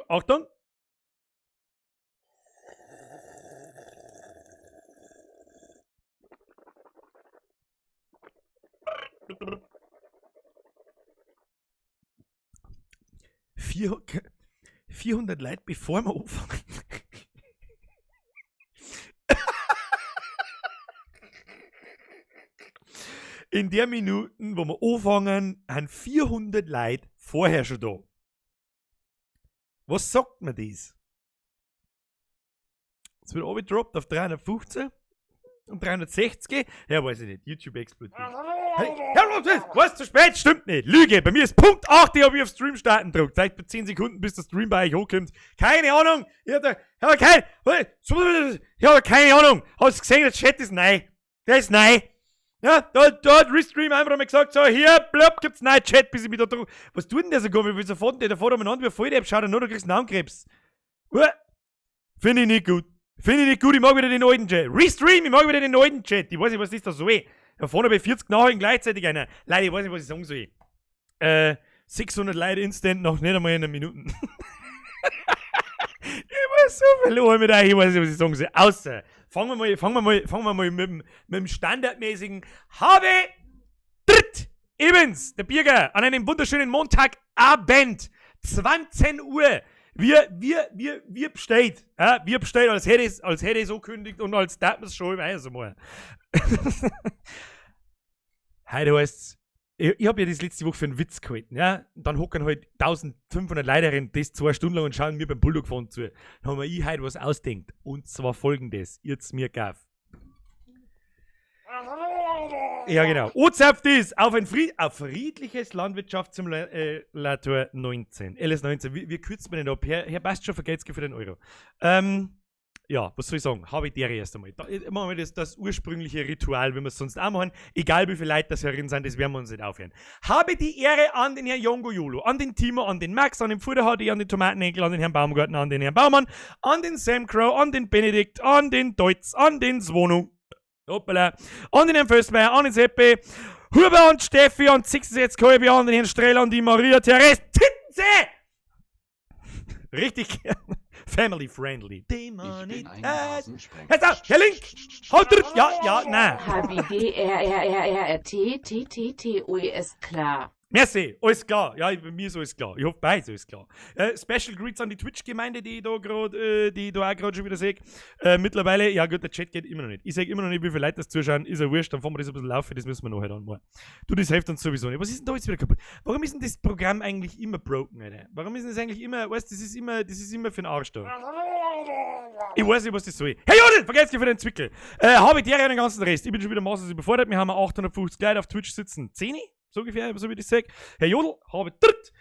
Achtung! Vier, 400 Leute, bevor wir anfangen. In der Minuten, wo wir anfangen, haben 400 Leute vorher schon da. Was sagt mir das? Es wird abgedroppt auf 315 und 360. Ja, weiß ich nicht. YouTube explodiert. Hey, Herr Rotes, was zu spät? Stimmt nicht. Lüge. Bei mir ist Punkt 8, ich habe ich auf Stream starten gedrückt. Zeit bei 10 Sekunden, bis der Stream bei euch hochkommt. Keine Ahnung. Ich hab, da, ich hab keine, ich hab keine Ahnung. Hast du gesehen, der Chat ist neu. Der ist neu. Ja, da hat Restream einfach mal gesagt, so, hier, blub, gibt's neuen Chat, bis ich mich da drück. Was tut denn der so komisch? Wieso fährt denn der da fährt umeinander wie voll, der schaut er nur, du kriegst einen Armkrebs. Finde ich nicht gut. Finde ich nicht gut, ich mag wieder den alten Chat. Restream, ich mag wieder den alten Chat. Ich weiß nicht, was das da soll. Da vorne bei 40 Nachrichten gleichzeitig einer. Leute, ich weiß nicht, was ich sagen soll. 600 Leute instant noch nicht einmal in einer Minute. Ich weiß so verloren mit euch, ich weiß nicht, was ich sagen soll. Außer, fangen wir mal mit dem standardmäßigen Habe Dritt Evans, der Birger, an einem wunderschönen Montagabend, 20 Uhr. Wir bestellt. Ja, wir bestellt, als hätte ich so kündigt und als darf man es schon, ich weiß es mal. Heute heißt's, ich hab ja das letzte Woche für einen Witz gehalten, ja. Und dann hocken halt 1500 Leute rein, das 2 Stunden lang und schauen mir beim Bulldog fahren zu. Dann haben wir ich heute was ausdenkt. Und zwar folgendes, ihr habt's mir gegeben. Ja, genau. Ozapft ist auf ein auf friedliches Landwirtschaftssimulator 19. LS19. Wie kürzt man denn ab? Herr passt schon, vergeht's für den Euro. Ja, was soll ich sagen? Habe ich der erst einmal. Da machen wir das ursprüngliche Ritual, wie wir es sonst auch machen. Egal wie viele Leute das herin sind, das werden wir uns nicht aufhören. Habe die Ehre an den Herrn Jongo Jolo, an den Timo, an den Max, an den Fuder HD, an den Tomatenenkel, an den Herrn Baumgartner, an den Herrn Baumann, an den Sam Crow, an den Benedikt, an den Deutz, an den Swono, hoppala, an den Herrn Föstmeier, an den Seppi, Huber und Steffi und 66 Kolbi, an den Herrn Streller und die Maria Therese Tittensee! Richtig gern. Family friendly. Ich bin ein Rasensprenger. Herr Sa, Herr Link! Haut drück! Ja, ja, nein. H W D R R R R R T T T T U E S klar. Merci, alles klar. Ja, bei mir ist alles klar. Ich hoffe, bei euch ist alles klar. Special Greets an die Twitch-Gemeinde, die ich da grad, die ich da auch grad schon wieder sehe. Mittlerweile, ja gut, der Chat geht immer noch nicht. Ich seh immer noch nicht, wie viele Leute das zuschauen. Ist ja wurscht, dann fahren wir das ein bisschen laufen, das müssen wir nachher dann mal. Du, das hilft uns sowieso nicht. Was ist denn da jetzt wieder kaputt? Warum ist denn das Programm eigentlich immer broken, Alter? Warum ist denn das eigentlich immer, weißt du, das ist immer für den Arsch da. Ich weiß nicht, was das soll. Hey Jodel, vergesst für den Zwickel. Habe ich der den ganzen Rest. Ich bin schon wieder maßlos überfordert. Wir haben 850 Leute auf Twitch sitzen. 10? So ungefähr, so wie ich das sag. Herr Jodl, habe dritt.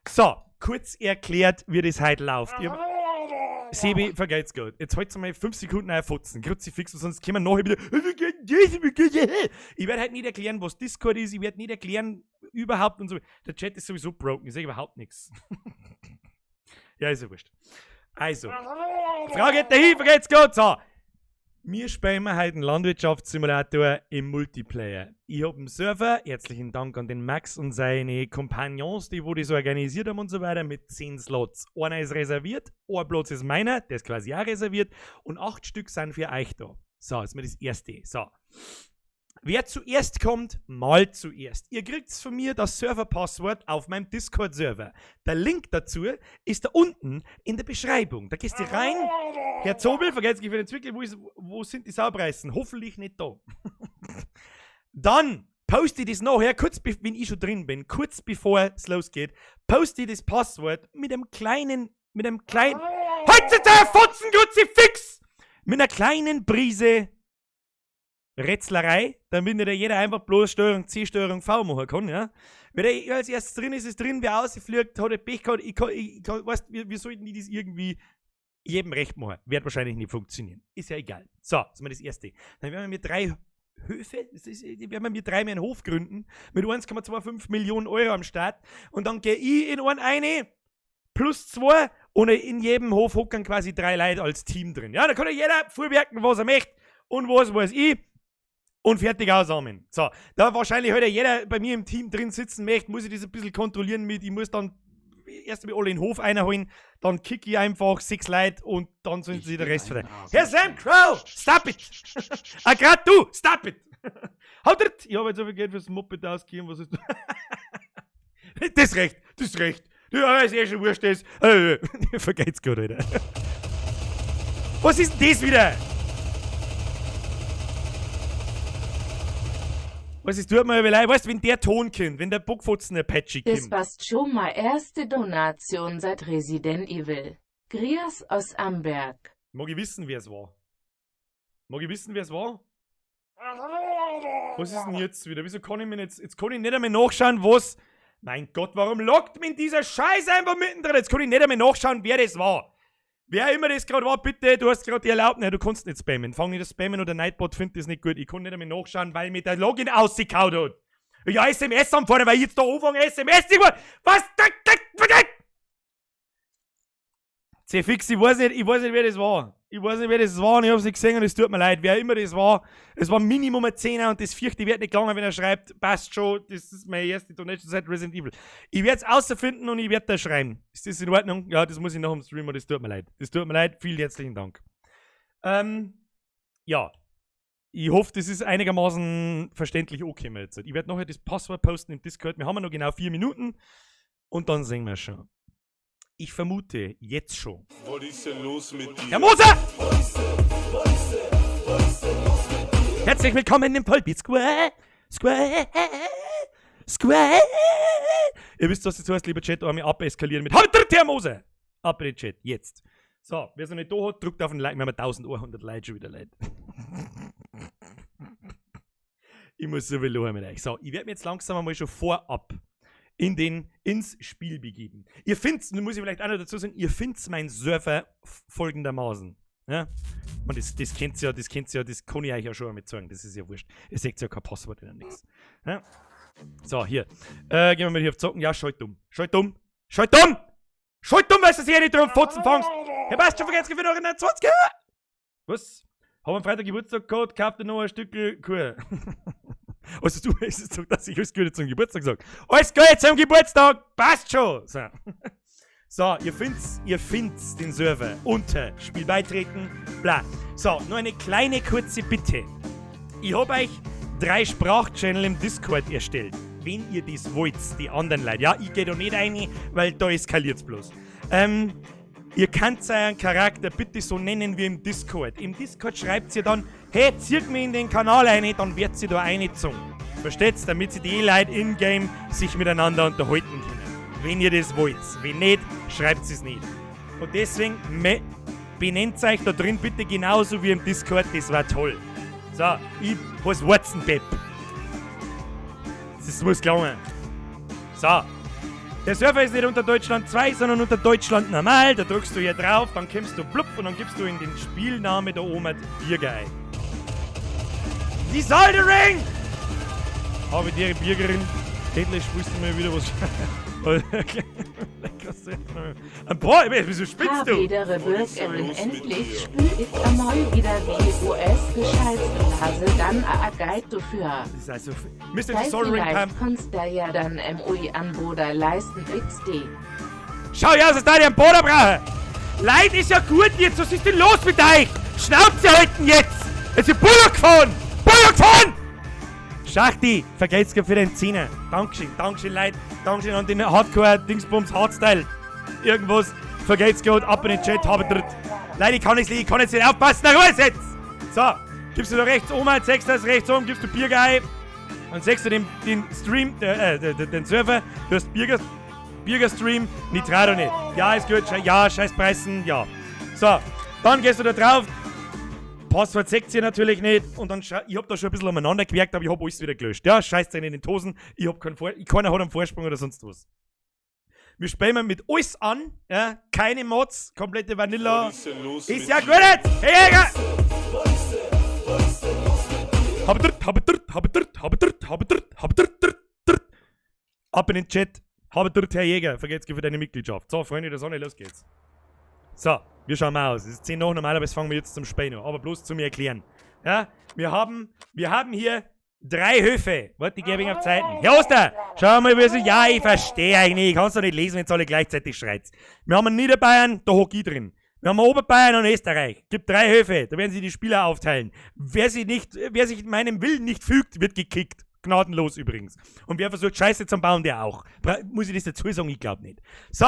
So, kurz erklärt, wie das heute läuft. Ich hab, Sebi, vergeht's gut. Jetzt halt's mal 5 Sekunden ein Fotzen. Kruzifix, sonst kommen wir nachher wieder. Ich werde heute nicht erklären, was Discord ist. Ich werde nicht erklären, überhaupt und so. Der Chat ist sowieso broken. Ich sag überhaupt nichts. Ja, ist ja wurscht. Also, Frage geht dahin, vergeht's gut. So. Wir spielen heute einen Landwirtschaftssimulator im Multiplayer. Ich hab einen Server, herzlichen Dank an den Max und seine Kompagnons, die wo das organisiert haben und so weiter, mit 10 Slots. Einer ist reserviert, ein Platz ist meiner, der ist quasi auch reserviert und 8 Stück sind für euch da. So, ist mir das erste. So. Wer zuerst kommt, mal zuerst. Ihr kriegt's von mir das Serverpasswort auf meinem Discord-Server. Der Link dazu ist da unten in der Beschreibung. Da gehst du rein. Herr Zobel, vergesst nicht für den Zwickel, wo sind die Saupreisen? Hoffentlich nicht da. Dann poste ich das nachher, kurz wenn ich schon drin bin, kurz bevor es losgeht, poste ich das Passwort mit einem kleinen, mit einem kleinen... Halt der Fotzen, Kruzifix! Mit einer kleinen Prise Rätzlerei, damit nicht jeder einfach bloß Steuerung C, Steuerung V machen kann, ja. Wer der als erstes drin ist, ist drin, wer rausfliegt, hat Pech gehabt, ich kann, ich kann, weißt, wir, wir sollten das irgendwie jedem recht machen. Wird wahrscheinlich nicht funktionieren. Ist ja egal. So, das ist mal das Erste. Dann werden wir 3 Höfe, das ist, die werden wir 3 mehr einen Hof gründen, mit 1,25 Millionen Euro am Start. Und dann geh ich in einen eine, plus 2, und in jedem Hof hocken quasi 3 Leute als Team drin. Ja, da kann ja jeder vorwerken, was er möchte und was weiß ich. Und fertig aus, Amen. So, da wahrscheinlich heute jeder bei mir im Team drin sitzen möchte, muss ich das ein bisschen kontrollieren mit. Ich muss dann erst einmal alle in den Hof einholen, dann kick ich einfach 6 Leute und dann sollen Ich sie den bin Rest ein verteilen. Herr Sam Rasensprenger. Crow, stop it! Ah, grad du, stop it! Haut rein! Ich habe jetzt so viel Geld fürs Moped ausgegeben, was ist. Das recht, das recht. Ja, ist eh schon wurscht, das. Vergeht's gut, Alter. Was ist denn das wieder? Was ist, tut mir aber leid, weißt du, wenn der Ton kommt, wenn der Bockfotzen Apache Das kommt. passt schon mal erste Donation seit Resident Evil. Grias aus Amberg. Mag ich wissen, wer es war? Mag ich wissen, wer es war? Was ist denn jetzt wieder? Wieso kann ich mir jetzt. Jetzt kann ich nicht einmal nachschauen, was. Mein Gott, warum lockt mich dieser Scheiß einfach mittendrin? Jetzt kann ich nicht einmal nachschauen, wer das war. Wer immer das gerade war, bitte, du hast gerade die Erlaubnis. Du kannst nicht spammen. Fang nicht das Spammen oder Nightbot findet das nicht gut. Ich kann nicht einmal nachschauen, weil mir der Login ausgekaut hat. Ja, SMS anfordern, weil ich jetzt da anfange, SMS zu Was? Zerfix, ich weiß nicht, wer das war. Ich weiß nicht, wer das war und ich hab's nicht gesehen und es tut mir leid. Wer immer das war, es war Minimum ein Zehner und das vierte wird nicht gelangen, wenn er schreibt, passt schon, das ist meine erste Donation seit Resident Evil. Ich werde es außerfinden und ich werde da schreiben. Ist das in Ordnung? Ja, das muss ich noch im Stream und das tut mir leid. Das tut mir leid, vielen herzlichen Dank. Ja. Ich hoffe, das ist einigermaßen verständlich okay jetzt. Ich werde nachher das Passwort posten im Discord. Wir haben ja noch genau 4 Minuten und dann sehen wir schon. Ich vermute jetzt schon. Was ist denn los mit dir? Herr Moser! Herzlich willkommen im Vollbeat Square. Square. Square. Ihr wisst, was das heißt, lieber Chat, Army abeskalieren mit Habt Herr Moser! Ab in den Chat, jetzt. So, wer es noch nicht da hat, drückt auf den Like. Wir haben 1100 Leute schon wieder, Leute. Ich muss so viel lachen mit euch. So, ich werde mir jetzt langsam einmal schon vorab ins Spiel begeben. Ihr findet's, nun muss ich vielleicht auch noch dazu sagen, ihr findet's meinen Server folgendermaßen. Ja? Und das kennt ihr ja, das kennt ihr ja, das kann ich euch ja schon einmal zeigen, das ist ja wurscht. Ihr seht ja kein Passwort oder nix. Ja? So, hier. Gehen wir mal hier auf Zocken. Ja, schalt dumm. Schalt dumm. Schalt dumm! Schalt dumm, weißt du, dass ich nicht drum Fotzen fangst! Herr Bast, schon vergessen, für noch in 20! Was? Hab am Freitag Geburtstag gehabt, kauft dir noch ein Stück Kuh. Also du weißt es doch, dass ich alles Gute zum Geburtstag sag. Alles Gute zum Geburtstag! Passt schon! So, so ihr findet's den Server unter Spiel beitreten, bla. So, nur eine kleine kurze Bitte. Ich hab euch 3 Sprachchannel im Discord erstellt. Wenn ihr das wollt, die anderen Leute. Ja, ich geh da nicht rein, weil da eskaliert's bloß. Ihr könnt euren Charakter bitte so nennen wie im Discord. Im Discord schreibt ihr dann, hey, zieht mich in den Kanal rein, dann wird sie da reingezogen. Versteht's? Damit sie die Leute in-game sich miteinander unterhalten können. Wenn ihr das wollt. Wenn nicht, schreibt es nicht. Und deswegen benennt euch da drin bitte genauso wie im Discord, das war toll. So, ich heiß Watson Depp. Das muss gelangen. So. Der Server ist nicht unter Deutschland 2, sondern unter Deutschland normal. Da drückst du hier drauf, dann kommst du blub und dann gibst du in den Spielname da oben Birger ein. Die Soldering! Habe die Birgerin. Endlich spielst du mir wieder was. Ein paar, wieso spinnst du? Habedere Bürgerin, endlich spül ich einmal wieder WOS gescheißt und hase dann a Guide dafür. Das ist also Mister Weil Soldering vielleicht Pump. kannst du ja dann MUI Anboder leisten XD. Schau her, was ich da einen Boder brauche! Leid ist ja gut jetzt, was ist denn los mit euch? Schnauze halten jetzt! Jetzt ist Buller gefahren! Buller gefahren! Schachti, vergelt's für den Zehner. Dankeschön, Dankeschön, Leute. Dankeschön an den Hardcore-Dingsbums, Hardstyle. Irgendwas. Vergelt's gut, ab in den Chat, habe dritt. Leute, ich kann nicht, ich kann jetzt nicht aufpassen, na Ruhe jetzt! So, gibst du da rechts oben, sechst das rechts oben, gibst du Birger ein. Dann sechst du den Stream, den Server, du hast Birger, Birger Stream, Nitrado nicht. Ja, ist gut, ja, scheiß Preisen, ja. So, dann gehst du da drauf. Passwort seht ihr natürlich nicht. Und dann ich hab da schon ein bisschen umeinander gewerkt, aber ich hab alles wieder gelöscht. Ja, scheißt in den Tosen. Ich hab keinen Vor-, ich, keiner hat einen Vorsprung oder sonst was. Wir spielen mit alles an, ja, keine Mods, komplette Vanilla. Was ist denn los Ist mit ja dir? gut jetzt! Hey, Jäger! Habe dritt, habe dritt, habe dritt, habe dritt, habe dritt, habe dritt, dritt, dritt. Ab in den Chat. Habe dritt, Herr Jäger. Vergelt's für deine Mitgliedschaft. So, Freunde der Sonne, los geht's. So, wir schauen mal aus. Es ist 10 nach, normalerweise fangen wir jetzt zum Spielen an. Aber bloß zu mir erklären. Ja, wir haben hier drei Höfe. Warte, ich gebe auf Zeiten. Herr Oster, schau mal, wie sie. Ja, ich verstehe eigentlich. Ich kann es doch nicht lesen, wenn alle gleichzeitig schreit. Wir haben einen Niederbayern, da hock ich drin. Wir haben Oberbayern und Österreich. Gibt drei Höfe, da werden sie die Spieler aufteilen. Wer sich meinem Willen nicht fügt, wird gekickt. Gnadenlos übrigens. Und wer versucht, Scheiße zu bauen, der auch. Muss ich das dazu sagen? Ich glaube nicht. So,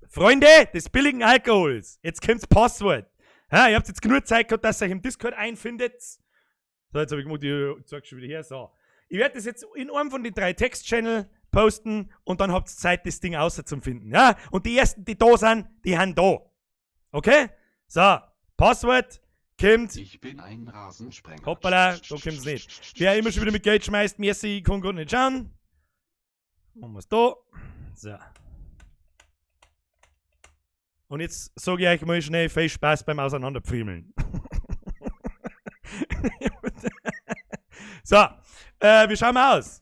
Freunde des billigen Alkohols. Jetzt kommt's Passwort. Ja, ihr habt jetzt genug Zeit gehabt, dass ihr euch im Discord einfindet. So, jetzt habe ich gemacht, ich zeig schon wieder her. So. Ich werde das jetzt in einem von den drei Text-Channel posten und dann habt ihr Zeit, das Ding außer zum finden. Ja? Und die ersten, die da sind, die haben da. Okay? So, Passwort kommt. Ich bin ein Rasensprenger. Hoppala, da kommt's nicht. Wer immer schon wieder mit Geld schmeißt, merci, ich kann grad nicht schauen. Machen wir's da. So. Und jetzt sage ich euch mal schnell viel Spaß beim Auseinanderpfriemeln. So, wie schauen wir aus?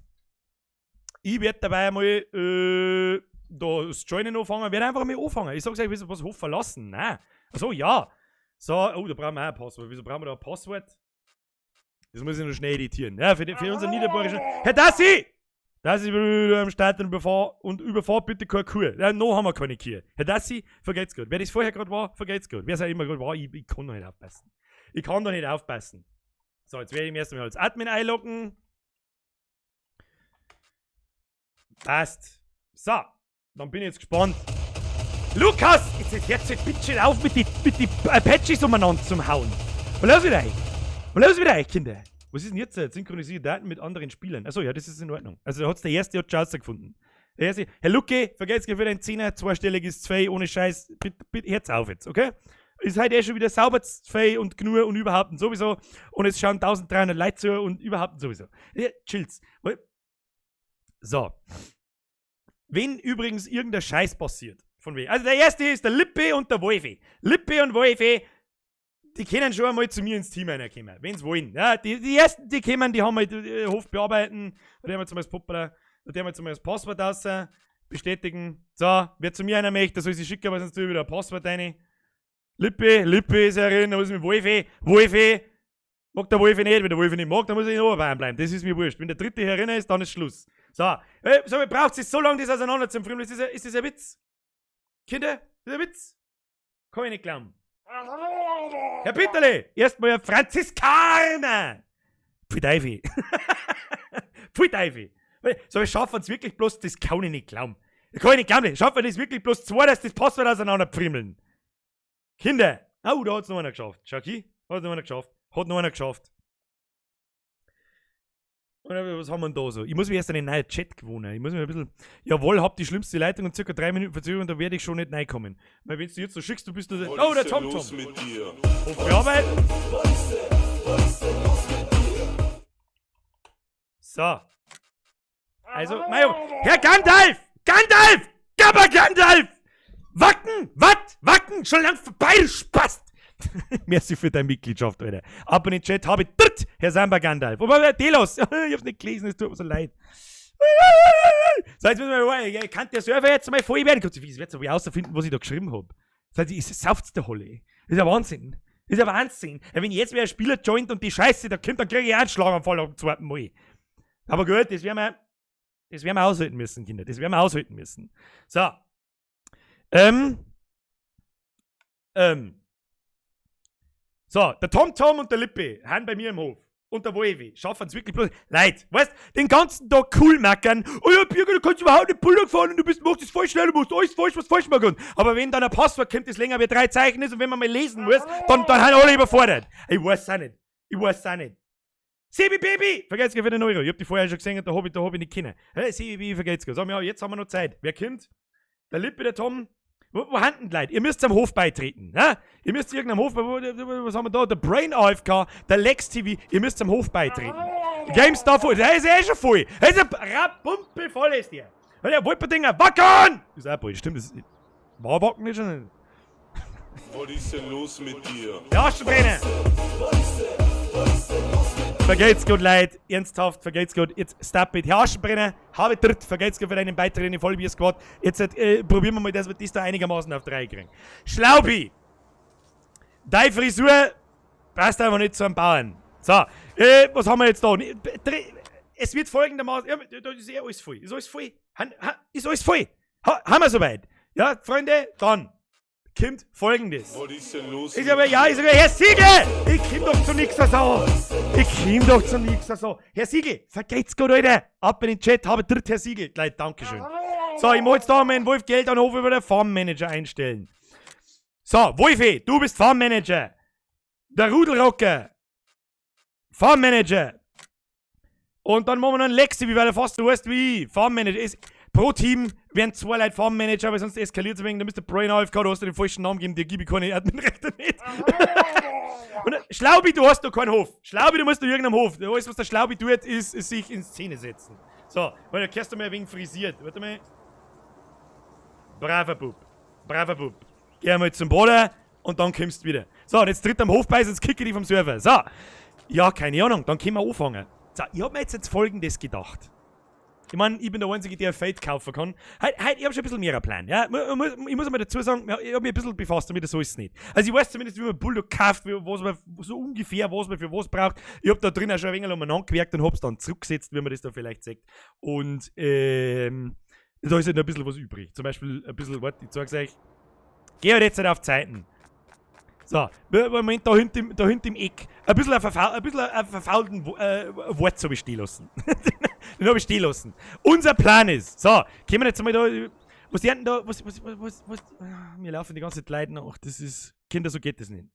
Ich werde dabei mal da das Joinen anfangen. Ich werde einfach mal anfangen. Ich sag's euch, wieso was Hof verlassen? Nein. Achso, ja. So, oh, da brauchen wir auch ein Passwort. Wieso brauchen wir da ein Passwort? Das muss ich noch schnell editieren. Ja, für unseren niederbayerischen. Herr Dassi! Das ist wieder am Start und überfahr bitte keine Kuh. Ja, noch haben wir keine Kühe. Herr Dassi, vergeht's gut. Wer das vorher gerade war, vergeht's gut. Wer es auch immer gerade war, ich kann doch nicht aufpassen. Ich kann doch nicht aufpassen. So, jetzt werde ich mir erst einmal als Admin einloggen. Passt. So, dann bin ich jetzt gespannt. Lukas! Jetzt hört sich bitte schön auf, mit die Apaches umeinander zum Hauen. Was los mit euch? Was los mit euch, Kinder? Was ist denn jetzt? Synchronisiere Daten mit anderen Spielern. Achso, ja, das ist in Ordnung. Also da hat's der erste hat schon rausgefunden. Der erste, Herr Lucke, vergesst für den Zehner, zweistellig ist zwei, ohne Scheiß. Bitte, bitte, hört's auf jetzt, okay? Ist halt eh schon wieder sauber zwei und genug und überhaupt und sowieso. Und es schauen 1300 Leute zu und überhaupt und sowieso. Ja, chill's. So. Wenn übrigens irgendein Scheiß passiert, von wem? Also der erste ist der Lippe und der Wolfi. Lippe und Wolfi, die können schon einmal zu mir ins Team reinkommen, wenn's wollen. Ja, die ersten, die kommen, die haben halt Hof bearbeiten, da haben wir zum Beispiel Hoppala, da haben wir zum Beispiel das Passwort raus, bestätigen. So, wer zu mir einer möchte, der soll sich schicken, weil sonst tue ich wieder ein Passwort rein. Lippe ist herin, was ist mit Wolfi? Wolfi! Mag der Wolfi nicht, wenn der Wolfi nicht mag, dann muss ich in Oberbayern bleiben. Das ist mir wurscht. Wenn der dritte herin ist, dann ist Schluss. So, so braucht es so lange, das auseinander zum Frühling. Ist das ein Witz? Kinder, ist das ein Witz? Kann ich nicht glauben. Herr Peterle, erstmal ein Franziskaner! Pfui Teufel. Pfui Teufel. So, wir schaffen es wirklich bloß, das kann ich nicht glauben. Das kann ich nicht glauben. Schaffen wir das wirklich bloß zwei, dass das Passwort auseinanderpfrimmeln. Kinder! Oh, da hat's noch einer geschafft. Schau, hier, hat noch einer geschafft. Hat noch einer geschafft. Und was haben wir denn da so? Ich muss mich erst an den neuen Chat gewöhnen. Ich muss mich ein bisschen. Jawohl, hab die schlimmste Leitung und circa 3 Minuten Verzögerung, da werde ich schon nicht reinkommen. Weil wenn du jetzt so schickst, du bist du. Was Oh, der ist denn Tom los Tom. mit dir? Hof bearbeiten. So. Also, Mario. Herr Gandalf! Gandalf! Gabber Gandalf! Wacken! Wat? Wacken! Schon lang vorbei, du Spast! Merci für deine Mitgliedschaft, Alter. Ab in den Chat habe ich dritt, Herr Samba Gandalf. Wobei, Delos! Ich hab's nicht gelesen, es tut mir so leid. So, jetzt müssen wir mal, ja, kann der Server jetzt mal voll werden? Gott, ich werde so rausfinden, was ich da geschrieben hab. Das heißt, ich sauft's der Holle. Das ist ja Wahnsinn. Das ist ja Wahnsinn. Ja, wenn jetzt wer ein Spieler joint und die Scheiße da kommt, dann kriege ich einen Schlaganfall am zweiten Mal. Aber gut, das werden wir aushalten müssen, Kinder. Das werden wir aushalten müssen. So. So, der Tom Tom und der Lippe haben bei mir im Hof. Und der Wolfi schaffen es wirklich bloß. Leid, weißt, den ganzen Tag cool meckern. Oh ja, Birger, du kannst überhaupt nicht Bulldog fahren und du machst das voll schnell, du machst alles falsch, was falsch machen. Aber wenn dann ein Passwort kommt, das länger wie 3 Zeichen ist und wenn man mal lesen muss, dann haben alle überfordert. Ich weiß auch nicht. Ich weiß auch nicht. Sebi Baby! Vergesst für den Euro. Ich hab die vorher schon gesehen und da hab ich nicht können. Hey, Sebi Baby, vergesst. Sag mir, jetzt haben wir noch Zeit. Wer kommt? Der Lippe, der Tom. Wo haben denn die Leute? Ihr müsst am Hof beitreten. Ne? Ihr müsst irgendeinem Hof, was haben wir da? Der Brain AFK, der Lex TV, ihr müsst am Hof beitreten. GameStar voll, der ist eh schon voll. Der ist ein Rapumpe voll ist der. Und der Wolperdinger, Wacken! Ist auch voll, stimmt, das ist, war Wacken nicht schon? Was ist denn los mit dir? Der Aschenbrenner! Vergeht's gut, Leute. Ernsthaft, vergeht's gut. Jetzt stop it. Herr Aschenbrenner, habe dritt. Vergeht's gut für deinen Beitrag in den Vollbier-Squad. Jetzt probieren wir mal, dass wir das da einigermaßen auf 3 kriegen. Schlaubi! Deine Frisur Passt einfach nicht zu einem Bauern. So, was haben wir jetzt da? Es wird folgendermaßen. Ja, da ist eh alles voll. Ist alles voll? Ist alles voll? Ha, haben wir soweit? Ja, Freunde, dann kommt Folgendes. Was ist denn los Ich mit sage, ja, dir? ich sage, Herr Siegel! Ich komm doch zu nix so. Ich komm doch zu nix so. Herr Siegel, vergeht's gut, Alter. Ab in den Chat, habe dritt Herr Siegel. Gleich, Dankeschön. So, ich muss jetzt da meinen Wolf Geld an Hof über der Farmmanager einstellen. So, Wolfi, du bist Farmmanager. Der Rudelrocker. Farmmanager. Und dann machen wir noch einen Lexi, wie weil er fast so heißt wie ich. Farmmanager. Ist, pro Team werden zwei Leute Farmmanager, weil sonst eskaliert es ein wenig. Da müsst der Brain AFK, du hast dir den falschen Namen gegeben, dir gebe ich keine Adminrechte nicht. Und Schlaubi, du hast noch keinen Hof. Schlaubi, du musst noch irgendeinem Hof. Alles, was der Schlaubi tut, ist sich in Szene setzen. So, weil da kehrst du mal ein wenig frisiert. Warte mal. Braver Bub. Braver Bub. Geh einmal zum Bruder und dann kommst du wieder. So, und jetzt tritt am Hof bei, sonst kicke ich dich vom Server. So. Ja, keine Ahnung, dann können wir anfangen. So, ich hab mir jetzt Folgendes gedacht. Ich meine, ich bin der Einzige, der ein Feld kaufen kann. Heut, ich hab schon ein bisschen mehr Plan. Ja? Ich muss einmal dazu sagen, ja, ich hab mich ein bisschen befasst damit, so ist es nicht. Also ich weiß zumindest, wie man Bulldog kauft, wie, was man, so ungefähr, was man für was braucht. Ich hab da drin auch schon ein wenig umeinander gewerkt und hab's dann zurückgesetzt, wie man das da vielleicht sieht. Und da ist halt noch ein bisschen was übrig. Zum Beispiel ein bisschen, warte, ich zeig's euch. Geh halt jetzt halt auf Zeiten. So, Moment, da hinten im Eck. Ein bisschen ein verfaulten Wort habe ich stehen lassen. Den hab ich stehen lassen. Unser Plan ist, so, kommen wir jetzt mal da, was die denn da, was, was, was, was, was, ah, mir laufen die ganze Zeit Leute nach, das ist, Kinder, so geht das nicht.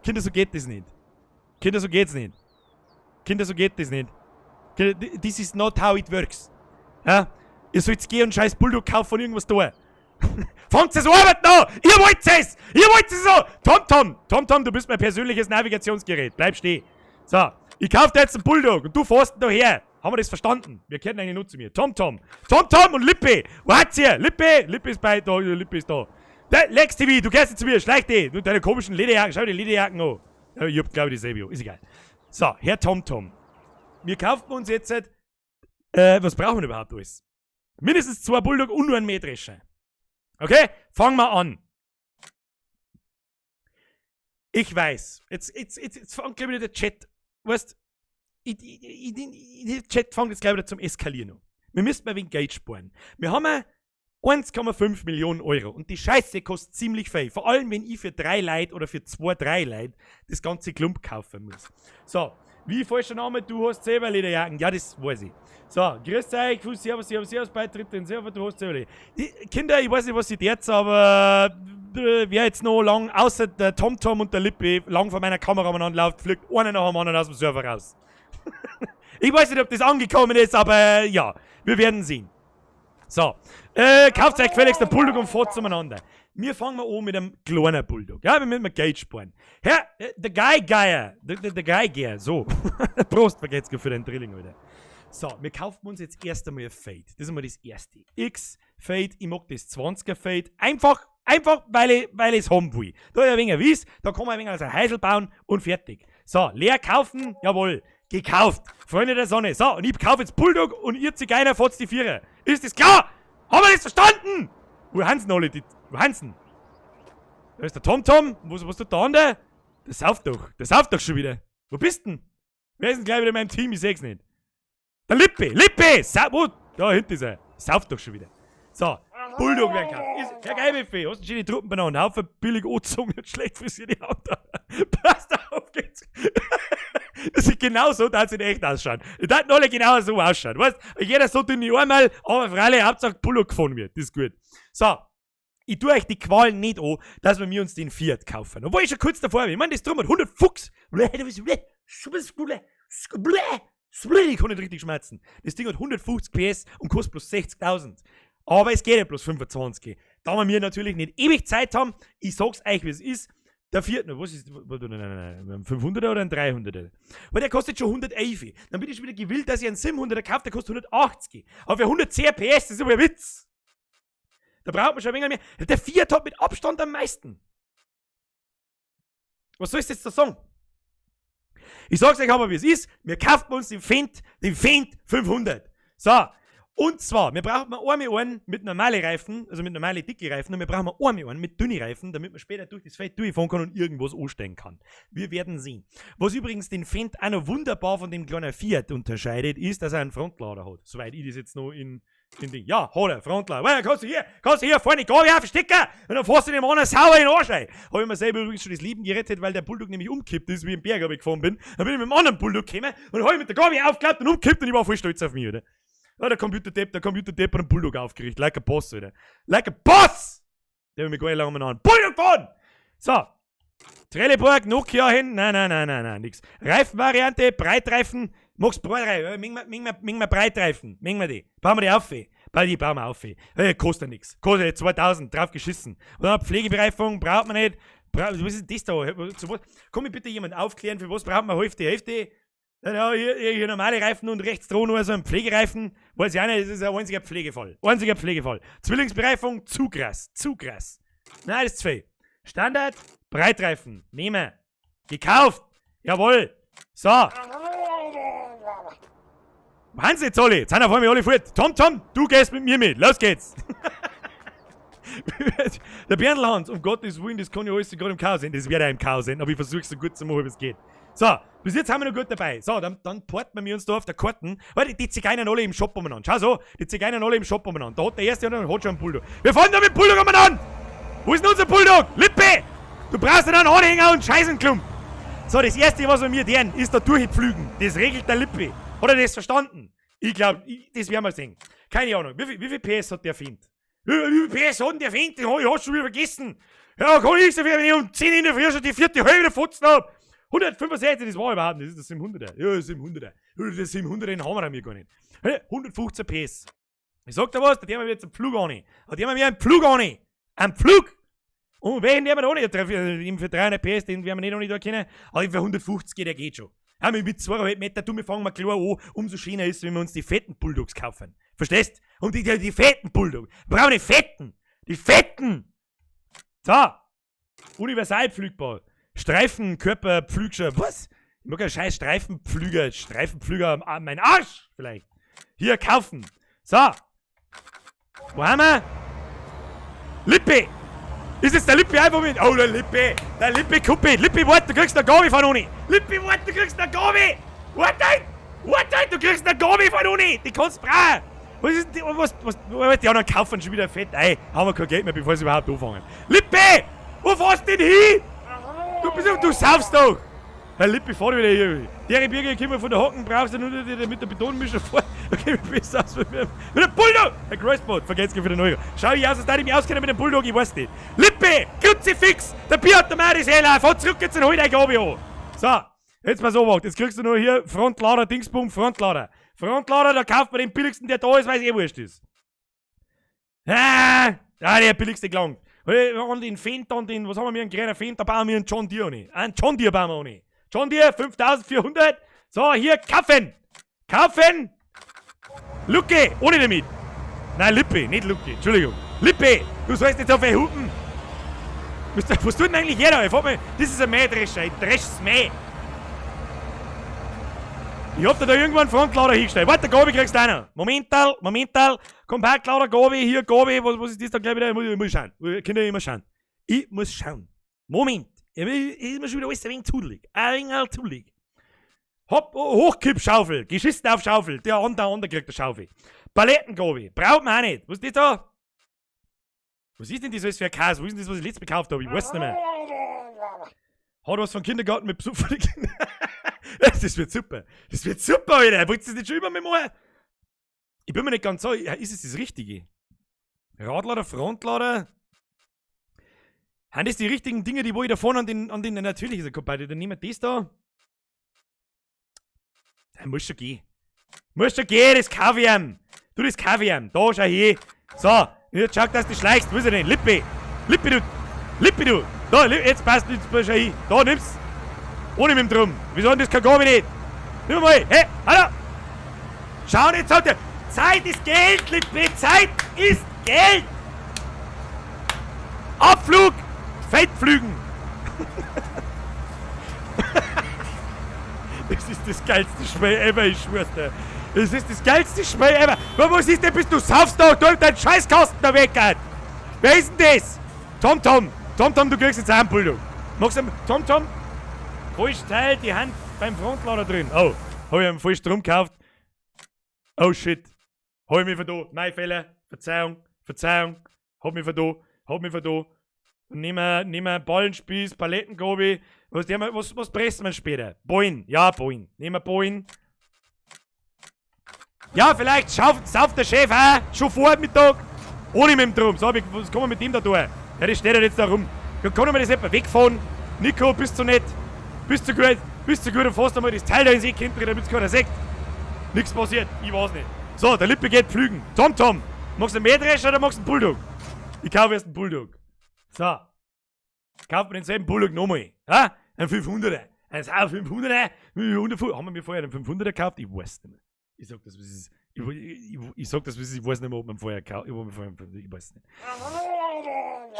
Kinder, so geht das nicht. Kinder, so geht's nicht. Kinder, so geht das nicht. Kinder, this is not how it works. Ja? Ihr sollt gehen und scheiß Bulldog kaufen von irgendwas da. Fangt es arbeiten an! Ihr wollt es! Ihr wollt es so! Tom Tom! Tom Tom, du bist mein persönliches Navigationsgerät. Bleib stehen. So, ich kauf dir jetzt einen Bulldog und du fährst ihn daher. Haben wir das verstanden? Wir kennen eigentlich nur zu mir. Tom Tom. Tom Tom und Lippe. Wo hat's hier? Lippe. Lippe ist bei da. Lippe ist da. Der, Lex TV, du gehst jetzt zu mir. Schleich dich. Du deine komischen Lederjacken. Schau dir die Lederjacken an. Ja, ich hab, glaube ich, dieselbe. Ist egal. So, Herr Tom Tom. Wir kaufen uns jetzt, was brauchen wir überhaupt alles? Mindestens 2 Bulldog und nur einen Mähdrescher. Okay? Fangen wir an. Ich weiß. Jetzt fängt gleich wieder der Chat. Weißt, der Chat fängt jetzt gleich wieder zum Eskalieren an. Wir müssen mal wegen Geld sparen. Wir haben ja 1,5 Millionen Euro und die Scheiße kostet ziemlich viel. Vor allem, wenn ich für 3 Leute oder für 2, 3 Leute das ganze Klump kaufen muss. So, wie falscher Name, du hast selber Lederjacken. Ja, das weiß ich. So, grüß euch, Fuß, servus, servus, servus, Beitritt den Server, du hast selber Leder. Die Kinder, ich weiß nicht, was sie jetzt, aber wer jetzt noch lang, außer der TomTom und der Lippe, lang vor meiner Kamera umeinander läuft, fliegt einer nach dem anderen aus dem Server raus. Ich weiß nicht, ob das angekommen ist, aber ja, wir werden sehen. So, kauft euch gefälligst den Bulldog und fahrt zueinander. Wir fangen mal an mit einem kleinen Bulldog. Ja, wir müssen mal Geld sparen. Herr, der Guy Geier, der Guy Geier, so. Prost, vergeht's für den Drilling, Alter. So, wir kaufen uns jetzt erst einmal ein Feld. Das ist einmal das erste. X Feld, ich mag das 20er Feld. Einfach, weil ich's haben will. Da ist ein wenig ein Wies, da kann man ein wenig als ein Häusl bauen und fertig. So, leer kaufen, jawohl. Gekauft. Freunde der Sonne. So, und ich kaufe jetzt Bulldog und ihr Zigeuner fahrt die Vierer. Ist das klar? Haben wir das verstanden? Wo haben sie alle? Die, wo haben sie? Da ist der TomTom. Was tut der andere? Der sauft doch. Der sauft doch schon wieder. Wo bist denn? Wer ist denn gleich wieder in meinem Team? Ich seh's nicht. Der Lippe! Lippe! Wo? Da hinten ist er. Sauft doch schon wieder. So, Bulldog werden gekauft. Ist, Herr Geilbuffet, hast du schöne Truppen benannt. Haufen billig angezogen und schlecht frisierte Haut. Passt auf, geht's. Das ist genau so, dass sie in echt ausschauen. Die daten alle genau so ausschauen. Weißt, jeder so dünne Arme, aber freilich, Hauptsache Bulldog gefahren wird. Das ist gut. So, ich tue euch die Qualen nicht an, dass wir mir uns den Fiat kaufen. Obwohl ich schon kurz davor bin. Ich meine, das drum hat 100 Fuchs. Ich kann nicht richtig schmerzen. Das Ding hat 150 PS und kostet bloß 60.000. Aber es geht ja bloß 25. Da wir natürlich nicht ewig Zeit haben, ich sag's euch, wie es ist. Der Fiat, was ist, nein, nein, nein, ein 500er oder ein 300er? Weil der kostet schon 111. Dann bin ich schon wieder gewillt, dass ich einen 700er kaufe, der kostet 180. Aber für 110 PS, das ist aber ein Witz. Da braucht man schon ein wenig mehr. Der Fiat hat mit Abstand am meisten. Was soll ich jetzt da sagen? Ich sag's euch aber, wie es ist. Wir kaufen uns den Fendt 500. So. Und zwar, wir brauchen einmal einen mit normalen Reifen, also mit normalen dicke Reifen, und wir brauchen einmal einen mit dünnen Reifen, damit man später durch das Feld durchfahren kann und irgendwas anstellen kann. Wir werden sehen. Was übrigens den Fendt auch noch wunderbar von dem kleinen Fiat unterscheidet, ist, dass er einen Frontlader hat. Soweit ich das jetzt noch in dem Ding. Ja, hat er, Frontlader. Weil, kannst du hier vorne Gabi auf den Stecker und dann fährst du dem anderen sauer in den Arsch rein. Hab ich mir selber übrigens schon das Leben gerettet, weil der Bulldog nämlich umkippt ist, wie ich im Berg gefahren bin. Dann bin ich mit dem anderen Bulldog gekommen und hab ich mit der Gabi aufgeklappt und umkippt und ich war voll stolz auf mich, oder? Ja, der Computerdepp hat einen Bulldog aufgerichtet. Like a Boss, Alter. Like a Boss! Der hat mich gar nicht lange umeinander. Bulldog fahren! So. Trelleborg, Nokia hin. Nein, nein, nein, nein, nein, nix. Reifenvariante, Breitreifen. Magst Breitreifen? Mengen wir Breitreifen. Mengen wir die. Bauen wir die auf. Die bauen wir auf. Hey, kostet ja nix. Kostet 2000, drauf geschissen. Und dann Pflegebereifung braucht man nicht. Was ist denn das da? Zu was? Kann mich bitte jemand aufklären, für was braucht man Hälfte, Hälfte? Ja, ja, hier normale Reifen und rechts dran nur so ein Pflegereifen. Weiß ich auch nicht, das ist ein einziger Pflegefall. Einziger Pflegefall. Zwillingsbereifung, zu krass, zu krass. Nein, das ist zu viel. Standard, Breitreifen, nehmen. Gekauft. Jawohl. So. Wo sind sie jetzt alle? Jetzt sind auf einmal alle fort. Tom, Tom, du gehst mit mir mit. Los geht's. Der Berndl Hans, um Gottes Willen, das kann ja alles gerade im Chaos enden. Das wird auch im Chaos enden, aber ich versuche es so gut zu machen, wie es geht. So, bis jetzt haben wir noch gut dabei. So, dann porten wir uns da auf der Karten. Weil die Zigeuner alle im Shop umeinander. Schau so, die Zigeuner alle im Shop umeinander. Da hat der erste und hat schon einen Bulldog. Wir fahren da mit dem Bulldog umeinander! Wo ist denn unser Bulldog? Lippe! Du brauchst einen Anhänger und Scheißenklump. So, das erste, was wir mir deren, ist da durchpflügen. Das regelt der Lippe. Hat er das verstanden? Ich glaub, das werden wir sehen. Keine Ahnung. Wie viel PS hat der Fendt? Wie viel PS hat denn der Fendt? Den hab ich schon wieder vergessen. Ja, kann ich so viel, wenn ich um 10 in der Früh schon die vierte halbe Fotzen hab. 165, das war überhaupt nicht. Das ist das 700er. Ja, das 700er. Das 700er, den haben wir mir gar nicht. 115 PS. Ich sag dir was, da haben wir jetzt einen Pflug an. Da haben wir einen Pflug an. Einen Pflug! Und welchen werden wir da nicht? Für 300 PS, den werden wir nicht noch nicht da kennen. Aber für 150 geht, der geht schon. Ja, mit 2,5 Meter, du, wir fangen mal klar an, umso schöner ist, wenn wir uns die fetten Bulldogs kaufen. Verstehst? Und die fetten Bulldogs. Wir brauchen die fetten! Die fetten! So! Universalpflugbar. Streifenkörperpflügscher. Was? Ich mag einen scheiß Streifenpflüger. Streifenpflüger am mein Arsch! Vielleicht. Hier, kaufen. So. Wo haben wir? Lippe! Ist jetzt der Lippe einfach mit? Oh, der Lippe! Der Lippe Kuppe! Lippe, warte, du kriegst eine Gabe von Uni! Lippe, warte, du kriegst eine Gabe! Warte! Warte, du kriegst eine Gabe von Uni! Die kannst du brauchen! Was ist denn, was, was, was, die anderen kaufen schon wieder fett. Ey, haben wir kein Geld mehr, bevor sie überhaupt anfangen. Lippe! Wo fährst du denn hin? Du bist, du saufst doch! Herr Lippe, fahr wieder hier. Der Birger kommt von der Hocken, brauchst du nur mit der Betonmischer vor. Okay, besser aus mit dem Bulldog! Herr Kreuzbot, vergesst für den Euro. Schau ich aus, als da ich mich auskenne mit dem Bulldog, ich weiß nicht. Lippe! Kruzifix! Der Bier ist heller! Fahr zurück jetzt und hol dein Gabi an! So, jetzt mal so gemacht. Jetzt kriegst du nur hier Frontlader, Dingsbum, Frontlader. Frontlader, da kauft man den billigsten, der da ist, weil es eh wurscht ist. Ah, der billigste gelangt. Und den Fendt und den, was haben wir hier, einen kleinen Fendt, da bauen wir einen John Deere an. Einen John Deere bauen wir an. John Deere, 5400. So, hier, kaufen! Kaufen! Lucke, ohne damit. Nein, Lippe, nicht Lucke, Entschuldigung. Lippe, du sollst nicht so viel hupen. Was tut denn eigentlich jeder? Ich frag mich, das ist ein Mähdrescher, ich dresch's Mäh. Ich hab dir da irgendwann einen Frontlader hingestellt. Warte, Gabi, kriegst du einen. Momental, Momental. Kompaktlader, Gabi, hier, Gabi. Was ist das da gleich wieder? Ich muss schauen. Ich kann ja immer schauen. Ich muss schauen. Moment. Ich ist mir schon wieder alles ein wenig zudelig. Ein wenig zudelig. Hopp, Hochkippschaufel. Geschissen auf Schaufel. Der andere kriegt eine Schaufel. Palettengabi. Braucht man auch nicht. Was ist das da? Was ist denn das alles für ein Käse? Wo ist denn das, was ich letztes gekauft habe? Ich weiß nicht mehr. Hat was von Kindergarten mit Besuch von den Kindern. Das wird super. Das wird super, Alter. Wollt ihr das nicht schon immer mitmachen? Ich bin mir nicht ganz so. Ist es das Richtige? Radlader, Frontlader? Sind das die richtigen Dinge, die wo ich da vorne an den natürlich ist er kaputt. Dann nehmen wir das da. Das muss schon gehen. Muss schon gehen, das kaufe ich ihm. Du, das kaufe ich ihm. Da, schau her. So, jetzt schau, dass du schleichst. Wo ist er denn? Lippe. Lippe, du. Lippe, du. Da, jetzt passt, jetzt schau hin. Da, nimm's. Ohne mit dem Drum. Wieso denn das kein Gabi nicht? Nimm mal. Hey, hallo. Schau nicht, sagt er. Zeit ist Geld, Lippe. Zeit ist Geld. Abflug. Fettflügen. Das ist das geilste Spiel ever, ich schwör's dir. Das ist das geilste Spiel ever. Was ist denn, bist du saufst da, du dein Scheißkasten da weg, Alter. Wer ist denn das? Tom Tom. Tom Tom, du kriegst jetzt auch einen Bulldog. Magst du einen Tom Tom? Falsch Teil, die Hand beim Frontlader drin. Oh, hab ich einen falsch drum gekauft. Oh shit. Hab ich mich vertan. Mein Fehler. Verzeihung. Verzeihung. Hab mich vertan. Hab mich vertan. Nehmen wir Ballenspieß, Palettengobi. Was pressen wir später? Ballen. Ja, Ballen. Nehmen wir Ballen. Ja, vielleicht sauft der Chef auch schon vor Mittag. Ohne mit dem Drum. So, was kann man mit dem da tun? Ja, das steht ja jetzt da rum. Kann man das etwa wegfahren? Nico, bist du nett? Bist du gut? Bist du gut und fährst einmal das Teil da ins Eck hinten, damit es keiner sieht. Nichts passiert, ich weiß nicht. So, der Lippe geht pflügen. Tom Tom, magst du einen Mähdrescher oder magst du einen Bulldog? Ich kaufe erst einen Bulldog. So. Kauf mir denselben Bulldog nochmal. Ha? Ein 500er. Ein Sau 500er. 100, haben wir mir vorher einen 500er gekauft? Ich weiß nicht mehr. Ich sag das, was ist. Ich sag das, was ist, ich weiß nicht mehr, ob man vorher gekauft ich, ich weiß nicht.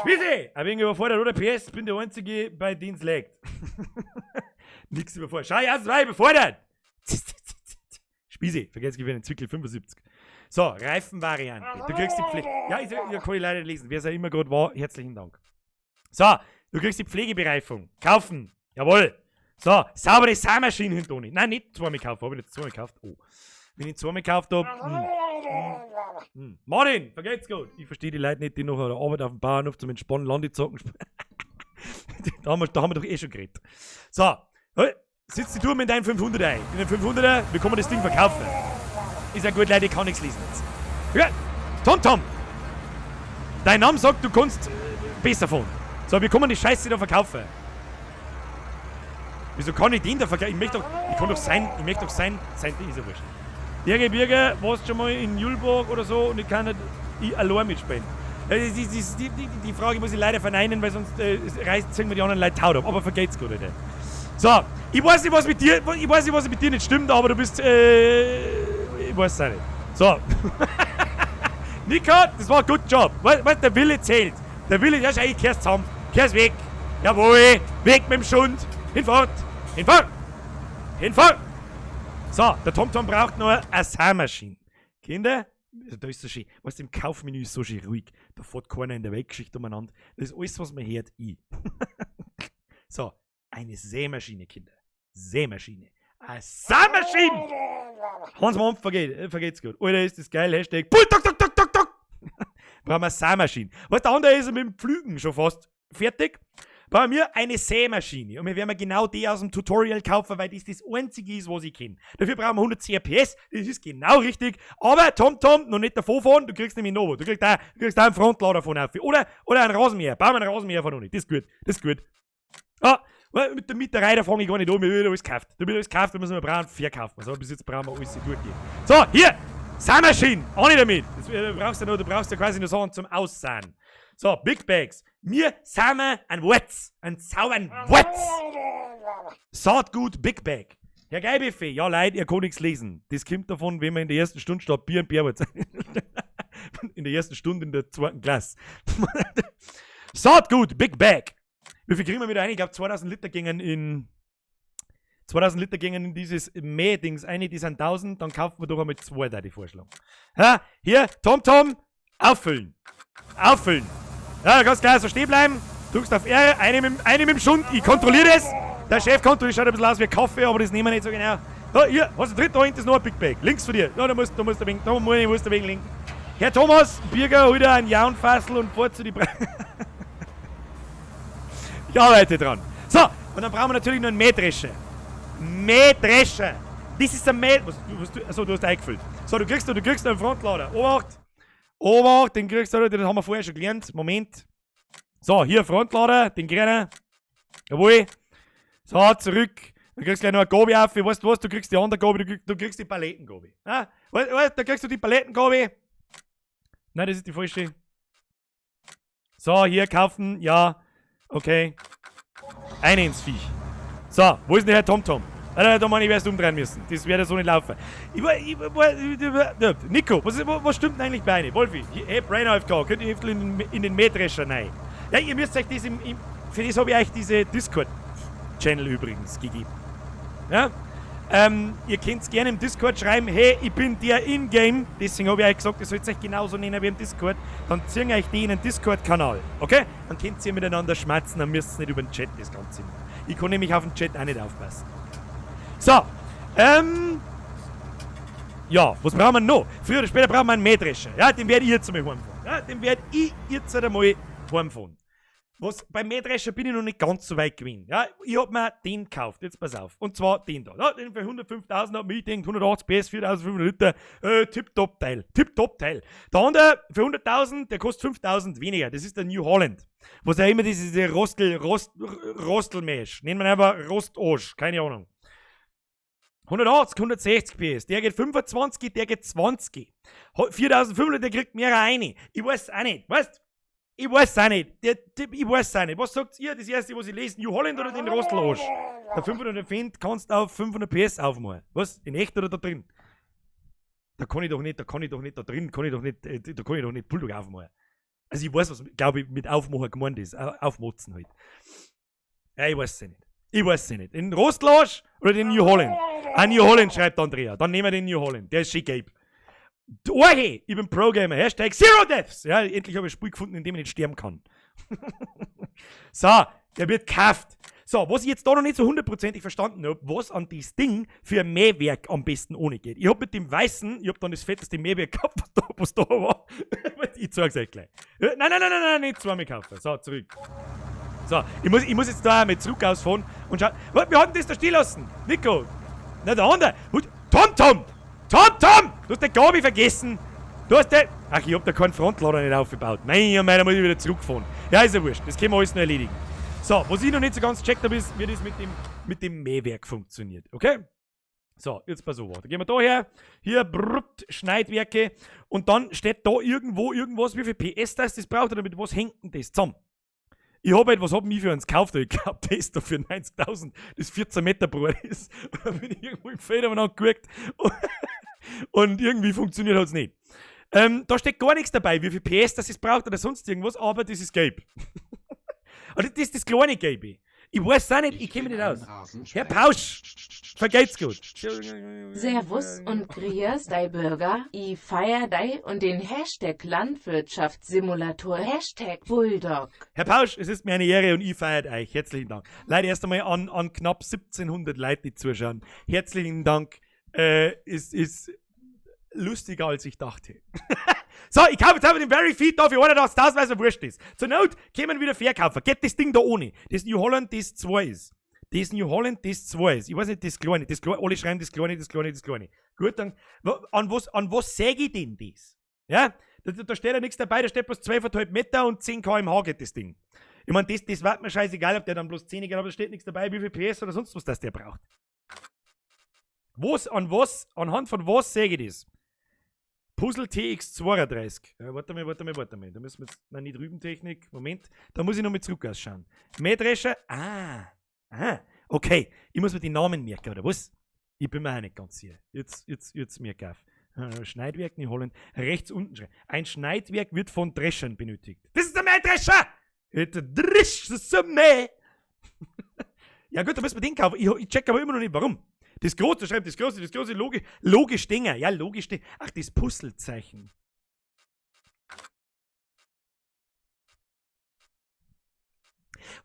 Spießi! Ein wenig überfordert, oder? PS, bin der Einzige, bei dem es laggt. Nix überfordert. Schau, erst zwei überfordert! Spießi, vergesst ich den Zwickel 75. So, Reifenvariante. Du kriegst die Pflege. Ja, ich kann ich leider nicht lesen. Wer es ja immer gerade war, herzlichen Dank. So, du kriegst die Pflegebereifung. Kaufen. Jawohl. So, saubere Sämaschine hinten ohne. Nein, nicht zweimal gekauft. Habe ich nicht zweimal gekauft? Oh. Wenn ich zweimal gekauft habe. Martin, vergeht's gut. Ich verstehe die Leute nicht, die noch an der Arbeit auf dem Bauernhof zum Entspannen Landi zocken. Da haben wir doch eh schon geredet. So, hey, sitzt die du mit deinem 500er ein. In den 500er, wie kann man das Ding verkaufen? Ist ja gut, Leute, ich kann nichts lesen jetzt. Ja, Tom Tom! Dein Name sagt, du kannst besser fahren. So, wie kann man die Scheiße da verkaufen? Wieso kann ich den da verkaufen? Ich möchte doch, ich kann doch sein, ich möchte doch sein, sein Ding ist ja wurscht. Birger, Birger, warst schon mal in Julborg oder so und ich kann nicht ich allein mitspielen. Die Frage muss ich leider verneinen, weil sonst reißt mir die anderen Leute taut ab. Aber vergeht's gut, Alter. So, ich weiß nicht, was mit dir, ich weiß nicht, was mit dir nicht stimmt, aber du bist, ich weiß es auch nicht. So. Nico, das war ein guter Job. Weißt, der Wille zählt. Der Wille, ja, schau, ich kehr's zusammen. Kehr's weg. Jawohl. Weg mit dem Schund. Hinfort. Hinfort. Hinfort. So, der TomTom braucht nur eine Sämaschine. Kinder, da ist so schön. Weißt du, im Kaufmenü ist so schön ruhig. Da fährt keiner in der Weltgeschichte umeinander. Das ist alles, was man hört, ich. So, eine Sämaschine, Kinder. Sämaschine. Eine Sämaschine! Hans Mann, vergeht's gut. Alter, ist das geil. Hashtag Bulldog, dog, dog, dog, dog. Brauchen wir eine Sämaschine. Weißt du, der andere ist mit dem Pflügen schon fast fertig. Bei mir eine Sämaschine. Und wir werden genau die aus dem Tutorial kaufen, weil das das einzige ist, was ich kenne. Dafür brauchen wir 110 PS. Das ist genau richtig. Aber Tom Tom, noch nicht davon fahren, du kriegst nämlich noch. Du kriegst da einen Frontlader von auf. Oder einen Rasenmäher. Bauen wir einen Rasenmäher von unten. Das ist gut. Das ist gut. Ah, mit der Mieterei, da fange ich gar nicht an. Mir wird alles gekauft. Da wird alles gekauft, da müssen wir brauchen, verkaufen. So, bis jetzt brauchen wir alles durchgehen. So, hier! Sämaschine! Auch nicht damit! Das, du brauchst ja quasi nur Sachen zum Aussahen. So, Big Bags. Mir sind ein Wetz. Ein sauberen Wetz. Saatgut Big Bag. Herr Geilbuffet, ja Leute, ihr könnt nichts lesen. Das kommt davon, wenn man in der ersten Stunde statt Bier und Bier in der ersten Stunde in der zweiten Klasse. Saatgut Big Bag. Wie viel kriegen wir wieder rein? Ich glaube 2000 Liter gingen in dieses Mähdings eine, die sind 1000, dann kaufen wir doch einmal zwei, da die Vorschlag. Ha, hier, Tom Tom, auffüllen. Auffüllen. Ja, ganz klar, so stehen bleiben. Drückst auf R, eine mit dem Schund, ich kontrolliere das. Der Chef kontrolliert, schaut ein bisschen aus wie Kaffee, aber das nehmen wir nicht so genau. Da, hier, hast du dritt, da hinten ist noch ein Big Bag. Links von dir. Ja, da musst du ein wenig, da musst du ein wenig linken. Herr Thomas, Birger, holt ein Jaunfassel und fährt zu die Bre. Ich arbeite dran. So, und dann brauchen wir natürlich noch einen Mähdrescher. Mähdrescher. Das ist ein Mäh... Was, du, achso, du hast eingefüllt. So, du kriegst einen Frontlader. Obacht. Obacht, den kriegst du, den haben wir vorher schon gelernt. Moment. So, hier Frontlader, den grünen. Jawohl. So, zurück. Dann kriegst du gleich noch eine Gabi auf. Weißt du was? Du kriegst die andere Gabi, du kriegst die Palettengabi. Ja? Weißt, da kriegst du die Palettengabi. Nein, das ist die falsche. So, hier kaufen. Ja. Okay. Eine ins Viech. So, wo ist denn der Herr TomTom? Alter, da meine ich, wirst du umdrehen müssen. Das wird ja so nicht laufen. Ich, Nico, was stimmt denn eigentlich bei Ihnen? Wolfi, hey, Brain AFK, könnt ihr in den Mähdrescher rein? Ja, ihr müsst euch das für das habe ich euch diese Discord-Channel übrigens gegeben. Ja? Ihr könnt gerne im Discord schreiben, hey, ich bin der In-Game. Deswegen habe ich euch gesagt, ihr sollt euch genauso nennen wie im Discord. Dann ziehen euch die in den Discord-Kanal, okay? Dann könnt ihr miteinander schmatzen, dann müsst ihr nicht über den Chat das Ganze machen. Ich kann nämlich auf den Chat auch nicht aufpassen. So, ja, was brauchen wir noch? Früher oder später brauchen wir einen Mähdrescher. Ja, den werde ich jetzt einmal heimfahren. Ja, den werde ich jetzt einmal heimfahren. Was, beim Mähdrescher bin ich noch nicht ganz so weit gewesen. Ja, ich hab mir den gekauft, jetzt pass auf. Und zwar den da. Ja, den für 105.000 hat mich gedacht, 180 PS, 4.500 Liter, Tipptopp-Teil. Tipptopp-Teil. Der andere für 100.000, der kostet 5.000 weniger. Das ist der New Holland. Was auch immer das ist, der Rostelmäsch. Nennen wir einfach Rostosch, keine Ahnung. 180, 160 PS. Der geht 25, der geht 20. 4.500, der kriegt mehr rein. Ich weiß auch nicht, weißt? Ich weiß auch nicht. Ich weiß auch nicht. Was sagt ihr? Das erste, was ich lese, New Holland oder den Rostelarsch? Der 500 Fendt kannst du auf 500 PS aufmachen. Was? In echt oder da drin? Da kann ich doch nicht, da kann ich doch nicht, da drin kann ich doch nicht, da kann ich doch nicht Bulldog aufmachen. Also ich weiß, was, glaub ich, mit Aufmachen gemeint ist. Aufmotzen halt. Ja, ich weiß es nicht. Ich weiß es nicht. Den Rostelarsch oder den New Holland? Ah, New Holland, schreibt Andrea. Dann nehmen wir den New Holland. Der ist schick gelb. Orge, ich bin Pro-Gamer. Hashtag Zero Deaths. Ja, endlich habe ich ein Spiel gefunden, in dem ich nicht sterben kann. So, der wird gekauft. So, was ich jetzt da noch nicht so hundertprozentig verstanden hab, was an das Ding für ein Mähwerk am besten ohne geht. Ich hab mit dem Weißen, ich hab dann das fetteste Mähwerk gehabt, was da war. Ich zeig's euch gleich. Nein, nein, nein, nein, nein, nicht zweimal kaufen. So, zurück. So, ich muss jetzt da einmal zurück ausfahren und schauen. Warte, wir hatten das da stehen lassen. Nico. Na, der andere. Gut. Tom, Tom! Tom, Tom! Du hast den Gabi vergessen. Du hast den... Ach, ich hab da keinen Frontlader nicht aufgebaut. Mein, oh mein, da muss ich wieder zurückfahren. Ja, ist ja wurscht. Das können wir alles noch erledigen. So, was ich noch nicht so ganz gecheckt habe, ist, wie das mit dem Mähwerk funktioniert. Okay? So, jetzt pass auf. Da gehen wir da her. Hier, brrrt, Schneidwerke. Und dann steht da irgendwo irgendwas, wie viel PS das braucht oder mit was hängt denn das zusammen? Ich hab halt, was hab ich für eins gekauft? Ich glaub, das da für 90.000, das 14 Meter breit ist. Und dann bin ich irgendwo im Feld angeguckt. Und irgendwie funktioniert hat's nicht. Da steht gar nichts dabei, wie viel PS das es braucht oder sonst irgendwas, aber das ist gelb. Und das ist das kleine Gelbe. Ich weiß auch nicht, ich kenn mich nicht aus. Herr Pausch, vergeht's gut. Servus und Grias dei Bürger, i feier dei und den Hashtag Landwirtschaftssimulator, Hashtag Bulldog. Herr Pausch, es ist mir eine Ehre und ich feiert euch. Herzlichen Dank. Leider erst einmal an knapp 1700 Leute, die zuschauen. Herzlichen Dank. Es ist lustiger, als ich dachte. So, ich kaufe jetzt einfach den Very Feed da für 81.000, weil es mir wurscht ist. Zur Not können wir wieder verkaufen. Geht das Ding da ohne. Das New Holland, das 2 ist. Das New Holland, das 2 ist. Ich weiß nicht, das Kleine. Das Kleine, alle schreiben das Kleine, das Kleine, das Kleine. Gut, dann, an was sage ich denn das? Ja, da steht ja nichts dabei, da steht bloß 12,5 Meter und 10 km/h geht das Ding. Ich mein, das war mir scheißegal, ob der dann bloß 10 geht, aber da steht nichts dabei, wie viel PS oder sonst was das der braucht. Was, an was, anhand von was sage ich das? Puzzle TX32. Ja, warte mal, warte mal, warte mal. Da müssen wir jetzt, nein, nicht Rübentechnik. Moment. Da muss ich noch mal zurück ausschauen. Mähdrescher. Ah. Ah. Okay. Ich muss mir die Namen merken, oder was? Ich bin mir auch nicht ganz sicher. Jetzt merk auf. Schneidwerk in Holland. Rechts unten schreiben. Ein Schneidwerk wird von Dreschern benötigt. Das ist der Mähdrescher! Drisch, das ist so Mäh! Ja gut, da müssen wir den kaufen. Ich check aber immer noch nicht, warum. Das Große, schreibt das Große, das Große, logisch Dinger. Ja, logisch Dinger. Ach, das Puzzlezeichen.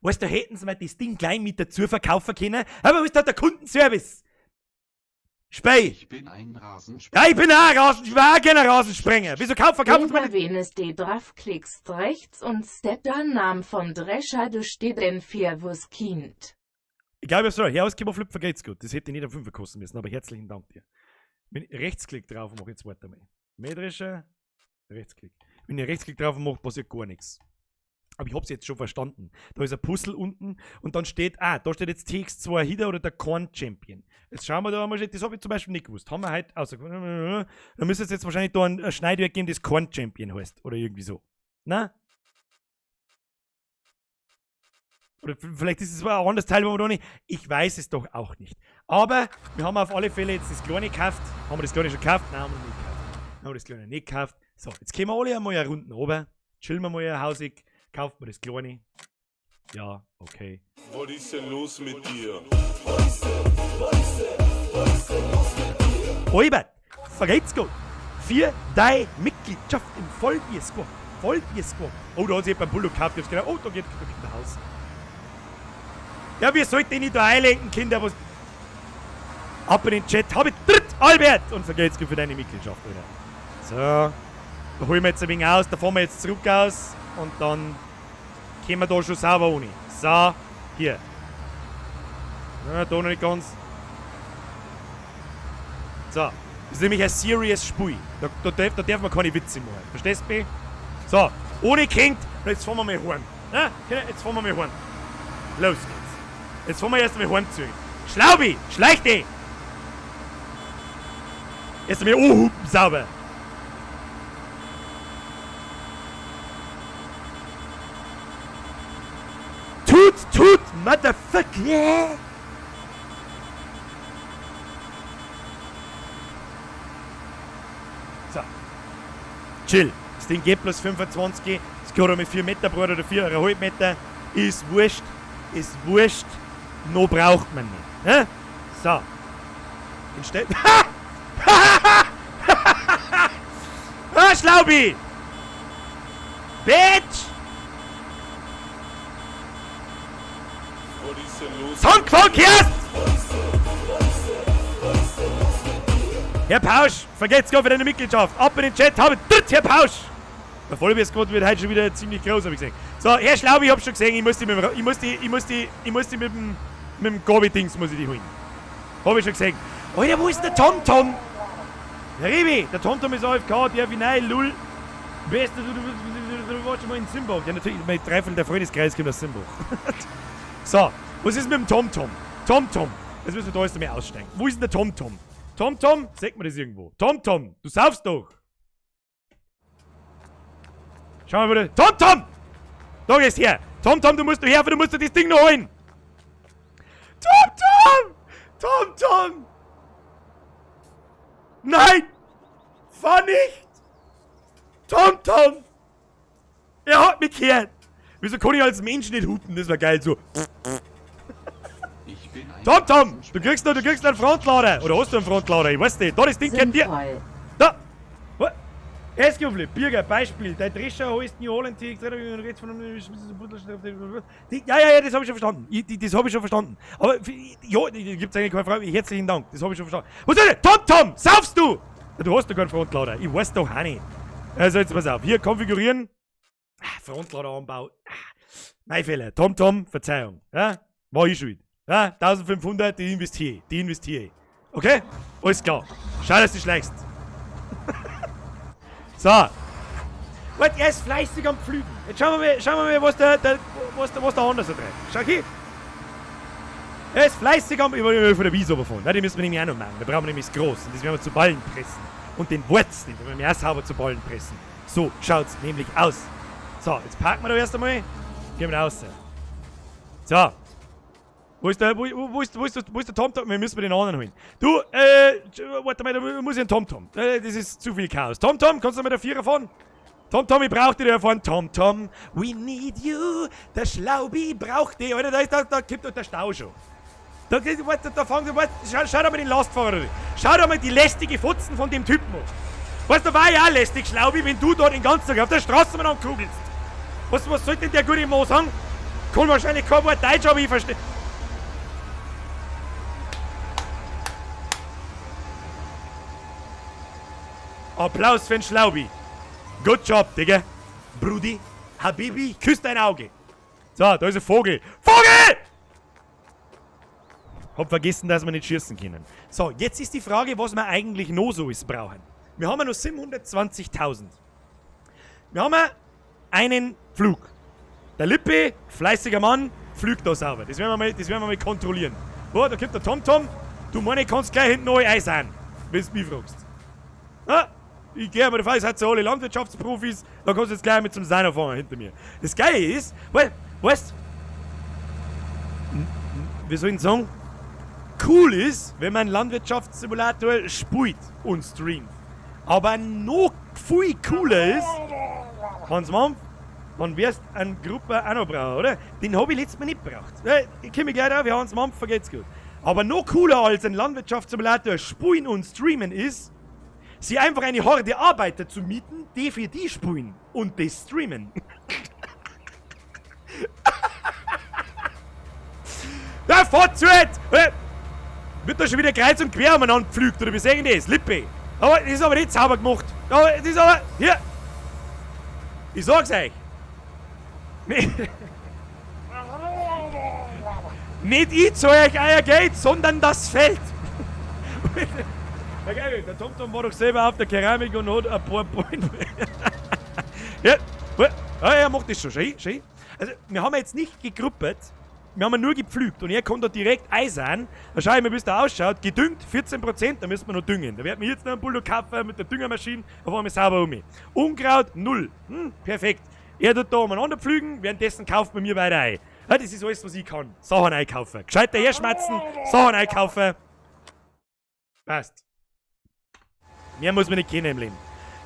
Weißt du, hätten sie mir das Ding gleich mit dazu verkaufen können? Aber was ist da der Kundenservice? Spey! Ich bin ein Rasensprenger. Ja, ich bin auch ein Rasen, ich war auch gerne ein Rasensprenger. Wieso verkaufen sie mir Über wen es de drauf klickst rechts und step dann Namen vom Drescher, du steht denn vier wu's Kind. Ich glaube, so, Herr Ausgeber Flip vergeht's gut. Das hätte ich nicht am 5 kosten müssen, aber herzlichen Dank dir. Wenn ich Rechtsklick drauf mache, jetzt warte mal. Mähdrescher, Rechtsklick. Wenn ich Rechtsklick drauf mache, passiert gar nichts. Aber ich hab's jetzt schon verstanden. Da ist ein Puzzle unten und dann steht, da steht jetzt TX2 Hida oder der Korn Champion. Jetzt schauen wir da mal, das hab ich zum Beispiel nicht gewusst. Haben wir heute, also, da müsste es jetzt wahrscheinlich da ein Schneidwerk geben, das Korn Champion heißt. Oder irgendwie so. Na? Oder vielleicht ist es ein anderes Teil, wo wir da nicht. Ich weiß es doch auch nicht. Aber wir haben auf alle Fälle jetzt das Kleine gekauft. Haben wir das Kleine schon gekauft? Nein, haben wir nicht gekauft. Haben wir das Kleine nicht gekauft. So, jetzt gehen wir alle einmal eine Runde runter. Chillen wir mal hausig. Kauft mir das Kleine. Ja, okay. Was ist denn los mit dir? Was ist denn? Was ist denn? Albert, vergeht's gut. Für deine Mitgliedschaft im Vollbier-Squad. Vollbier-Squad. Oh, da hat sich jemand einen Bullo gekauft. Ich hab's gedacht, oh, da geht der Haus. Ja, wir sollten nicht da einlenken, Kinder. Was. Ab in den Chat. Hab ich dritt, Albert! Und vergeht's gut für deine Mitgliedschaft, Alter. So. Da holen wir jetzt ein wenig aus. Da fahren wir jetzt zurück aus. Und dann kommen wir da schon sauber ohne. So, hier. Ja, da noch nicht ganz. So. Das ist nämlich ein serious Spiel. Da darf man keine Witze machen. Verstehst du mich? So, ohne Kind. Und jetzt fahren wir mal heim. Ja, jetzt fahren wir mal heim. Los geht's. Jetzt fahren wir erst einmal heimziehen. Schlaubi, schleich dich! Erst einmal anhupen, sauber. Tut, tut, motherfucker! Yeah. So. Chill. Das Ding geht bloß 25. Das geht einmal 4 Meter, Bruder, oder 4,5 Meter. Ist wurscht. Ist wurscht. No braucht man nicht. Ne? So. Den Ah, Schlaubi! Bitch! Was ist denn los? Zusammengefahren, kehrst! Herr Pausch, vergesst gar für deine Mitgliedschaft. Ab in den Chat, habe dritt, Herr Pausch! Der Vollbier-Squad wird heute schon wieder ziemlich groß, hab ich gesehen. So, Herr Schlaubi, ich hab schon gesehen, ich muss die mit dem, ich muss die, ich muss die, ich muss die mit dem Gabi-Dings muss ich die holen. Hab ich schon gesehen. Alter, wo ist der TomTom? Herr Rebi, der TomTom ist AFK, der wie nein, lull. Beste, du warst schon mal in Simbach. Ja, natürlich, mein Dreiviertel der Freundeskreis kommt aus Simbach. So, was ist mit dem TomTom? TomTom, jetzt müssen wir da erst einmal aussteigen. Wo ist denn der TomTom? TomTom, sagt man das irgendwo? TomTom, du saufst doch! Schau mal bitte. TomTom! Da gehst her! TomTom, du musst du her, du musst dir das Ding noch holen! TomTom! TomTom! Nein! Fahr nicht! TomTom! Er hat mich gehört! Wieso kann ich als Mensch nicht hupen? Das war geil so. Ich bin ein TomTom! Du kriegst noch einen Frontlader! Oder hast du einen Frontlader? Ich weiß nicht. Da, das Ding gehört dir! Sinnvoll. Da! Was? Eskufle, Birger, Beispiel, dein Drescher heißt New Holland TX, ja, ja, ja, das habe ich schon verstanden. Das habe ich schon verstanden. Aber, ja, gibt's eigentlich keine Frage. Herzlichen Dank, das habe ich schon verstanden. Was soll das? TomTom, saufst du? Ja, du hast doch keinen Frontlader. Ich weiß doch auch nicht. Also, jetzt pass auf. Hier, konfigurieren. Ah, Frontladeranbau. Ah, mein Fehler. TomTom, Verzeihung. Ja, war ich schuld. Ja, 1500, die investiere ich. Die investiere ich. Okay? Alles klar. Schau, dass du schleichst. So. Warte, er ist fleißig am Pflügen. Jetzt schauen wir mal, was der andere so treibt. Schau hier. Er ist fleißig am... Ich wollte von der Wiese runterfahren. Nein, die müssen wir nämlich auch noch machen. Da brauchen wir nämlich das Groß. Und das werden wir zu Ballen pressen. Und den Wurz, den werden wir auch sauber zu Ballen pressen. So schaut's nämlich aus. So, jetzt parken wir da erst einmal. Gehen wir raus. So. Wo ist der, wo, wo, wo ist, wo ist, wo ist der TomTom? Wir müssen den anderen holen. Du, warte mal, da muss ich einen TomTom. Das ist zu viel Chaos. TomTom, kannst du mit der Vierer fahren? TomTom, ich brauch dich da fahren. TomTom, we need you. Der Schlaubi braucht dich. Alter, da kippt doch der Stau schon. Da, warte, da fangen sie, warte, schau dir mal den Lastfahrer an. Schau dir mal die lästige Fotzen von dem Typen an. Weißt du, da war ich auch lästig, Schlaubi, wenn du da den ganzen Tag auf der Straße mal ankugelst. Was soll denn der gute Mann sagen? Kann wahrscheinlich kein Wort Deutsch, aber ich verstehe. Applaus für den Schlaubi. Good job, Digga. Brudi, Habibi, küss dein Auge. So, da ist ein Vogel. Vogel! Hab vergessen, dass wir nicht schießen können. So, jetzt ist die Frage, was wir eigentlich noch so ist brauchen. Wir haben ja noch 720.000. Wir haben ja einen Pflug. Der Lippe, fleißiger Mann, pflügt da sauber. Das werden wir mal kontrollieren. Oh, da kommt der TomTom. Du meine, kannst gleich hinten neu einsahen, wenn du mich fragst. Ah, ich gehe mal davon, ihr seid so alle Landwirtschaftsprofis, da kannst du jetzt gleich mit zum Seiner fahren hinter mir. Das Geile ist, weißt, wir sollen sagen, cool ist, wenn man Landwirtschaftssimulator spielt und streamt. Aber noch viel cooler ist, Hans Mampf, dann wirst einen Gruppe auch noch brauchen, oder? Den hab ich letztes Mal nicht gebraucht. Ich komm mich gleich drauf, Hans Mampf, vergeht's gut. Aber noch cooler als ein Landwirtschaftssimulator spulen und streamen ist, sie einfach eine Horde Arbeiter zu mieten, die für die spulen und das streamen. Ja, fahrt zu! Wird da schon wieder kreuz und quer umeinander gepflügt, oder wie sehen das? Lippe! Aber das ist aber nicht sauber gemacht. Aber das ist aber. Hier! Ich sag's euch! Nicht ich zahle euch euer Geld, sondern das Feld! Ja, geil, der TomTom war doch selber auf der Keramik und hat ein paar Bäume. Ja, ja, er macht das schon. Schön, schön. Also, wir haben jetzt nicht gegruppert, wir haben nur gepflügt und er kann da direkt eisern. Da schau ich mal, wie es da ausschaut. Gedüngt 14%, da müssen wir noch düngen. Da werden wir jetzt noch einen Bulldog kaufen mit der Düngermaschine, da fahren wir sauber um. Unkraut 0. Perfekt. Er tut da umeinander pflügen, währenddessen kauft man mir weiter ein. Ja, das ist alles, was ich kann. Sachen einkaufen. Gescheiter herschmatzen, Sachen einkaufen. Passt. Mehr muss man nicht kennen im Leben.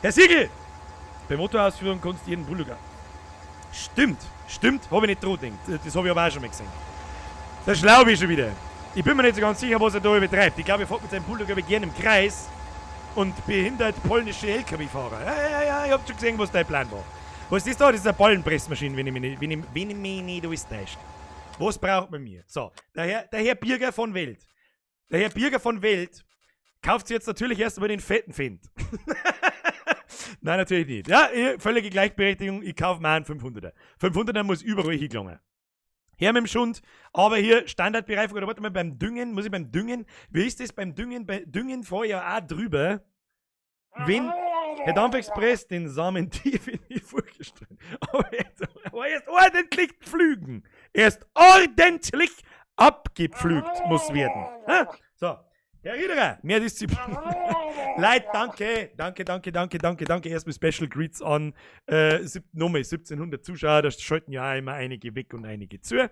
Herr Siegel! Bei Motorausführung kannst du jeden Bulldog. Stimmt, stimmt, hab ich nicht dran gedacht. Das hab ich aber auch schon mal gesehen. Da schlau ich schon wieder. Ich bin mir nicht so ganz sicher, was er da betreibt. Ich glaube, er fährt mit seinem Bulldog aber gerne im Kreis und behindert polnische LKW-Fahrer. Ja, ja, ja, ich hab schon gesehen, was dein Plan war. Was ist das da? Das ist eine Ballenpressmaschine, wenn ich mich nicht, wenn ich mich nicht alles täuscht. Was braucht man mir? So, der Herr Birger von Welt. Der Herr Birger von Welt kauft sich jetzt natürlich erst einmal den fetten Fendt. Nein, natürlich nicht. Ja, völlige Gleichberechtigung, ich kaufe mir einen 500er. 500er muss überall hingelangen. Her mit dem Schund, aber hier Standardbereifung, oder warte mal, beim Düngen, muss ich beim Düngen, wie ist das beim Düngen? Bei Düngen fahre ich ja auch drüber, wenn Herr Dampfexpress den Samen tief in die Furche streut. Aber erst ordentlich pflügen. Erst ordentlich abgepflügt muss werden. Ha? So, Herr Riederer, mehr Disziplin. Leute, danke, danke, danke, danke, danke, danke. Erstmal Special Greets an nochmal 1700 Zuschauer. Da schalten ja auch immer einige weg und einige zu.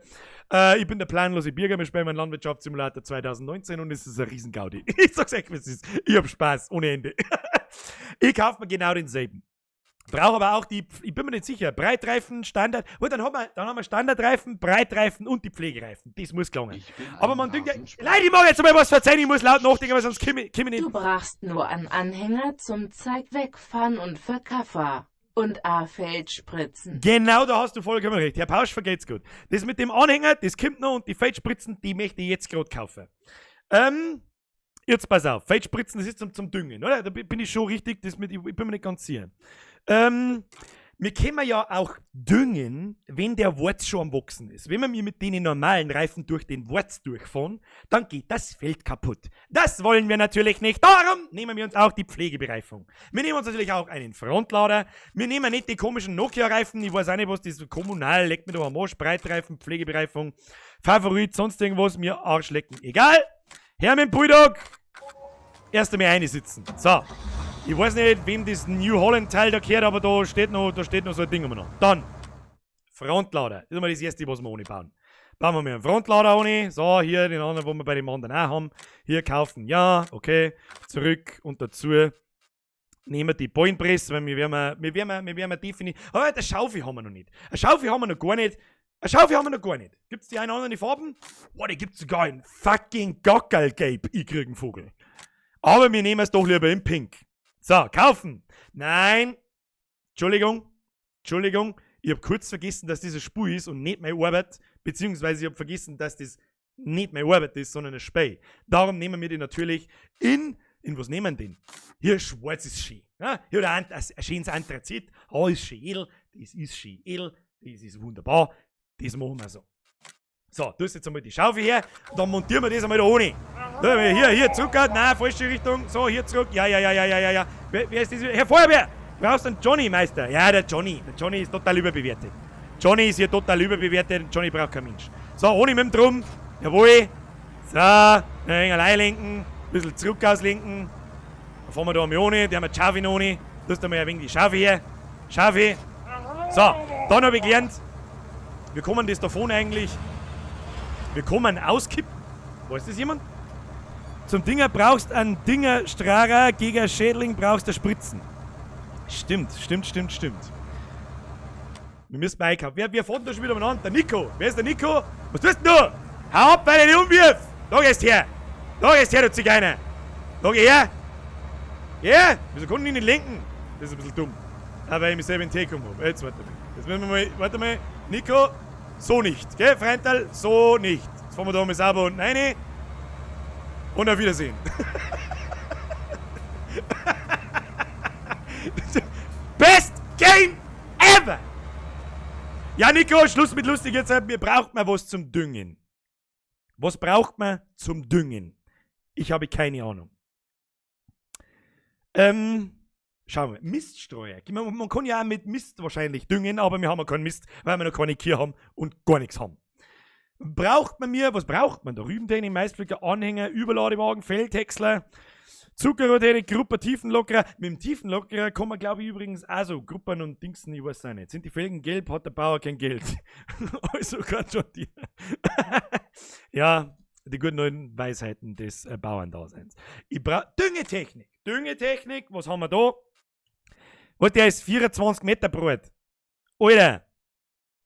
Ich bin der planlose Birger, wir spielen meinen Landwirtschaftssimulator 2019 und es ist ein Riesengaudi. Ich sag's euch, wie es ist. Ich hab Spaß ohne Ende. Ich kauf mir genau denselben. Brauche aber auch die, ich bin mir nicht sicher, Breitreifen, Standard. Oh, dann haben wir Standardreifen, Breitreifen und die Pflegereifen. Das muss gelangen. Aber man denkt ja, Leute, ich mag jetzt mal was verzeihen, ich muss laut nachdenken, weil sonst komm ich nicht. Du brauchst nur einen Anhänger zum Zeig wegfahren und Verkaffer. Und A-Feldspritzen. Genau, da hast du vollkommen recht. Herr Pausch, vergeht's gut. Das mit dem Anhänger, das kommt noch und die Feldspritzen, die möchte ich jetzt gerade kaufen. Jetzt pass auf, Feldspritzen, das ist zum Düngen, oder? Da bin ich schon richtig, das mit, ich bin mir nicht ganz sicher. Wir können ja auch düngen, wenn der Wurz schon am Wachsen ist. Wenn wir mit den normalen Reifen durch den Wurz durchfahren, dann geht das Feld kaputt. Das wollen wir natürlich nicht. Darum nehmen wir uns auch die Pflegebereifung. Wir nehmen uns natürlich auch einen Frontlader. Wir nehmen nicht die komischen Nokia-Reifen. Ich weiß auch nicht, was das ist. Kommunal, leckt mir da am Arsch. Breitreifen, Pflegebereifung, Favorit, sonst irgendwas. Mir Arsch lecken. Egal. Her mit dem Bulldog. Erst einmal einsitzen. So. Ich weiß nicht, wem das New Holland Teil da gehört, aber da steht noch so ein Ding umeinander. Dann, Frontlader. Das ist mal das erste, was wir ohne bauen. Bauen wir mal einen Frontlader ohne. So, hier den anderen, wo wir bei dem anderen auch haben. Hier kaufen, ja, okay. Zurück und dazu nehmen wir die Ballenpresse, weil wir werden definitiv. Aber eine Schaufel haben wir noch nicht. Eine Schaufel haben wir noch gar nicht. Eine Schaufel haben wir noch gar nicht. Gibt's die einen anderen Farben? Boah, die gibt's sogar in fucking Gackerlgelb. Ich krieg einen Vogel. Aber wir nehmen es doch lieber in Pink. So, kaufen. Nein. Entschuldigung. Entschuldigung. Ich hab kurz vergessen, dass das eine Spur ist und nicht meine Arbeit. Beziehungsweise ich hab vergessen, dass das nicht meine Arbeit ist, sondern ein Spiel. Darum nehmen wir die natürlich in was nehmen wir denn? Hier schwarz ist schön. Ja, hier hat ein schönes Anthrazit. Oh, ist schön edel. Das ist schön edel. Das ist wunderbar. Das machen wir so. So, du hast jetzt einmal die Schaufel her, dann montieren wir das einmal da ohne. Da, hier, zurück, nein, falsche Richtung, so, hier zurück, ja. Wer ist das? Herr Feuerwehr, brauchst du einen Johnny, Meister? Ja, der Johnny ist total überbewertet. Johnny ist hier total überbewertet, Johnny braucht kein Mensch. So, ohne mit dem Drum, jawohl. So, ein wenig allein lenken, ein bisschen zurück auslenken. Dann fahren wir da einmal ohne, der haben wir die Schaufel noch ohne. Du hast einmal ein wenig die Schaufel her. Schaufel. So, dann habe ich gelernt, wir kommen das davon eigentlich. Wir kommen auskippen. Weiß das jemand? Zum Dinger brauchst einen Dingerstrahrer, gegen Schädling brauchst du Spritzen. Stimmt. Wir müssen mal einkaufen. Wer fährt da schon wieder umeinander? Der Nico. Wer ist der Nico? Was tust denn du? Hau ab, weil ich dich umwirf! Da gehst her! Da gehst her, du Zigeuner! Da geh her! Ja! Wieso konnten die nicht lenken? Das ist ein bisschen dumm. Aber ich mich selber in den Tee gekommen hab. Jetzt warte mal. Jetzt müssen wir mal. Warte mal. Nico, so nicht. Gell, Freundl? So nicht. Jetzt fahren wir da mal sauber unten rein. Und auf Wiedersehen. Best Game ever! Ja, Nico, Schluss mit lustig jetzt. Mir braucht man was zum Düngen. Was braucht man zum Düngen? Ich habe keine Ahnung. Schauen wir. Miststreuer. Man kann ja auch mit Mist wahrscheinlich düngen, aber wir haben ja keinen Mist, weil wir noch keine Kühe haben und gar nichts haben. Braucht man mir, was braucht man da? Rübentechnik, Maispflücker, Anhänger, Überladewagen, Feldhäcksler, Zuckerrohrtechnik, Gruppe Tiefenlockerer. Mit dem Tiefenlockerer kann man, glaube ich, übrigens auch so Gruppen und Dingsen, ich weiß auch nicht. Sind die Felgen gelb, hat der Bauer kein Geld. Also kann schon die. Ja, die guten alten Weisheiten des Bauerndaseins. Ich brauche Düngetechnik. Düngetechnik, was haben wir da? Was, der ist 24 Meter breit. Alter,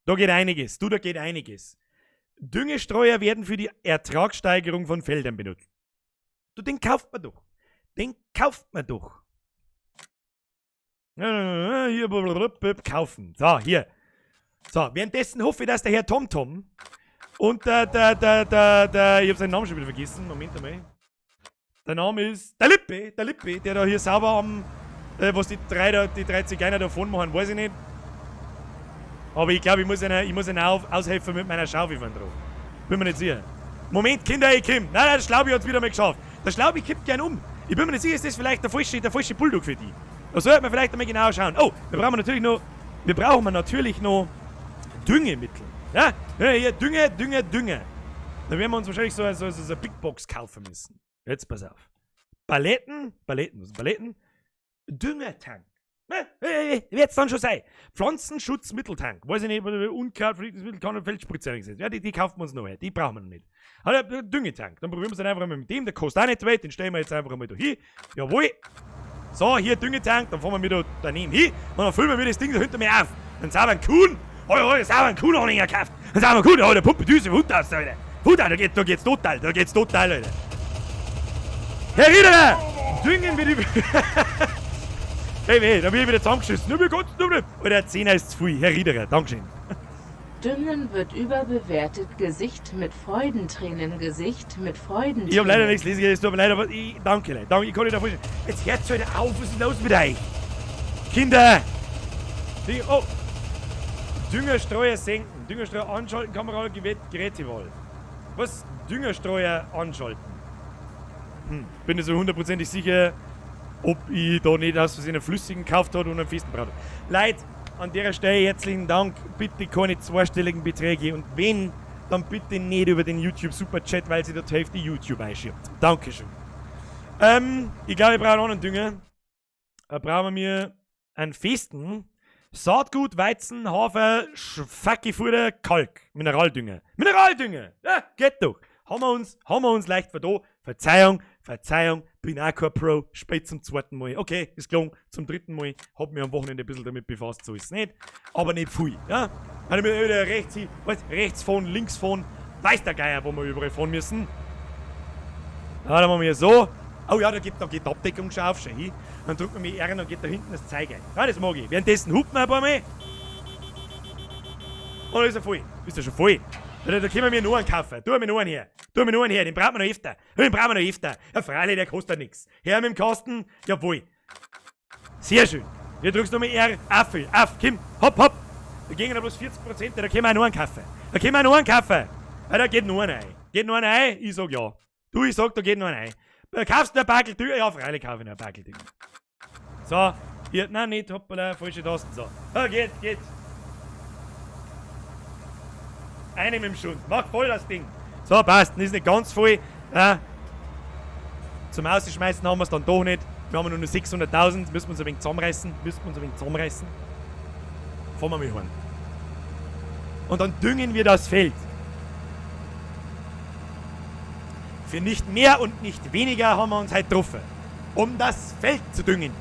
da geht einiges. Du, da geht einiges. Düngestreuer werden für die Ertragssteigerung von Feldern benutzt. Du, den kauft man doch. Den kauft man doch. Hier, blablabla, kaufen. So, hier. So, währenddessen hoffe ich, dass der Herr TomTom und der, ich hab seinen Namen schon wieder vergessen. Moment einmal. Der Name ist der Lippe, der da hier sauber am, was die drei Zigeuner da vorne machen, weiß ich nicht. Aber ich glaube, ich muss einer aushelfen mit meiner Schaufel von drauf. Bin mir nicht sicher. Moment, Kinder, ich komm. Nein, nein, der Schlaubi hat's wieder mal geschafft. Der Schlaubi kippt gern um. Ich bin mir nicht sicher, ist das vielleicht der falsche Bulldog für die. Da sollte man vielleicht einmal genau schauen. Oh, wir brauchen natürlich noch Düngemittel. Ja, ja, hier, Dünger, Dünger, Dünger. Da werden wir uns wahrscheinlich so eine Big Box kaufen müssen. Jetzt pass auf. Paletten, Paletten, was sind Paletten? Düngertank. Wird's dann schon sein. Pflanzenschutzmitteltank. Weiß ich nicht, Unkraut, Vernichtungsmittel, kann und Feldspritze eingesetzt. Ja, die kaufen wir uns noch her. Die brauchen wir noch nicht. Aber Düngetank. Dann probieren wir es dann einfach mal mit dem. Der kostet auch nicht weit. Den stellen wir jetzt einfach mal da hin. Jawohl. So, hier Düngetank. Dann fahren wir mit da daneben hin. Und dann füllen wir das Ding da hinter mir auf. Dann sauber einen Kuhn. Oh, oh, sauber einen Kuhnanhänger gekauft. Dann sauber einen Kuhn. Oh, der Pumpe Düse, Hund aus, Alter. Hund aus, da geht's total. Da geht's total, Alter. Herr Riederer! Düngen wir die. Hey, hey, da bin ich wieder zusammengeschissen. Nur mir Gott, nur mir. Alter, 10er ist zu viel. Herr Riederer, Dankeschön. Düngen wird überbewertet. Gesicht mit Freudentränen, Gesicht mit Freudentränen. Ich hab leider nichts lesen, es tut mir leid, aber ich, danke, Leute. Danke, ich kann nicht davor. Jetzt hört's halt auf, was ist los mit euch? Kinder! Die, oh! Düngerstreuer senken. Düngerstreuer anschalten, Kamera, Gerätewahl. Was? Düngerstreuer anschalten? Bin nicht so hundertprozentig sicher, ob ich da nicht aus Versehen einen flüssigen gekauft habe und einen festen Braut. Leute, an der Stelle herzlichen Dank. Bitte keine zweistelligen Beträge und wenn, dann bitte nicht über den YouTube Superchat, weil sie da die Hälfte YouTube einschiebt. Dankeschön. Ich glaube, ich brauche einen anderen Dünger. Da brauchen wir mir einen festen Saatgut, Weizen, Hafer, Fackelfutter, Kalk, Mineraldünger. Mineraldünger! Ja, geht doch. Haben wir uns leicht verdo. Verzeihung, Verzeihung, bin auch kein Pro, spät zum zweiten Mal. Okay, ist gelungen, zum dritten Mal. Hab mich am Wochenende ein bisschen damit befasst, so ist es nicht. Aber nicht viel, ja. Wenn ich mir wieder rechts hin, was, rechts fahren, links fahren, weiß der Geier, wo wir überall fahren müssen. Ja, dann machen wir hier so. Oh ja, da geht die Abdeckung schon auf, schau hin. Dann drückt man mich R und dann geht da hinten das Zeug ein. Ja, das mag ich. Währenddessen hupen wir ein paar Mal. Und dann ist er voll. Ist er schon voll? Da können wir mir noch einen kaufen. Tu mir noch einen her. Tu mir noch einen her, den brauchen wir noch öfter. Den brauchen wir noch öfter. Ja, freilich, der kostet nix. Her mit dem Kasten. Jawohl. Sehr schön. Hier drückst du mal R. Auf, auf, komm. Hopp, hopp. Da gehen ja bloß 40%, da können wir auch noch einen kaufen. Da können wir auch noch einen kaufen. Ja, da geht noch einer ein. Geht noch einer ein? Ich sag ja. Du, ich sag, da geht noch einer ein. Da kaufst du ein Backel Dünger? Ja, freilich kaufe ich noch ein Backel Dünger. So, hier, nein, nicht, hoppala, falsche Tasten. So. Ja, geht, geht. Eine mit dem Schund. Mach voll das Ding. So, passt. Ist nicht ganz voll. Ja. Zum Ausschmeißen haben wir's dann doch nicht. Wir haben nur noch 600.000. Müssen wir uns ein wenig zusammenreißen. Müssen wir uns ein wenig zusammenreißen. Fahren wir mal heim. Und dann düngen wir das Feld. Für nicht mehr und nicht weniger haben wir uns heute getroffen. Um das Feld zu düngen.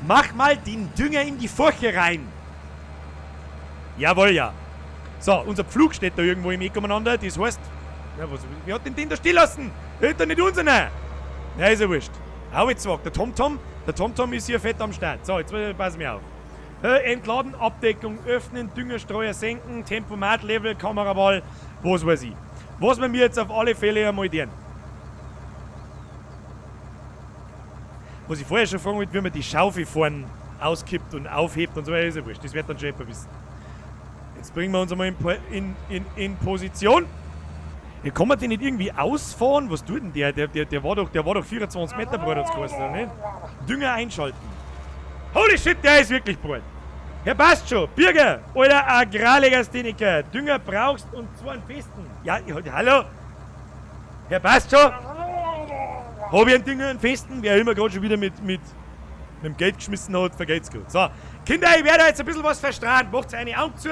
Mach mal den Dünger in die Furche rein. Jawohl, ja. So, unser Pflug steht da irgendwo im Eck umeinander. Das heißt, Na, was, wer hat denn den da stehen lassen? Der ist doch nicht unserer. Na, ist ja wurscht. Hau jetzt der TomTom, der TomTom ist hier fett am Start. So, jetzt pass mir auf. Entladen, Abdeckung öffnen, Düngerstreuer senken, Tempomat-Level, Kameraball, was weiß ich. Was wir mir jetzt auf alle Fälle einmal deren. Was ich vorher schon fragen wollte, wie man die Schaufel vorn auskippt und aufhebt und so weiter, ist ja wurscht. Das wird dann schon jemand wissen. Jetzt bringen wir uns einmal in Position. Ja, kann man den nicht irgendwie ausfahren? Was tut denn der? Der war doch 24 Meter breit, hat's geheißen, oder nicht? Dünger einschalten. Holy shit, der ist wirklich breit. Ja, passt schon. Birger, alter Agrarlegastheniker. Dünger brauchst und zwar einen festen. Ja, ja, hallo? Ja, passt schon. Hab ich einen Dünger, einen festen? Wer immer grad schon wieder mit dem Geld geschmissen hat, vergeht's gut. So, Kinder, ich werde jetzt ein bisschen was verstrahlen. Macht's eine Augen zu.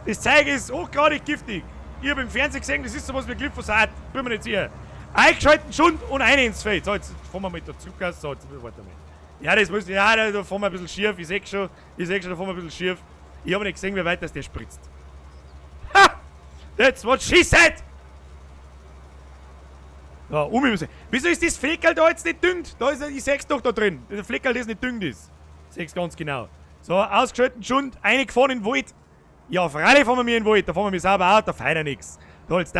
Das Zeug ist hochgradig giftig. Ich hab im Fernsehen gesehen, das ist sowas wie Glyphosat. Bin mir nicht sicher. Eingeschalten Schund und eine ins Feld. So, jetzt fahren wir mit der Zucker. So, jetzt warte mal. Ja, das muss, ja, da fahren wir ein bisschen schief. Ich seh schon, da fahren wir ein bisschen schief. Ich hab nicht gesehen, wie weit das der spritzt. Ha! That's what she said! Ja, um mich. Wieso ist das Fleckerl da jetzt nicht düngt? Da ist, ich seh's doch da drin. Das Fleckerl, das nicht düngt ist. Seh's ganz genau. So, ausgeschalten Schund, eingefahren in den Wald. Ja, freilich fahren wir mir in den Wald, da fahren wir mir sauber aus, da feiert er nix. Da, als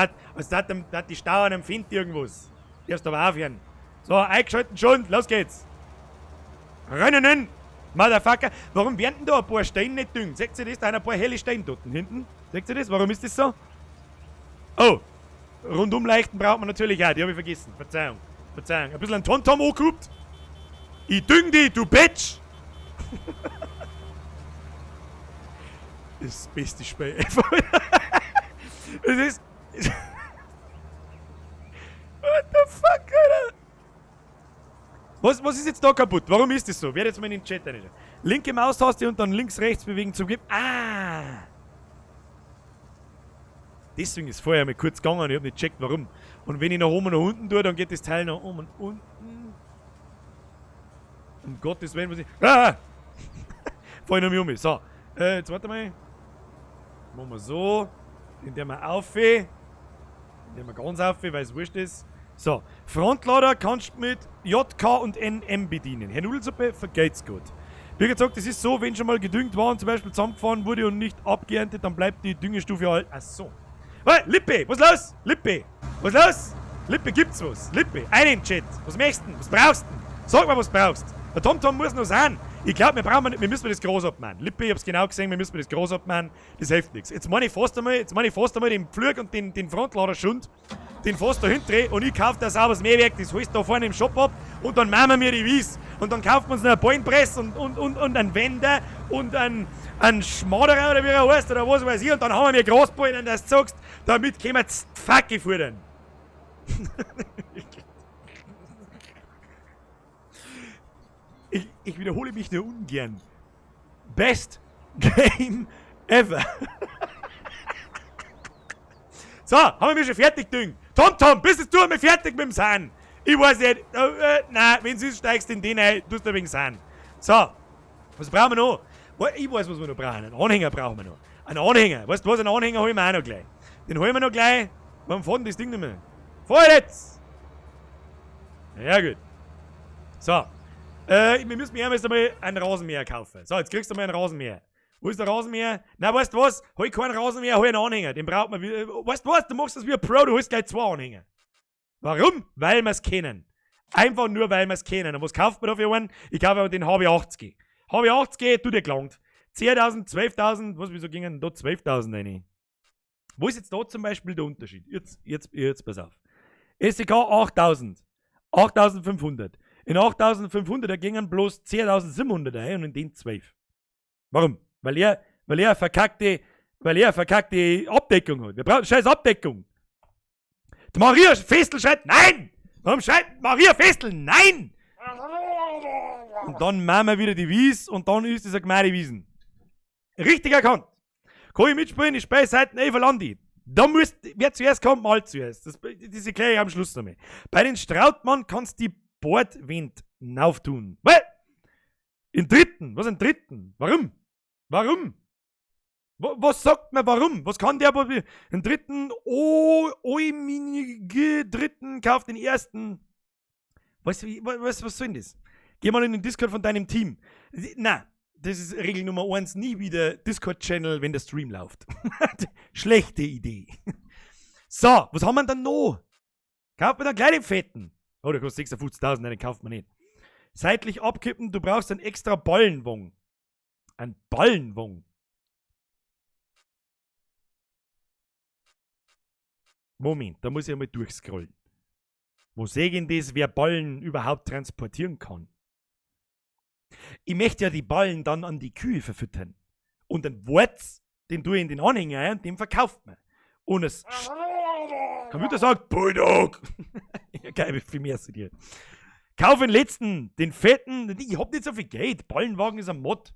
dat die Stauern empfinden irgendwas. Darfst du aber aufhören. So, eingeschalten Schund, los geht's. Rennen, Motherfucker. Warum werden denn da ein paar Steine nicht düngt? Seht ihr das? Da sind ein paar helle Steine dort hinten. Seht ihr das? Warum ist das so? Oh, Rundumleichten braucht man natürlich auch, die habe ich vergessen. Verzeihung, Verzeihung. Ein bisschen ein TomTom angeguckt. Ich düng die, du Bitch! Das ist das beste Spiel ever. Es ist. What the fuck, Alter? Was ist jetzt da kaputt? Warum ist das so? Werde jetzt mal in den Chat reinschauen. Linke Maustaste und dann links, rechts bewegen zum Geben. Ah! Deswegen ist vorher mal kurz gegangen und ich hab nicht gecheckt, warum. Und wenn ich nach oben und nach unten tue, dann geht das Teil nach oben und unten. Um Gottes Willen, was ich. Ah! Fahr ich noch mal um. So, jetzt warte mal. Machen wir so. Den der wir auf. Den wir ganz auf, weil es wurscht ist. So, Frontlader kannst du mit J, K und N, M bedienen. Herr Nudelsuppe, vergeht's gut. Wie gesagt, das ist so, wenn schon mal gedüngt war und zum Beispiel zusammengefahren wurde und nicht abgeerntet, dann bleibt die Düngestufe halt. Ach so. Hey, Lippe, was los? Lippe, was los? Lippe, gibt's was? Lippe, einen Chat. Was möchtest du? Was brauchst du? Sag mal, was brauchst. Der TomTom muss noch sein. Ich glaube, wir müssen das groß abmachen. Lippe, ich hab's genau gesehen, wir müssen das groß abmachen. Das hilft nichts. Jetzt meine ich fast einmal, den Pflug und den Frontlader-Schund, den fast da hinten und ich kaufe da sauberes Mähwerk, das holst du da vorne im Shop ab und dann machen wir die Wies. Und dann kauft man uns noch eine Ballenpresse und einen Wender und einen Schmaderer oder wie er heißt oder was weiß ich und dann haben wir Grasballen, dass du sagst, damit können wir Facke futtern. Ich wiederhole mich nur ungern. Best Game ever. So, haben wir schon fertig gedüngt. TomTom, bist du einmal fertig mit dem Sahn? Ich weiß nicht. Nein, wenn du steigst in den rein, tust du wegen Sahn. So, was brauchen wir noch? Ich weiß, was wir noch brauchen. Einen Anhänger brauchen wir noch. Einen Anhänger. Weißt du was? Einen Anhänger holen wir auch noch gleich. Den holen wir noch gleich. Warum fahren das Ding nicht mehr? Fahr jetzt! Ja, gut. So. Wir müssen mir erst einmal einen Rasenmäher kaufen. So, jetzt kriegst du mal einen Rasenmäher. Wo ist der Rasenmäher? Na, weißt du was? Hol keinen Rasenmäher, hol einen Anhänger. Den braucht man. Weißt du was? Du machst das wie ein Pro, du holst gleich zwei Anhänger. Warum? Weil wir es kennen. Einfach nur, weil wir es kennen. Und was kauft man dafür einen? Ich kaufe aber den HB80. HB80, du dir gelangt. 10.000, 12.000, was, wieso gingen da 12.000 rein? Wo ist jetzt da zum Beispiel der Unterschied? Jetzt pass auf. SEK 8.000. 8.500. In 8.500er gingen bloß 10.700 ein und in den 12. Warum? Weil er verkackte Abdeckung hat. Wir brauchen scheiß Abdeckung. Die Maria Festl schreit, nein! Warum schreit Maria Festl, nein! Und dann machen wir wieder die Wies und dann ist es eine gemeine Wiesen. Richtig erkannt. Kann ich mitspielen? Ich spiele seit Everlandi. Da muss, wer zuerst kommt, mal zuerst. Das erkläre ich am Schluss nochmal. Bei den Strautmann kannst du die Bordwind auftun. Weil? Im dritten. Was im dritten? Warum? Warum? Was sagt man, warum? Was kann der? Den dritten, oh, Oiminige dritten, kauft den ersten. Weißt du, was soll denn das? Geh mal in den Discord von deinem Team. Na, das ist Regel Nummer 1, nie wieder Discord-Channel, wenn der Stream läuft. Schlechte Idee. So, was haben wir denn noch? Kauft man dann gleich den fetten. Oh, der kostet 56.000, nein, den kauft man nicht. Seitlich abkippen, du brauchst einen extra Ballenwong. Ein Ballenwong. Moment, da muss ich einmal durchscrollen. Wo sehe ich denn das, wer Ballen überhaupt transportieren kann? Ich möchte ja die Ballen dann an die Kühe verfüttern. Und den Wurz, den tue ich in den Anhänger ein und den verkauft man. Und es Computer sagt, Bulldog! Ja, geil, viel mehr zu dir. Kauf den letzten, den fetten, ich hab nicht so viel Geld. Ballenwagen ist ein Mod.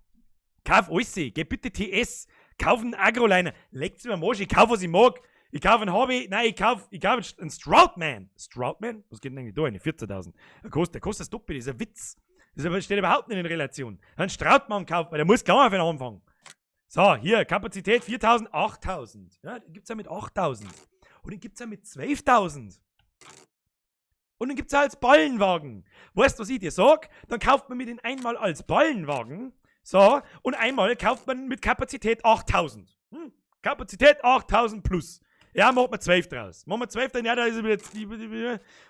Kauf alles, geh bitte TS, kauf einen Agroliner, leckt's mir am Arsch, ich kauf, was ich mag. Ich kauf einen Hobby, nein, ich kauf einen Stroudman. Stroudman? Was geht denn eigentlich da rein? 14.000. Der kostet das Doppelte, das ist ein Witz. Das steht überhaupt nicht in Relation. Einen Strautmann kauft man, der muss klar für den Anfang. So, hier, Kapazität 4.000, 8.000. Ja, den gibt's ja mit 8.000. Und den gibt's ja mit 12.000. Und den gibt's ja als Ballenwagen. Weißt du, was ich dir sag? Dann kauft man mir den einmal als Ballenwagen. So, und einmal kauft man mit Kapazität 8000. Kapazität 8000 plus. Ja, macht man 12 draus. Machen wir 12 dann, ja, da ist wieder jetzt,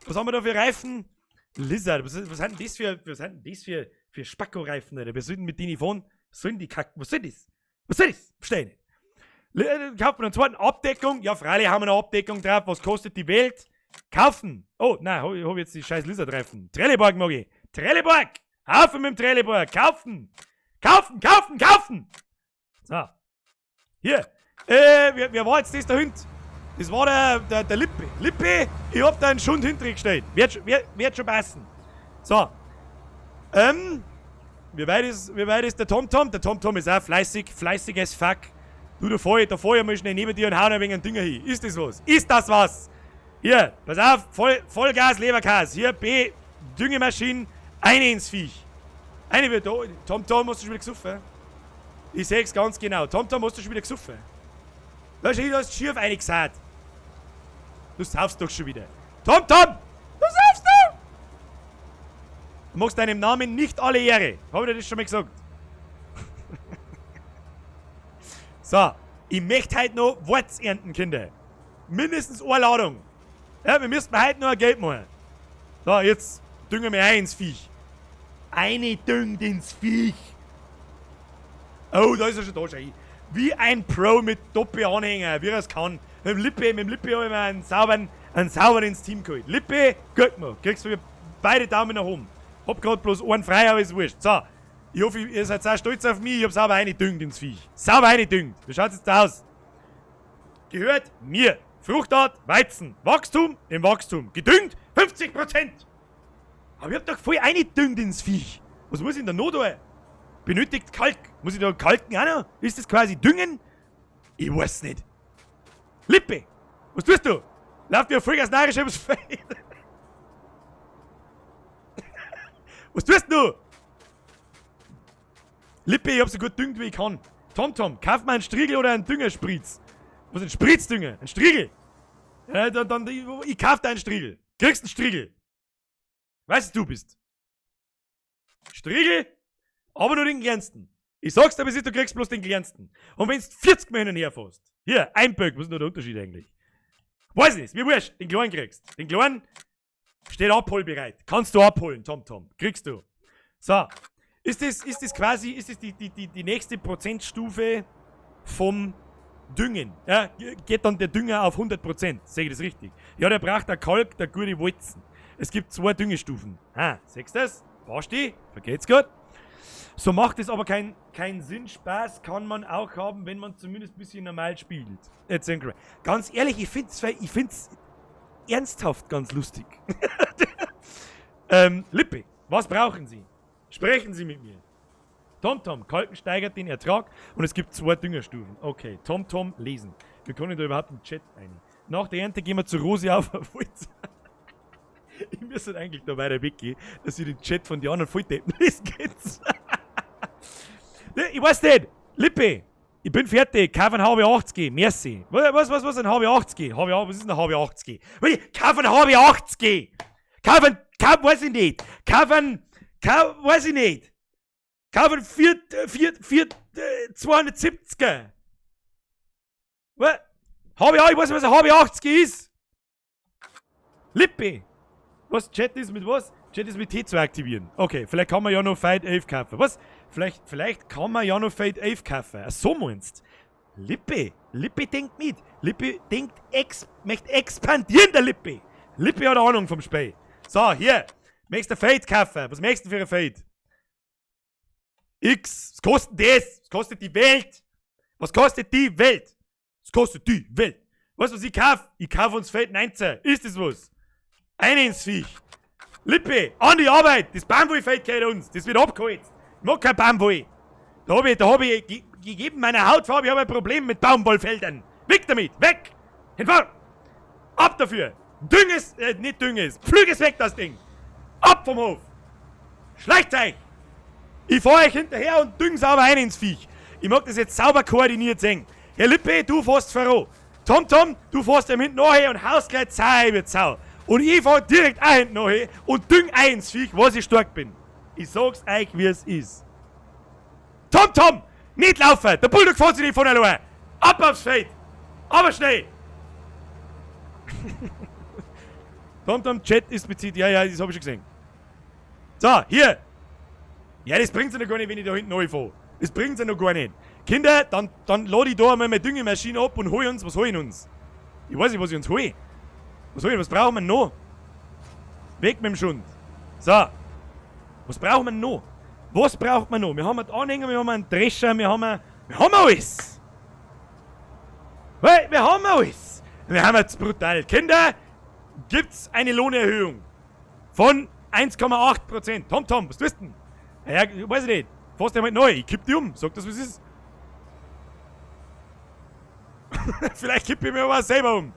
was haben wir da für Reifen? Lizard, was sind denn das für, was sind denn das für Spacko-Reifen, Alter? Wir sollten mit denen fahren. Was sollen die Kacken? Was soll das? Was soll das? Versteh ich nicht. Kauft man einen zweiten Abdeckung? Ja, freilich haben wir eine Abdeckung drauf. Was kostet die Welt? Kaufen! Oh, nein, hab ich hab jetzt die scheiß Lizard-Reifen. Trelleborg mag ich. Trelleborg! Haufen mit dem Trelleborg! Kaufen! Kaufen, kaufen, kaufen! So. Hier. Wer war jetzt das da hinten? Das war der Lippe. Lippe, ich hab da einen Schund hinter gestellt. Wird schon passen. So. Wie weit ist der TomTom? Der TomTom ist auch fleißig, fleißig as fuck. Du, da fahr ich mal schnell neben dir und hau noch ein wenig einen Dünger hin. Ist das was? Ist das was? Hier, pass auf, Vollgas, Leberkas. Hier, B, Düngemaschine, eine ins Viech. Eine wird da. TomTom, hast du schon wieder gesoffen? Ich seh's ganz genau. TomTom, hast du schon wieder gesoffen? Weißt du, du hast schief eingesät. Du saufst doch schon wieder. TomTom! Du saufst du! Du machst deinem Namen nicht alle Ehre. Hab ich dir das schon mal gesagt? So, ich möchte heute noch Wurz ernten, Kinder. Mindestens eine Ladung. Ja, wir müssten heute noch ein Geld machen. So, jetzt düngen wir ein ins Viech. Eine düngt ins Viech. Oh, da ist er schon da, schau. Wie ein Pro mit Doppel-Anhänger, wie er es kann. Mit dem Lippe habe ich mir einen sauberen ins Team geholt. Lippe, gut gemacht. Kriegst du mir beide Daumen nach oben. Hab grad bloß einen frei, aber ist wurscht. So, ich hoffe, ihr seid auch stolz auf mich. Ich hab sauber eingedüngt ins Viech. Sauber eingedüngt. Wie schaut's jetzt aus? Gehört mir. Fruchtart, Weizen. Wachstum im Wachstum. Gedüngt 50%. Aber ich hab doch voll eingedüngt ins Viech. Was muss ich denn da noch tun? Benötigt Kalk. Muss ich da kalken auch noch? Ist das quasi Düngen? Ich weiß nicht. Lippe! Was tust du? Lauf dir Vollgas narrisch übers Feld. Was tust du? Lippe, ich hab so gut düngt, wie ich kann. TomTom, kauf mir einen Striegel oder einen Düngerspritz. Was ist ein Spritzdünger? Ein Striegel? Ja, dann, ich kauf dir einen Striegel. Kriegst einen Striegel. Weißt du, du bist. Striegel, aber nur den kleinsten. Ich sag's dir, bis du kriegst bloß den kleinsten. Und wenn's 40 Mal hin und her fährst. Hier, ein Böck, was ist denn da der Unterschied eigentlich? Weiß nicht, ist mir wurscht, den kleinen kriegst. Den kleinen steht abholbereit. Kannst du abholen, TomTom. Kriegst du. So. Ist das quasi, ist das die nächste Prozentstufe vom Düngen? Ja, geht dann der Dünger auf 100%? Sehe ich das richtig? Ja, der braucht der Kalk, der gute Walzen. Es gibt zwei Düngestufen. Ha, siehst du das? Basti, vergeht's gut? So macht es aber keinen Sinn. Spaß kann man auch haben, wenn man zumindest ein bisschen normal spielt. Jetzt, ganz ehrlich, ich find's ernsthaft ganz lustig. Lippe, was brauchen Sie? Sprechen Sie mit mir. TomTom, Kalken steigert den Ertrag und es gibt zwei Düngerstufen. Okay, TomTom lesen. Wir können da überhaupt im Chat ein. Nach der Ernte gehen wir zu Rosi auf Holz. Ich müsste eigentlich da weiter weggehen, dass ihr den Chat von den anderen Volldeppen lesen könnt. Ich weiß nicht. Lippe, Ich bin fertig. Kauf ein HB80. Merci. Was, was, was, was ein HB80? HB, was ist denn ein HB80? Kauf ein HB80. Kauf ein, kauf, weiß ich nicht. Kauf ein, kauf, weiß ich nicht. Kauf ein 4, 4, 4, 270er. Was? HB, ich weiß nicht, was ein HB80 ist. Lippe. Was? Chat ist mit was? Chat ist mit T zu aktivieren. Okay, vielleicht kann man ja noch Feld 11 kaufen. Was? Vielleicht kann man ja noch Feld 11 kaufen. Ach, so meinst. Lippe. Lippe denkt mit. Lippe denkt ex, möchte expandieren, der Lippe. Lippe hat Ahnung vom Spiel. So, hier. Möchtest du Feld kaufen? Was möchtest du für ein Feld? X. Was kostet das? Was kostet die Welt? Was kostet die Welt? Was kostet die Welt? Weißt du, was ich kauf? Ich kauf uns Feld 19. Ist das was? Ein ins Viech. Lippe, an die Arbeit! Das Baumwollfeld gehört uns. Das wird abgeholt. Ich mag kein Baumwoll. Da hab ich gegeben meiner Hautfarbe, ich habe ein Problem mit Baumwollfeldern. Weg damit! Weg! Hinfort! Ab dafür! Düng es, nicht düng es, pflüg es weg, das Ding! Ab vom Hof! Schleicht euch! Ich fahr euch hinterher und düng sauber ein ins Viech. Ich mag das jetzt sauber koordiniert sehen. Herr Lippe, du fährst voran. Tom Tom, du fährst ihm hinten nachher und haust gleich Zau über Zau. Und ich fahr direkt auch hinten nachher und düng ein ins Viech, was ich stark bin. Ich sag's euch, wie es ist. Tom Tom, nicht laufen! Der Bulldog fährt sich nicht von allein! Ab aufs Feld! Aber schnell! Tom Tom, Chat ist bezieht. Ja, ja, das hab ich schon gesehen. So, hier! Ja, das bringt's ja noch gar nicht, wenn ich da hinten reinfahre. Das bringt's ja noch gar nicht. Kinder, dann lade ich da einmal meine Düngemaschine ab und hol uns. Was hol ich uns? Ich weiß nicht, was ich uns hol. Was hol ich? Was brauchen wir noch? Weg mit dem Schund. So. Was brauchen wir noch? Was braucht man noch? Wir haben einen Anhänger, wir haben einen Drescher, wir haben alles. Hey, wir haben alles. Wir haben jetzt brutal. Kinder, gibt's eine Lohnerhöhung von 1,8%. Tom, Tom, was tust du denn? Ja, ich weiß nicht. Fass dir mal neu. Ich kipp die um. Sag das, was ist. Vielleicht kipp ich mir aber selber um.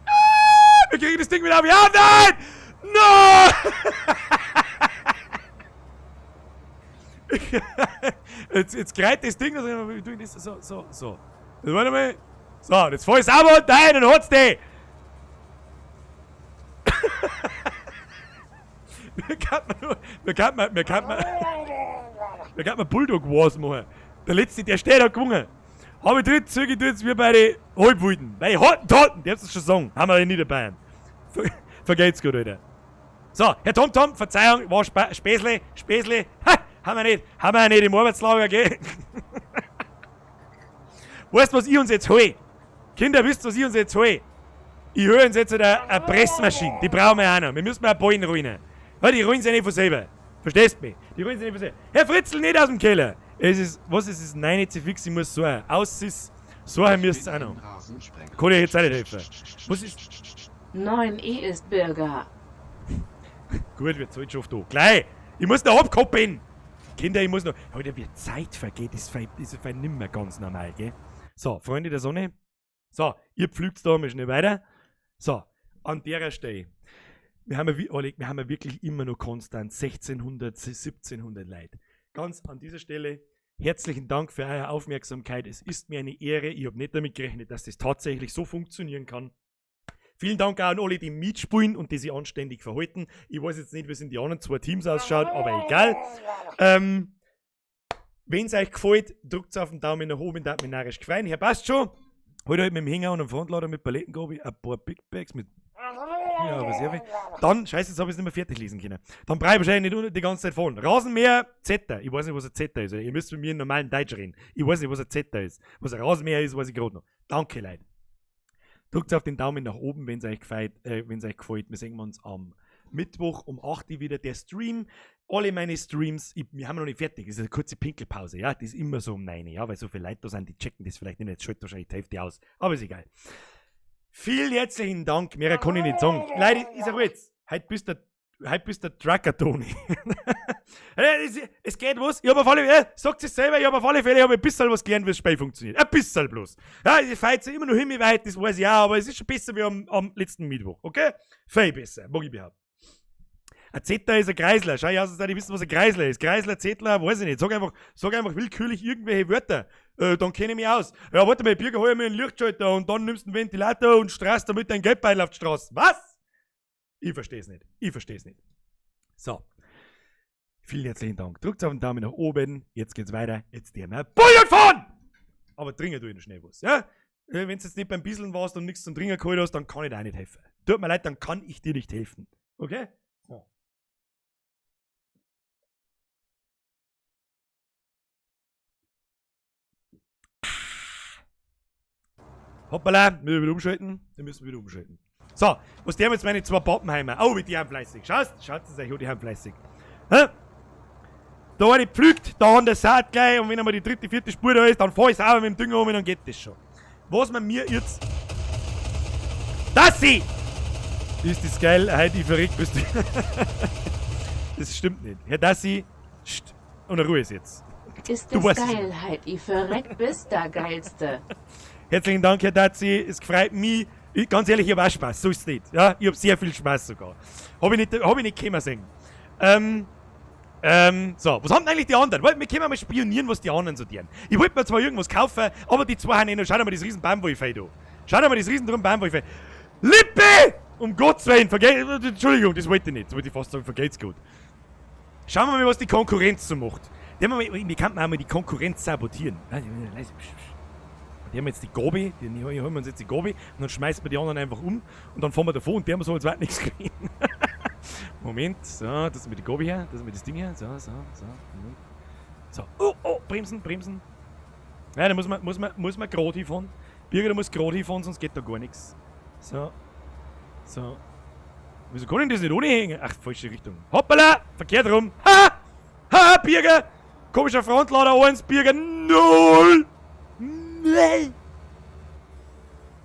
Ah, wir kriegen das Ding wieder auf. Ja, nein! No! Jetzt greift das Ding. Also, wie tue ich das? So, so, so. Jetzt warte mal. So, jetzt fahr ich sauber und rein und hol's die. Mir kann man nur, mir kann man, mir kann man, mir kann man Bulldog Wars machen. Der letzte, der steht, hat gewonnen. Hab ich dort, zügig tut's wie bei den Halbwilden. Bei den Hottentotten, darfst du schon sagen. Haben wir in Niederbayern. Vergeht's gut, Alter. So, Herr Tom Tom, Verzeihung, war Späßle, Späßle. Ha, haben wir nicht, haben wir nicht im Arbeitslager, gell? Weißt du, was ich uns jetzt hol? Kinder, wisst ihr, was ich uns jetzt hol? Ich hol uns jetzt eine Pressmaschine, die brauchen wir auch noch. Wir müssen mal ein Ballen rollen. Weil die rollen sich nicht von selber. Verstehst du mich? Die rollen sich nicht von selber. Herr Fritzl, nicht aus dem Keller. Es ist, was ist es? Nein, nicht so fix, ich muss so. Aus ist, so müsst ihr auch noch. Kann ich jetzt auch nicht helfen. Was ist? 9e ist Bürger. Gut, wir zahlen schon oft da. Gleich! Ich muss noch abkoppeln! Kinder, ich muss noch. Alter, wie Zeit vergeht, ist fein nimmer ganz normal, gell? So, Freunde der Sonne. So, ihr pflügt da mal schnell weiter. So, an der Stelle. Wir haben ja, wie, Oleg, wir haben ja wirklich immer noch konstant 1600, 1700 Leute. Ganz an dieser Stelle herzlichen Dank für eure Aufmerksamkeit. Es ist mir eine Ehre. Ich hab nicht damit gerechnet, dass das tatsächlich so funktionieren kann. Vielen Dank auch an alle, die mitspielen und die sich anständig verhalten. Ich weiß jetzt nicht, wie es in die anderen zwei Teams ausschaut, aber egal. Wenn's euch gefällt, drückt's auf den Daumen nach oben, da hat mich narrisch gefreut. Herr, passt schon. Heute halt mit dem Hänger und dem Frontlader mit Palettengabe ein paar Big Bags mit. Ja, aber sehr viel. Dann, scheiße, jetzt hab ich's nicht mehr fertig lesen können. Dann brauch ich wahrscheinlich nicht die ganze Zeit fahren. Rasenmäher, Zetter. Ich weiß nicht, was ein Zetter ist. Ihr müsst mit mir in normalen Deutsch reden. Ich weiß nicht, was ein Zetter ist. Was ein Rasenmäher ist, weiß ich gerade noch. Danke, Leute. Drückt auf den Daumen nach oben, wenn's euch gefällt, wenn's euch gefällt. Wir sehen uns am Mittwoch um 8 Uhr wieder. Der Stream. Alle meine Streams, wir haben noch nicht fertig. Das ist eine kurze Pinkelpause, ja. Das ist immer so um 9, ja, weil so viele Leute da sind, die checken das vielleicht nicht. Jetzt schaltet wahrscheinlich die Hälfte aus. Aber ist egal. Vielen herzlichen Dank, mehr kann ich nicht sagen. Leute, ich sag jetzt, heute bist der Trucker, Toni. Es geht was, ich hab auf alle Fälle, sagt es selber, ich hab auf alle Fälle, ich hab ein bisschen was gelernt, wie das Spiel funktioniert. Ein bisschen bloß. Ja, ich fahre immer noch himmelweit, das weiß ich auch, aber es ist schon besser wie am letzten Mittwoch, okay? Viel besser, mag ich behaupten. Ein Zetter ist ein Kreisler. Schau, ich aus, dass die wissen, was ein Kreisler ist. Kreisler, Zettler, weiß ich nicht. Sag einfach willkürlich irgendwelche Wörter. Dann kenne ich mich aus. Ja, warte mal, Birger, hol mir einen Lichtschalter und dann nimmst du einen Ventilator und straßt damit dein Geldbeutel auf die Straße. Was? Ich versteh's nicht. Ich versteh's nicht. So. Vielen herzlichen Dank. Drückt auf den Daumen nach oben. Jetzt geht's weiter. Jetzt der wir Bullen fahren! Aber dringend tu ich noch schnell was, ja? Wenn du jetzt nicht beim Bisseln warst und nichts zum Trinken geholt hast, dann kann ich dir auch nicht helfen. Tut mir leid, dann kann ich dir nicht helfen. Okay? So. Hoppala, müssen wir wieder umschalten. Wir müssen wieder umschalten. So, was die haben jetzt meine zwei Pappenheimer? Oh, wie die haben fleißig. Schaut, schaut es euch an, die haben fleißig. Hä? Da eine pflügt, da an der Saat gleich und wenn einmal die dritte, vierte Spur da ist, dann fahr ich sauber mit dem Dünger um und dann geht das schon. Was man mir jetzt. Das sie! Ist das geil, heute ich verreckt bist du. Das stimmt nicht. Herr Dassi, scht, und Ruhe ist jetzt. Ist Du das weißt es geil, halt ich verreckt bist der Geilste. Herzlichen Dank, Herr Dazi. Es freut mich. Ich, ganz ehrlich, ich habe auch Spaß. So ist es nicht. Ja, ich habe sehr viel Spaß sogar. Hab ich nicht, hab ich nicht kommen sehen. So, was haben denn eigentlich die anderen? Wollt, wir können mal spionieren, was die anderen so tun. Ich wollte mir zwar irgendwas kaufen, aber die zwei haben eh noch. Schau dir mal das riesen Baumwollfell da. Schau dir mal das riesen Baumwollfell. Lippe! Um Gottes Willen, Entschuldigung, das wollte ich nicht. Das wollte ich fast sagen, vergeht's gut. Schauen wir mal, was die Konkurrenz so macht. Die haben wir, wir könnten auch mal die Konkurrenz sabotieren. Leise. Die haben jetzt die Gabi, die holen wir uns jetzt die Gabi und dann schmeißen wir die anderen einfach um und dann fahren wir davon und die haben so als weit nichts kriegen. Moment, so, das ist mit die Gabi her, das ist mit das Ding her, so, so, so, Moment. So, oh, oh, bremsen, bremsen. Ja, da muss man gerade hinfahren. Birger, da muss gerade hinfahren, sonst geht da gar nichts. So, so. Wieso kann ich das nicht ohne hängen? Ach, falsche Richtung. Hoppala, verkehrt rum. Ha! Ha, Birger! Komischer Frontlader 1, Birger 0! 0!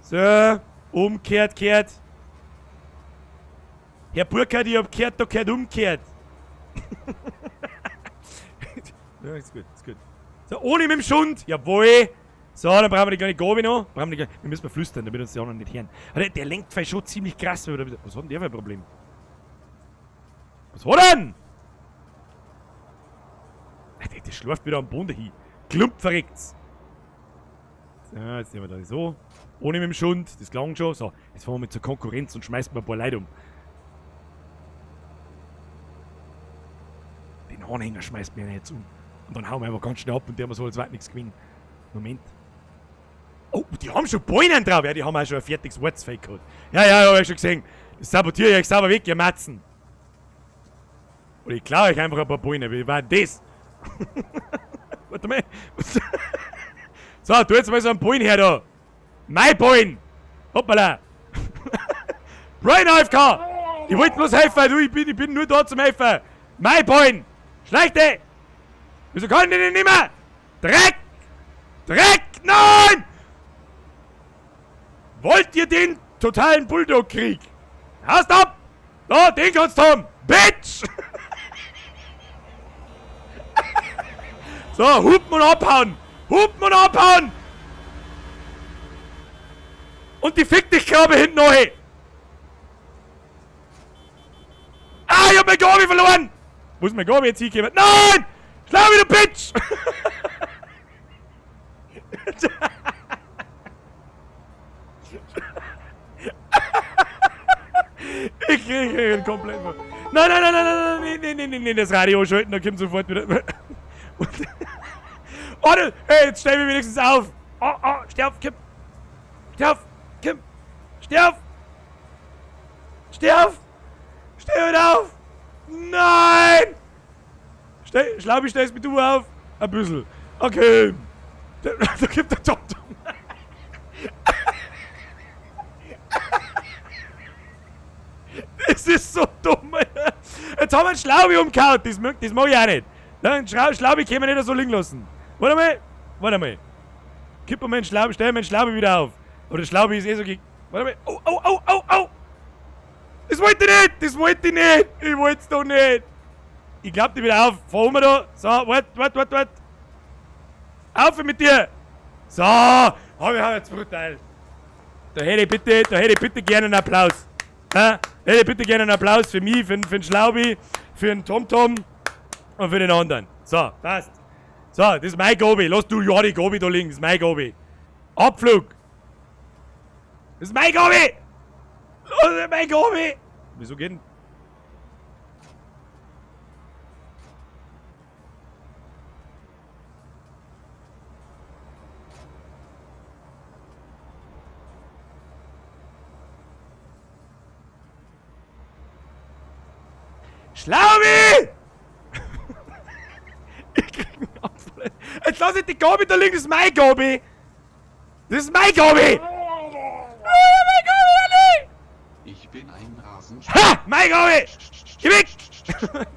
So, umkehrt, kehrt. Herr Burkhard, ich hab gehört, da gehört umkehrt. Ja, ist gut, ist gut. So, ohne mit dem Schund. Jawohl. So, dann brauchen wir die kleine Gabi noch. Brauchen wir, die kleine, wir müssen mal flüstern, damit uns die anderen nicht hören. Aber der lenkt vielleicht schon ziemlich krass. Was hat denn der für ein Problem? Was hat er denn? Der, der schläft wieder am Boden hin. Klump verreckt's. So, jetzt nehmen wir da so. Ohne mit dem Schund, das klang schon. So, jetzt fahren wir mit zur Konkurrenz und schmeißen wir ein paar Leute um. Den Anhänger schmeißt mir jetzt um. Und dann hauen wir einfach ganz schnell ab und der muss so als weit nichts gewinnen. Moment. Oh, die haben schon Bäume drauf. Ja, die haben auch schon ein fertiges Wortsfake gehabt. Ja, ja, hab ich schon gesehen. Das sabotiere ich euch sauber weg, ihr Matzen. Oder ich klaue euch einfach ein paar Bäume. Wie war denn das? Warte mal. So, tu jetzt mal so einen Bullen her da. Mein Bullen. Hoppala. Brain AFK. Ich wollte bloß helfen, du, ich bin nur da zum Helfen. Mein Bullen. Schlechte. Wieso kann ich den nicht mehr? Dreck. Dreck. Nein. Wollt ihr den totalen Bulldog-Krieg? Hast ab. Da, den kannst du haben. Bitch. So, hupen und abhauen. Hupen und abhauen! Und die Fick dich Grabe hinten noch! Ah, ich hab mein Gabi verloren! Wo ist mein Gabi jetzt hingekommen? Nein! Schlag wieder, Bitch! Ich kriege ihn komplett. Nein, nein, nein, nein, nein, nein, nein, nein, nein, nein, das Radio schalten, da kommt sofort wieder. Oh, hey, jetzt stell mich wenigstens auf! Oh, oh, steh auf, Kim! Steh auf! Kim! Steh auf! Steh auf! Steh wieder auf! Nein! Steh, Schlaubi, stellst mich du auf! Ein bisschen. Okay. Da, da gibt der Tom Tom. Das ist so dumm, Alter. Jetzt haben wir einen Schlaubi umgehauen. Das mag ich auch nicht. Den Schlaubi können wir nicht so liegen lassen. Warte mal, warte mal. Kipp mal einen Schlaubi, stell mir den Schlaubi wieder auf. Aber der Schlaubi ist eh so Warte mal. Oh, oh, oh, oh, oh! Das wollte ich nicht! Das wollte ich nicht! Ich wollte es doch nicht! Ich klapp dich wieder auf. Fahr um da. So, wart, wart, wart, wart. Auf mit dir! So! Hab ich jetzt brutal. Da hätte ich bitte gerne einen Applaus. Ha? Hey, bitte gerne einen Applaus für mich, für den Schlaubi, für den TomTom und für den anderen. So, passt. So, das ist mein Gobi. Lass du ja die Gobi da liegen. Das ist mein Gobi. Abflug. Das ist mein Gobi. Das ist mein Gobi. Wieso geht denn? Schlaubi! Ich krieg einen Anfall. Jetzt lass ich die Gobi da liegen, das ist mein Gobi! Das ist mein Gobi! Oh, mein Gobi, Ali! Ich bin ein Rasensprenger. Ha! Mein Gobi! Geh weg!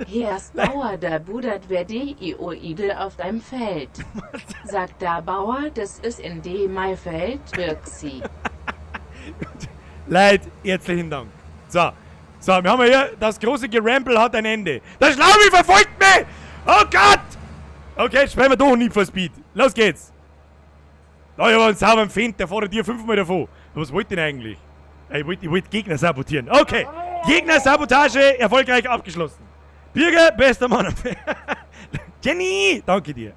Hier ist Bauer, da budert wer D-I-O-Idel auf deinem Feld. Sagt da Bauer, das ist in D mein Feld, Birksi. Leid, herzlichen Dank. So, so, wir haben hier, das große Gerempel hat ein Ende. Der Schlaubi verfolgt mich! Oh Gott! Okay, jetzt spielen wir doch Need for Speed. Los geht's! Da, ich hab einen sauberen Feind, der fährt dir 5-mal davon. Was wollt ihr denn eigentlich? Ich wollt Gegner sabotieren. Okay, Gegnersabotage erfolgreich abgeschlossen. Birger, bester Mann. Jenny, danke dir.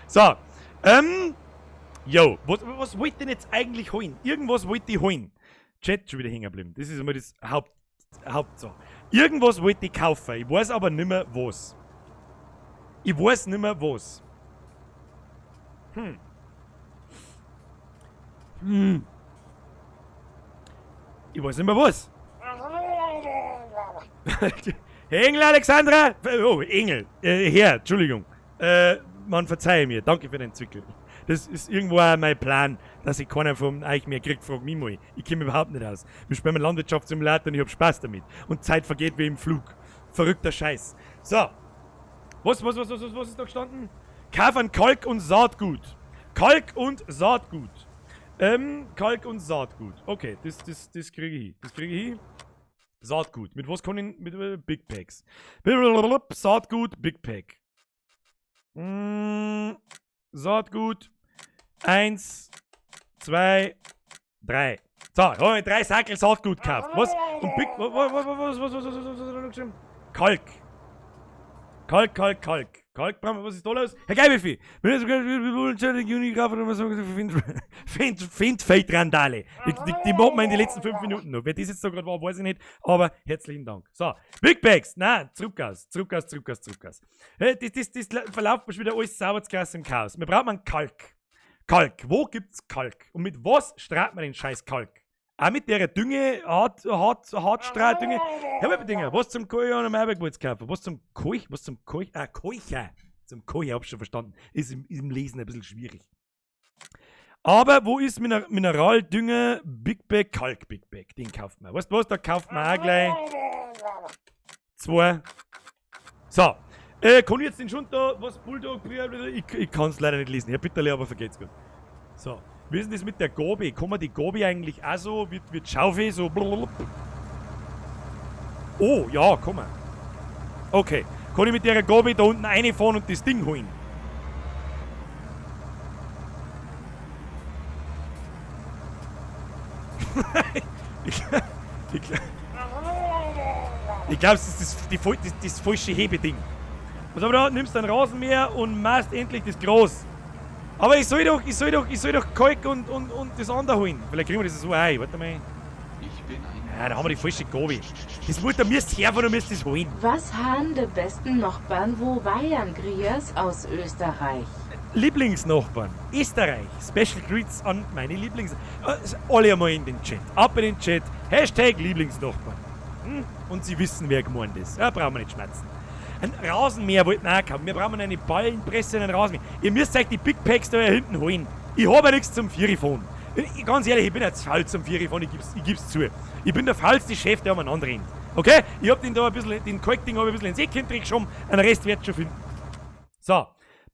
So, yo, was wollt ihr denn jetzt eigentlich holen? Irgendwas wollt ihr holen. Chat schon wieder hängen geblieben. Das ist immer das Hauptsache. Irgendwas wollte ich kaufen. Ich weiß aber nimmer was. Ich weiß nimmer was. Ich weiß nimmer was. Hey, Engel Alexandra! Oh, Engel. Herr, Entschuldigung. Man verzeihe mir. Danke für den Zwickel. Das ist irgendwo auch mein Plan, dass ich keiner von euch mehr kriegt, frag mich mal. Ich komme überhaupt nicht aus. Wir spielen Landwirtschaftssimulator und ich hab Spaß damit. Und Zeit vergeht wie im Flug. Verrückter Scheiß. So. Was ist da gestanden? Kauf an Kalk und Saatgut. Kalk und Saatgut. Kalk und Saatgut. Okay, das kriege ich hin. Das kriege ich hin. Saatgut. Mit was kann ich... Mit Big Packs. Saatgut, Big Pack. Saatgut. 1, 2, 3. So, ich habe mir 3 Sackel Saatgut gekauft. Was? Und Big... Was? Kalk. Kalk, Kalk, Kalk. Kalk, was ist da los? Herr Geibiffi! Find-Randale. Die machen wir in die letzten 5 Minuten noch. Wer das jetzt da gerade war, weiß ich nicht. Aber herzlichen Dank. So, Big Bags. Nein, zurück aus. Zurück aus, zurück aus, zurück aus. Das verlauft mir schon wieder alles sauber zu krass im Chaos. Wir brauchen einen Kalk. Kalk. Wo gibt's Kalk? Und mit was strahlt man den scheiß Kalk? Auch mit der Dünge, Hartstrahldünge. Herr Bedinge, was zum Koch und am Heiberg wollt's kaufen? Was zum Koch? Was zum Koch? Ah, Kocher. Zum Kocher, hab ich schon verstanden. Ist im Lesen ein bisschen schwierig. Aber wo ist Mineraldünger Big Bag, Kalk Big Bag? Den kauft man. Weißt du was? Da kauft man auch gleich 2. So. Kann ich jetzt den schon da, was Bulldog, ich kann's leider nicht lesen. Ja, bitterlich, aber vergeht's gut. So. Wie ist denn das mit der Gobi? Kann man die Gobi eigentlich auch so, wird Schaufel, so blablabla? Oh, ja, kann man. Okay. Kann ich mit der Gobi da unten reinfahren und das Ding holen? Ich glaub, das ist das falsche Hebeding. Was aber da, nimmst du einen Rasenmäher und machst endlich das Gras. Aber ich soll doch Kalk und das andere holen. Vielleicht kriegen wir das so ein. Warte mal. Ich bin ein Ja, da haben wir die falsche Gobi. Das muss, da müsst ihr herfahren und müsst das holen. Was haben die besten Nachbarn wo Bayern Griers aus Österreich? Lieblingsnachbarn. Österreich. Special Greets an meine Lieblings... Alle einmal in den Chat. Ab in den Chat. Hashtag Lieblingsnachbarn. Und sie wissen, wer gemeint ist. Ja, brauchen wir nicht schmerzen. Ein Rasenmäher wollten wir auch kaufen. Wir brauchen eine Ballenpresse und einen Rasenmäher. Ihr müsst euch die Big Packs da hinten holen. Ich hab ja nichts zum Vierifon. Ganz ehrlich, ich bin jetzt faul zum Vierifon, ich geb's zu. Ich bin der faulste Chef, der umeinander rennt. Okay? Ich hab den da ein bisschen, den Kalkding hab ich ein bisschen ins Eckchen geschoben, den Rest wird schon finden. So.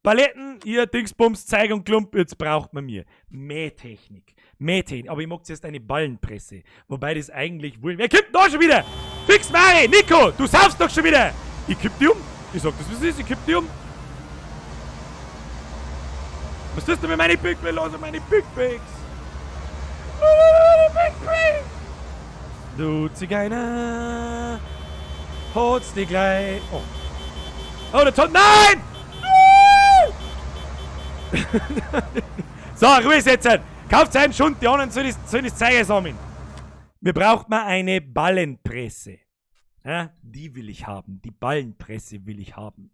Paletten, ihr Dingsbums, Zeig und Klump, jetzt braucht man mir. Mähtechnik. Mähtechnik. Aber ich mag zuerst eine Ballenpresse. Wobei das eigentlich wohl. Wer kippt da schon wieder? Fix Mari! Nico, du saufst doch schon wieder! Ich kipp die um. Ich sag das, wie es ist, ich kipp die um. Was tust du mit meinen Big Bags? Los, meine Big Bags! Meine Big Bags! Du Zigeuner, holst die gleich. Oh. Oh, der Ton. Nein! So, Ruhe ist jetzt. Kauft einen Schund, die anderen sollen das Zeug sammeln. Wir brauchen mal eine Ballenpresse. Ja, die will ich haben. Die Ballenpresse will ich haben.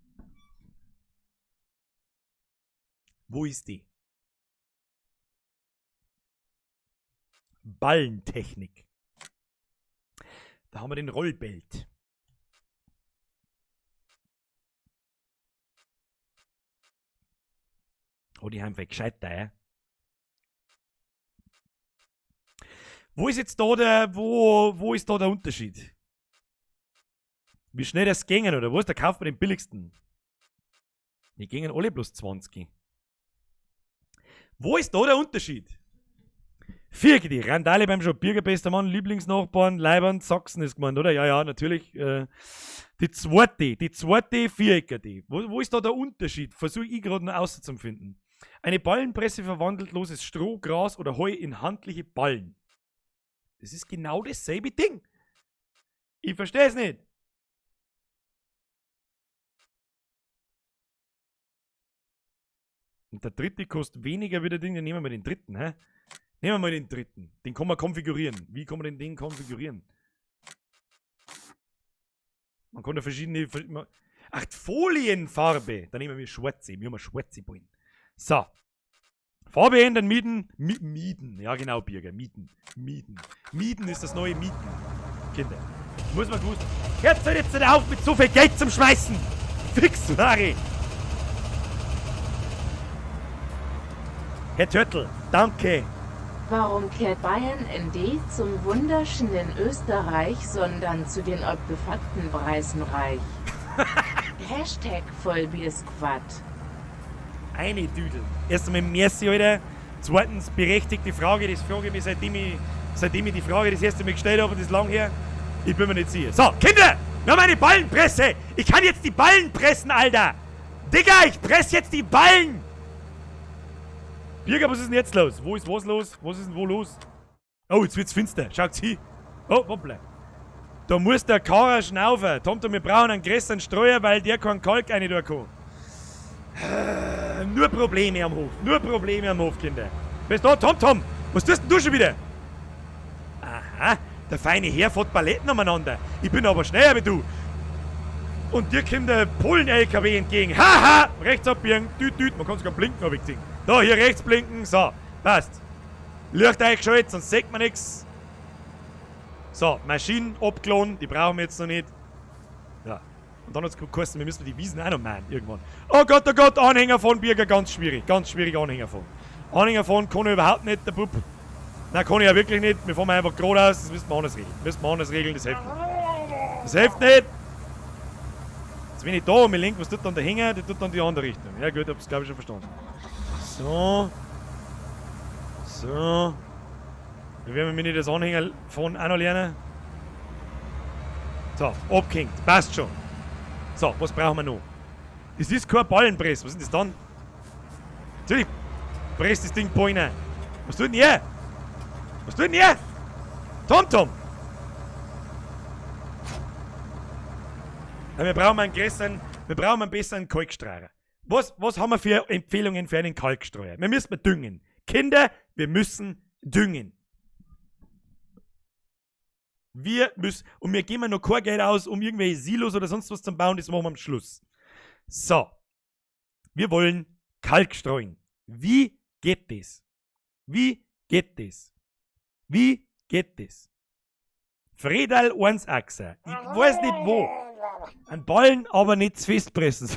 Wo ist die? Ballentechnik. Da haben wir den Rollbelt. Oh, die haben gescheiter, ja? Wo ist jetzt da der, wo ist da der Unterschied? Wie schnell das gingen, oder was? Da kauft man den billigsten. Die gingen alle bloß 20. Wo ist da der Unterschied? Viergedi, Randale beim Shop, Birger, bester Mann, Lieblingsnachbarn, Leiband, Sachsen ist gemeint, oder? Ja, ja, natürlich. Die zweite Viereckerte. Wo ist da der Unterschied? Versuche ich gerade noch auszufinden. Eine Ballenpresse verwandelt loses Stroh, Gras oder Heu in handliche Ballen. Das ist genau dasselbe Ding. Ich verstehe es nicht. Und der dritte kostet weniger wie der Ding, dann nehmen wir den dritten, hä? Nehmen wir mal den dritten. Den kann man konfigurieren. Wie kann man den Ding konfigurieren? Man kann da verschiedene... Ach, die Folienfarbe. Da nehmen wir schwarze. Wir haben schwarze Ballen. So. Farbe ändern, mieten. Mieten. Ja, genau, Birger. Mieten. Mieten. Mieten ist das neue Mieten. Kinder. Muss man gewusst. Hört jetzt nicht auf mit so viel Geld zum Schmeißen. Fix, Mari. Herr Turtle, danke. Warum kehrt Bayern ND zum wunderschönen Österreich, sondern zu den abgefuckten Preisenreich? Hashtag Vollbiersquad. Eine Düdel. Erst einmal merci, Alter. Zweitens, berechtigte Frage, das frage ich mich, seitdem ich die Frage das erste Mal gestellt habe, und das ist lang her. Ich bin mir nicht sicher. So, Kinder, wir haben eine Ballenpresse. Ich kann jetzt die Ballen pressen, Alter. Digga, ich presse jetzt die Ballen. Birger, was ist denn jetzt los? Wo ist was los? Was ist denn wo los? Oh, jetzt wird's finster. Schaut's hin. Oh, hoppla. Da muss der Karrer schnaufen. Tomtom, wir brauchen einen größeren Streuer, weil der keinen Kalk rein tun kann. Nur Probleme am Hof. Nur Probleme am Hof, Kinder. Bist du da, Tomtom? Was tust denn du schon wieder? Aha, der feine Herr fährt Paletten umeinander. Ich bin aber schneller wie du. Und dir kommt der Polen-LKW entgegen. Haha! Rechts abbiegen. Düt, düt. Man kann sogar blinken, hab ich gesehen. Da, hier rechts blinken. So, passt. Licht eingeschaltet, sonst sieht man nix. So, Maschinen abgeladen, die brauchen wir jetzt noch nicht. Ja. Und dann hat's geheißen, wir müssen die Wiesen auch noch mähen, irgendwann. Oh Gott, Anhänger fahren, Birger, ganz schwierig. Ganz schwierig, Anhänger fahren. Anhänger fahren kann ich überhaupt nicht, der Bub. Nein, kann ich ja wirklich nicht. Wir fahren einfach geradeaus, das müssen wir anders regeln. Müssen wir anders regeln, das hilft nicht. Das hilft nicht! Jetzt bin ich da und mir lenkt, was tut dann der Hänger? Der tut dann die andere Richtung. Ja gut, hab's glaub ich schon verstanden. So. So. Dann werden wir mir nicht das Anhänger fahren auch noch lernen. So, abgehängt. Passt schon. So, was brauchen wir noch? Das ist kein Ballenpress. Was ist denn das dann? Natürlich presst das Ding Ballen ein. Was tut denn ihr? Was tut denn ihr? Tom, Tom! Ja, wir brauchen einen größeren, wir brauchen einen besseren Kalkstreuer. Was haben wir für Empfehlungen für einen Kalkstreuer? Wir müssen düngen. Kinder, wir müssen düngen. Wir müssen, und wir geben noch kein Geld aus, um irgendwelche Silos oder sonst was zu bauen, das machen wir am Schluss. So. Wir wollen Kalk streuen. Wie geht das? Wie geht das? Wie geht das? Fredal 1 Achser. Ich weiß nicht wo. An Ballen aber nicht zu fest pressen.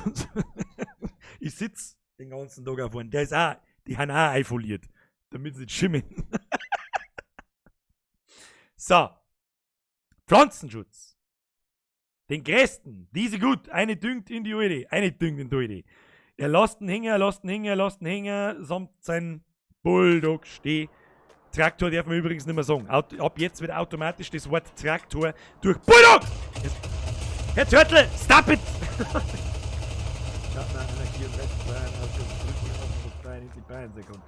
Ich sitz den ganzen Tag auf einem. Der ist auch, die haben auch einfoliert, damit sie nicht schimmeln. So. Pflanzenschutz. Den größten, diese gut, eine düngt in die Uide, eine düngt in die Uide. Er lasst ihn hängen, er lasst ihn hängen, er lasst ihn hängen, samt sein Bulldog steh. Traktor darf man übrigens nicht mehr sagen. Ab jetzt wird automatisch das Wort Traktor durch Bulldog! Jetzt. Herr Turtle, stop it! Starten Anarchie und Retten Bayern aus dem Drücken auf Bayern in die Bayern sein kann.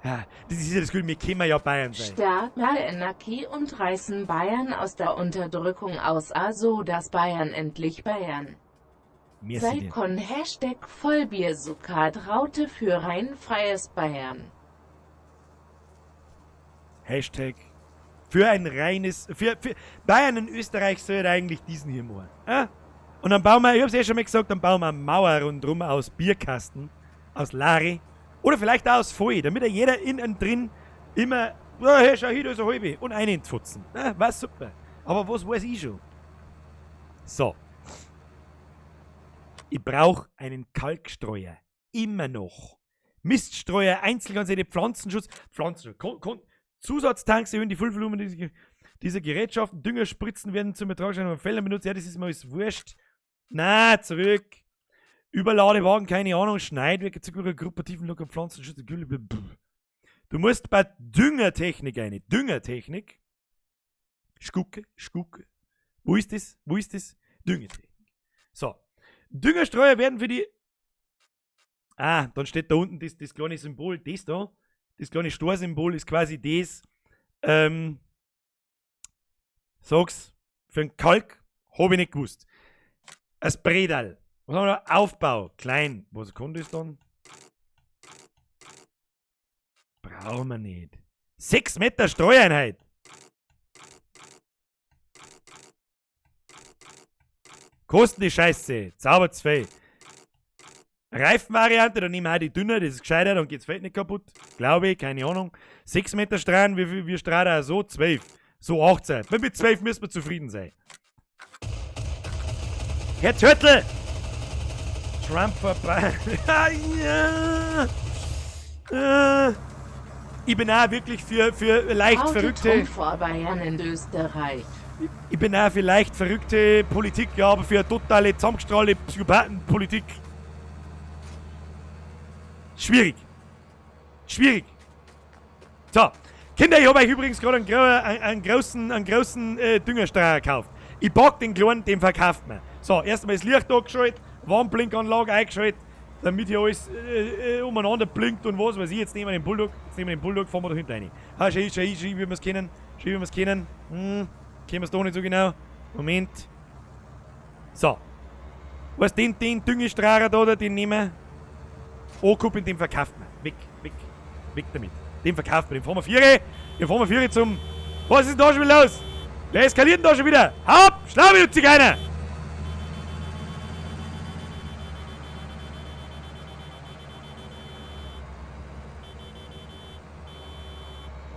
Ja, das ist ja das Gute, wir können ja Bayern sein. Starten Anarchie und reißen Bayern aus der Unterdrückung aus, also dass Bayern endlich Bayern. Merci Sei dir. kon Hashtag Vollbiersukat Raute für rein freies Bayern. Hashtag für ein reines, für Bayern und Österreich sollte eigentlich diesen hier machen. Ja? Und dann bauen wir, ich hab's eh schon mal gesagt, dann bauen wir eine Mauer rundherum aus Bierkasten, aus Lari oder vielleicht auch aus Folie, damit ja jeder in und drin immer, oh, hey, schau hier, da ist eine halbe und eine entfutzen. Ja, war super. Aber was weiß ich schon? So. Ich brauch einen Kalkstreuer. Immer noch. Miststreuer, Einzelganze, Pflanzenschutz, Pflanzenschutz, Zusatztanks erhöhen die Füllvolumen dieser Gerätschaften, Düngerspritzen werden zum Ertragsschein von Feldern benutzt. Ja, das ist mir alles wurscht. Na, zurück. Überladewagen, keine Ahnung, Schneidwerke, Zucker, Gruppe, Tiefenlocker, Pflanzenschutz, Gülle, blablabla. Du musst bei Düngertechnik eine. Düngertechnik. Schucke, Schucke. Wo ist das? Wo ist das? Düngertechnik. So. Düngerstreuer werden für die... Ah, dann steht da unten das kleine Symbol, das da. Das kleine Stor-Symbol ist quasi das, sag's, für den Kalk, hab ich nicht gewusst. Das Bredal. Was haben wir da? Aufbau, klein. Was kommt das dann? Brauchen wir nicht. 6 Meter Streueinheit. Kosten die Scheiße. Zaubert's fei. Reifenvariante, dann nehmen wir auch die dünner, das ist gescheiter, dann geht's Feld nicht kaputt. Glaube ich, keine Ahnung. 6 Meter Strahlen, wie viel, wir strahlen auch so? 12. So 18. Mit 12 müssen wir zufrieden sein. Herr Turtle! Trump vorbei. Ja. Ich bin auch wirklich für leicht Raute verrückte. Trump vor Bayern in Österreich. Ich bin auch für leicht verrückte Politik, ja, aber für eine totale zusammengestrahlte Psychopathenpolitik. Schwierig. Schwierig. So. Kinder, ich hab euch übrigens gerade einen großen Düngerstreuer gekauft. Ich pack den kleinen, den verkauft man. So, erstmal das Licht angeschaltet, Warnblinkanlage eingeschaltet, damit hier alles umeinander blinkt und was weiß ich. Jetzt nehmen wir den Bulldog, jetzt nehmen wir den Bulldog, fahren wir da hinten rein. Ha, schön, schön, schön, wie wir's kennen. Schön, wie wir's kennen. Kennen wir's doch nicht so genau. Moment. So. Was, den Düngestrahler da, den nehmen wir. Ankuppeln, den verkauft man. Weg, weg, weg damit. Den verkauft man. Den fahren wir Viere. Den fahren wir Viere zum... Was ist denn da schon wieder los? Wer eskaliert denn da schon wieder? Hau ab! Schlau wie du Zigeuner!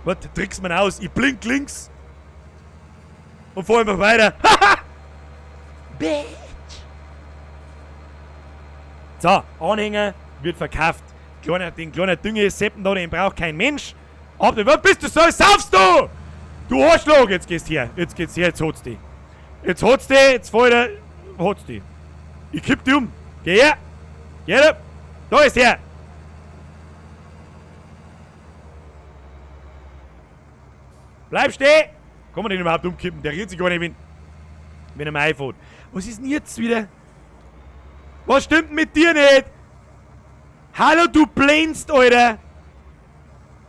Was, trickst man aus? Ich blink links und fahr einfach weiter. Bitch! So, Anhänger wird verkauft. Den kleinen Düngeseppen da, den braucht kein Mensch. Aber was bist du so? Saufst du? Du Arschloch! Jetzt gehst her. Jetzt geht's her, jetzt holt's dich. Jetzt holt's dich, jetzt fahr ich da. Holt's dich. Ich kipp dich um. Geh her! Geh her! Da ist er! Bleib stehen! Kann man den überhaupt umkippen? Der rührt sich gar nicht, wenn er mir einfährt. Was ist denn jetzt wieder? Was stimmt mit dir nicht? Hallo, du blendst, Alter!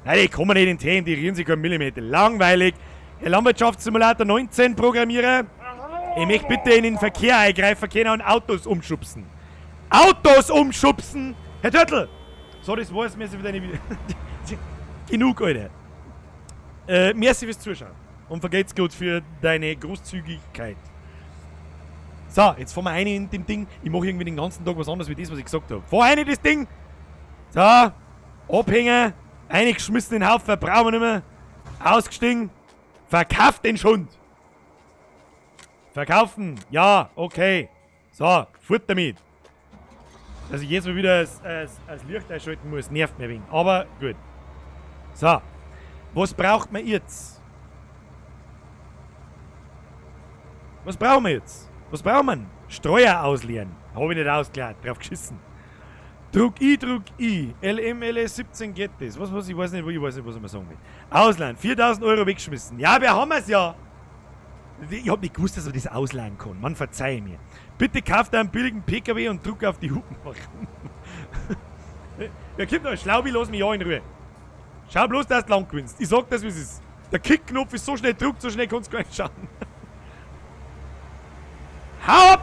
Nein, die kommen nicht in den Themen, die rühren sich keinen Millimeter. Langweilig. Herr Landwirtschaftssimulator 19 Programmierer, ich möchte bitte in den Verkehr eingreifen können und Autos umschubsen. Autos umschubsen! Herr Turtle! So, das war's, merci für deine Video. Genug, Alter. Merci fürs Zuschauen. Und vergelt's gut für deine Großzügigkeit. So, jetzt fahren wir rein in dem Ding. Ich mache irgendwie den ganzen Tag was anderes wie das, was ich gesagt hab. Fahr rein in das Ding! So, Abhänger, eingeschmissen in den Haufen, brauchen wir nicht mehr. Ausgestiegen. Verkauft den Schund! Verkaufen! Ja, okay. So, fort damit. Dass ich jetzt mal wieder das Licht einschalten muss, nervt mir ein wenig. Aber gut. So. Was braucht man jetzt? Was brauchen wir jetzt? Was braucht man? Streuer ausleeren. Hab ich nicht ausgeleert. Drauf geschissen. Druck I, Druck I. LM, LS 17 geht das. Was, was, ich weiß nicht, ich weiß nicht, was ich mal sagen will. Ausleihen. 4000 Euro weggeschmissen. Ja, wir haben es ja. Ich hab nicht gewusst, dass man das ausleihen kann. Man verzeihe mir. Bitte kauft einen billigen PKW und druck auf die Hupen. Warum? Wer kommt da? Schlaubi, lass mich ja in Ruhe. Schau bloß, dass du lang gewinnst. Ich sag das, wie es ist. Der Kickknopf ist so schnell gedruckt, so schnell kannst du gar nicht schauen. Hau ab!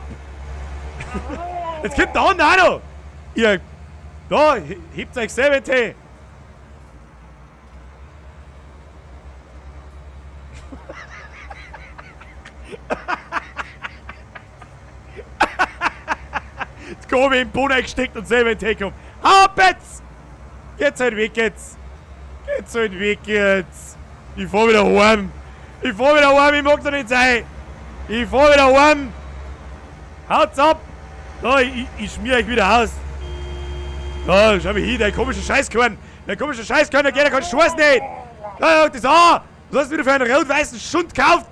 Jetzt kommt der andere auch noch! Ihr. Da, hebt euch selber in Tee! Jetzt komm ich in den Boden eingesteckt und selber in den Tee gekommen. Hau ab jetzt! Geht's halt weg jetzt! Geht's halt weg jetzt! Ich fahr wieder heim! Ich fahr wieder heim, ich mag da nicht sein! Ich fahr wieder heim! Haut's ab! Da, ich schmier euch wieder aus! Da, schau mich hin, der komische Scheißkorn! Der komische Scheißkorn, der geht ja keinen Scheiß nicht! Da, das an! Was hast du wieder für einen rot-weißen Schund gekauft?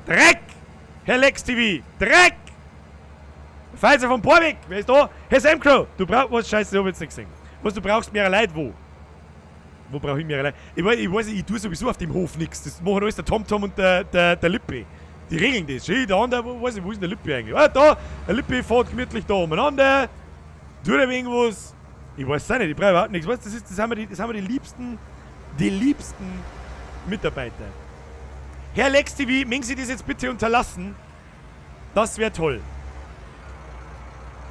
Dreck! Herr Lex TV! Dreck! Falls vom Borweg! Wer ist da? Herr Samcrow! Du brauchst. Was? Scheiße, ich hab jetzt nicht gesehen. Was, du brauchst mehrere Leute, wo? Wo brauche ich mehrere Leute? Ich weiß nicht, ich tue sowieso auf dem Hof nichts. Das machen alles der TomTom und der Lippe. Die regeln das. Schön, der andere, wo, weiß ich, wo ist denn der Lippe eigentlich? Ah, da! Der Lippe fährt gemütlich da umeinander. Tut er irgendwas. Ich weiß es auch nicht, ich brauche überhaupt nichts. Weißt du, das haben wir die liebsten Mitarbeiter. Herr Lex TV, mögen Sie das jetzt bitte unterlassen? Das wäre toll.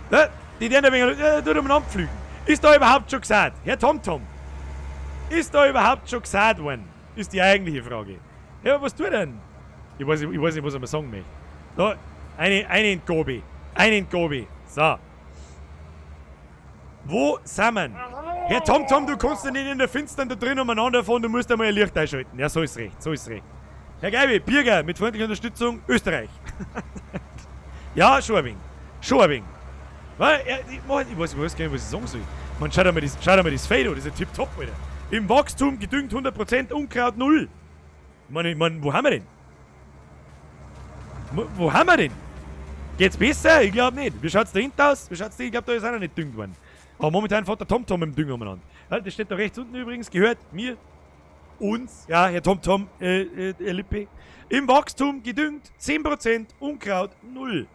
Ne? Die werden ein wenig durch umeinander pflügen. Ist da überhaupt schon gesagt? Herr TomTom, ist da überhaupt schon gesagt worden? Ist die eigentliche Frage. Ja, aber was tut er denn? Ich weiß nicht, was er mir sagen möchte. Da, eine in Gobi. Eine in Gobi. So. Wo sind wir? Herr TomTom, du kannst ja nicht in der Finstern da drin umeinander fahren, du musst einmal ein Licht einschalten. Ja, so ist recht, so ist recht. Herr Geibi, Birger, mit freundlicher Unterstützung, Österreich. Ja, schon ein wenig. Schon ein wenig. Weil, ja, ich weiß gar nicht, was ich sagen soll. Man, schaut einmal das Feld an, das ist ja tipptopp, Alter. Im Wachstum gedüngt 100%, Unkraut 0. Ich mein, wo haben wir denn? Wo haben wir denn? Geht's besser? Ich glaub nicht. Wie schaut's da hinten aus? Wie schaut's da? Ich glaub, da ist auch noch nicht düngt worden. Aber momentan fährt der TomTom im Dünger umeinander. Ja, das steht da rechts unten übrigens, gehört mir, uns, ja, Herr TomTom, Lippe. Im Wachstum gedüngt 10%, Unkraut 0.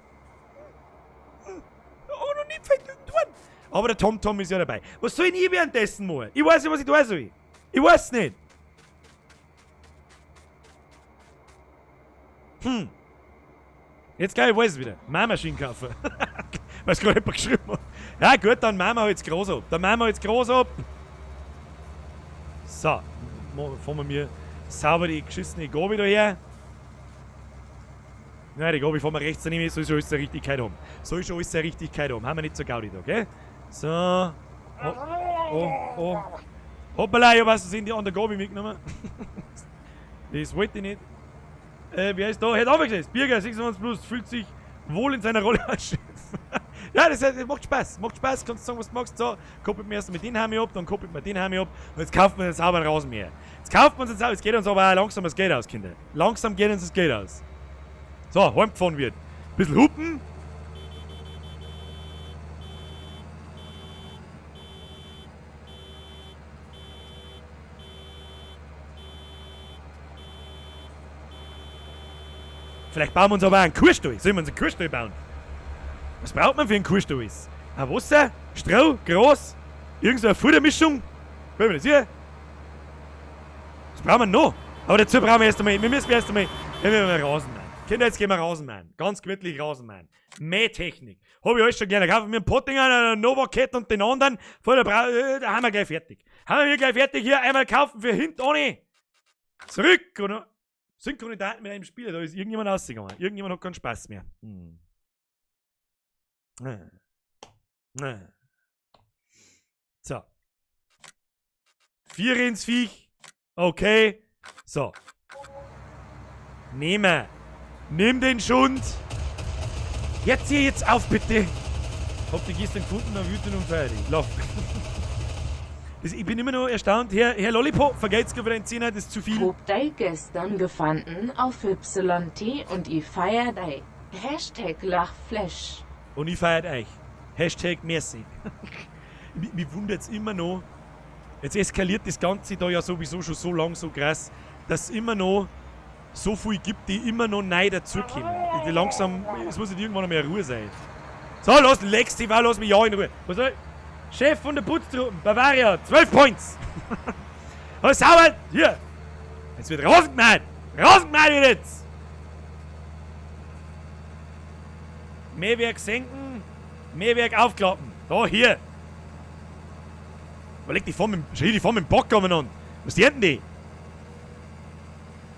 Oh, noch nicht verdüngt worden. Aber der TomTom ist ja dabei. Was soll ich währenddessen machen? Ich weiß nicht, was ich tun soll. Ich weiß nicht. Jetzt gleich, ich weiß es wieder. Mama-Maschinen kaufen. Weil es gerade jemand geschrieben hat. Ja gut, dann machen wir jetzt groß ab. Dann machen wir jetzt groß ab. So. Fahren wir mir sauber die geschissene Gabi da her. Nein, die Gabi fahren wir rechts daneben, soll schon alles seine Richtigkeit haben. Soll schon alles seine Richtigkeit haben. Haben wir nicht so Gaudi da, gell? So. Oh, oh, oh. Hoppala, ich hab aus Versehen die andere Gabi mitgenommen. Das wollte ich nicht. Wer ist da? Herr Anfang Birger, 26 plus, fühlt sich wohl in seiner Rolle als Chef. Ja, das macht Spaß. Macht Spaß, kannst du sagen, was du magst. So, koppelt mir erst mit den Heim ab, dann koppelt man den Heim ab und jetzt kauft man den sauberen Rasenmäher. Jetzt kauft man es jetzt geht uns aber auch langsam das Geld aus, Kinder. Langsam geht uns das Geld aus. So, heimgefahren wird. Bisschen hupen. Vielleicht bauen wir uns aber auch einen Kuhstall. Sollen wir uns einen Kuhstall bauen? Was braucht man für einen Kuhstall? Ein Wasser, Stroh, Gras, irgendeine Futtermischung. Wollen wir das hier? Was brauchen wir noch? Aber dazu brauchen wir erst einmal, wir müssen erst einmal, wir müssen mal Rasen mähen. Kinder, jetzt gehen wir Rasen mähen. Ganz gemütlich Rasen mähen. Mähtechnik. Hab ich alles schon gerne. Kaufen wir einen Pottinger, einen Nova Cat und den anderen. Voll der da haben wir gleich fertig. Haben wir gleich fertig hier. Einmal kaufen für hinten ohne. Zurück, oder? Synchronität mit einem Spieler, da ist irgendjemand rausgegangen. Irgendjemand hat keinen Spaß mehr. Hm. So. 4 ins Viech. Okay. So. Nehme. Nimm den Schund. Jetzt hier jetzt auf, bitte. Hab die gestern gefunden, dann wütend und fertig. Lauf. Ich bin immer noch erstaunt. Herr Lollipop, vergeht's gerade wieder ein Zehner, das ist zu viel. Hab dei gestern gefunden auf YT und ich feier dei. Hashtag Lachflash. Und ich feiert euch. Hashtag Merci. Mich wundert's immer noch. Jetzt eskaliert das Ganze da ja sowieso schon so lang so krass, dass immer noch so viel gibt, die immer noch neu dazukommen. Die langsam, es muss nicht irgendwann mehr Ruhe sein. So, los, Lex TV, lass mich ja in Ruhe. Was soll ich? Chef von der Putztruppen, Bavaria, 12 Points. Oh, sauber, hier. Jetzt wird Rasen gemäht. Rasen gemäht wird jetzt. Mähwerk senken, Mähwerk aufklappen. Da, hier. Überleg, die fahren mit, schau hier, die fahren mit dem Bock umeinander. Was die denn die?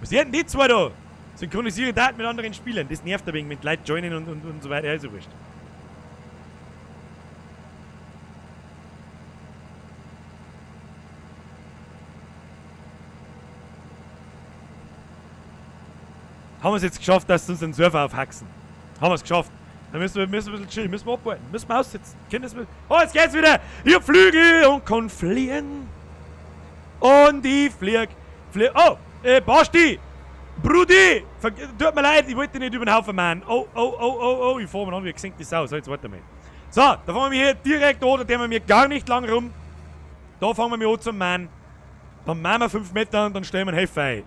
Was die denn die zwei da? Synchronisiere Daten mit anderen Spielern. Das nervt ein wenig mit Leuten joinen und so weiter. Ja, ist ja wurscht. Haben wir es jetzt geschafft, dass sie uns den Server aufhaxen? Haben wir es geschafft. Dann müssen wir ein bisschen chillen, müssen wir abwarten, müssen wir aussitzen. Können das mit oh, jetzt geht's wieder! Ich hab Flügel und kann fliegen. Und ich flieg, flieg. Oh, Basti! Brudi! Tut mir leid, ich wollte dich nicht über den Haufen machen. Oh, oh, oh, oh, oh, ich fahr mir an wie gesenkte Sau. So, jetzt warte mal. So, da fahren wir hier direkt an, da tun wir mir gar nicht lang rum. Da fangen wir mich an zum Mann. Dann machen wir 5 Meter und dann stellen wir einen Helfer ein.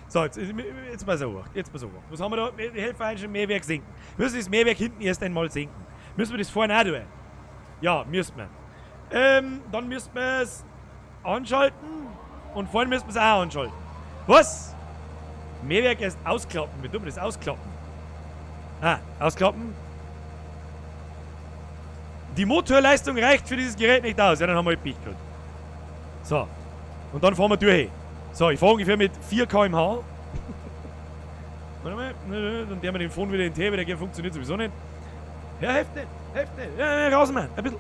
So, jetzt pass auf, jetzt pass auf. Was haben wir da? Die Helfer einstellen, Mähwerk senken. Müssen das Mähwerk hinten erst einmal senken. Müssen wir das vorne auch tun? Ja, müssen wir. Dann müssen wir es anschalten und vorne müssen wir es auch anschalten. Was? Mähwerk erst ausklappen. Wie tun wir das ausklappen? Ah, ausklappen. Die Motorleistung reicht für dieses Gerät nicht aus. Ja, dann haben wir halt Pech gehabt. So. Und dann fahren wir durch. So, ich fahre ungefähr mit 4 km/h. Warte mal, dann der wir den Phone wieder in den Tee, weil der funktioniert sowieso nicht. Ja, hilft nicht, hilft nicht. Ja, ja, raus, Mann, ein bisschen.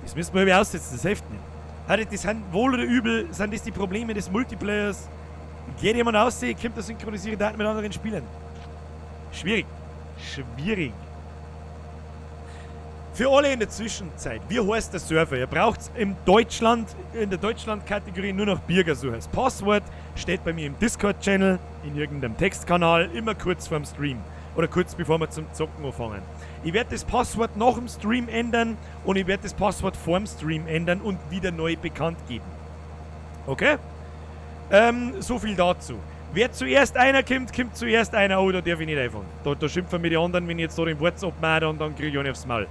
Das müssen wir irgendwie aussetzen, das hilft nicht. Alter, das sind wohl oder übel, sind das die Probleme des Multiplayers. Geht jemand aus, kommt das synchronisierte Daten mit anderen Spielern. Schwierig. Schwierig. Für alle in der Zwischenzeit, wie heißt der Server? Ihr braucht in Deutschland, in der Deutschland-Kategorie nur noch Birger suchen. Das Passwort steht bei mir im Discord-Channel, in irgendeinem Textkanal, immer kurz vorm Stream. Oder kurz bevor wir zum Zocken anfangen. Ich werde das Passwort nach dem Stream ändern und ich werde das Passwort vorm Stream ändern und wieder neu bekannt geben. Okay? So viel dazu. Wer zuerst einer kommt, kommt zuerst einer. Oh, da darf ich nicht einfahren. Da schimpfen mir die anderen, wenn ich jetzt da den WhatsApp mache und dann kriege ich einen aufs Maul.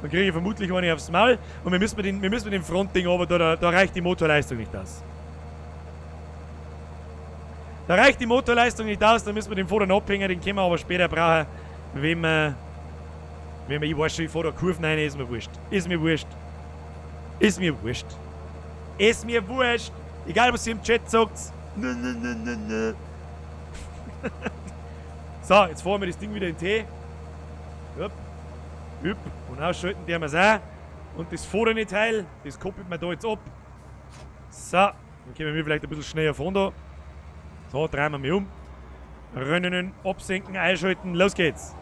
Dann kriege ich vermutlich einen aufs Maul und wir müssen mit dem Frontding runter, da reicht die Motorleistung nicht aus. Da reicht die Motorleistung nicht aus, da müssen wir den Vorderen abhängen, den können wir aber später brauchen, wenn wir, ich weiß schon, ich fahre da Kurven rein, ist mir wurscht. Ist mir wurscht. Ist mir wurscht. Ist mir wurscht. Egal, was ihr im Chat sagt. Nö, nö, nö, nö, nö. So, jetzt fahren wir das Ding wieder in den Tee. Upp. Upp. Und ausschalten werden wir es auch. Und das vordere Teil, das koppelt man da jetzt ab. So, dann können wir vielleicht ein bisschen schneller fahren da. So, drehen wir mich um. Rennen, absenken, einschalten, los geht's.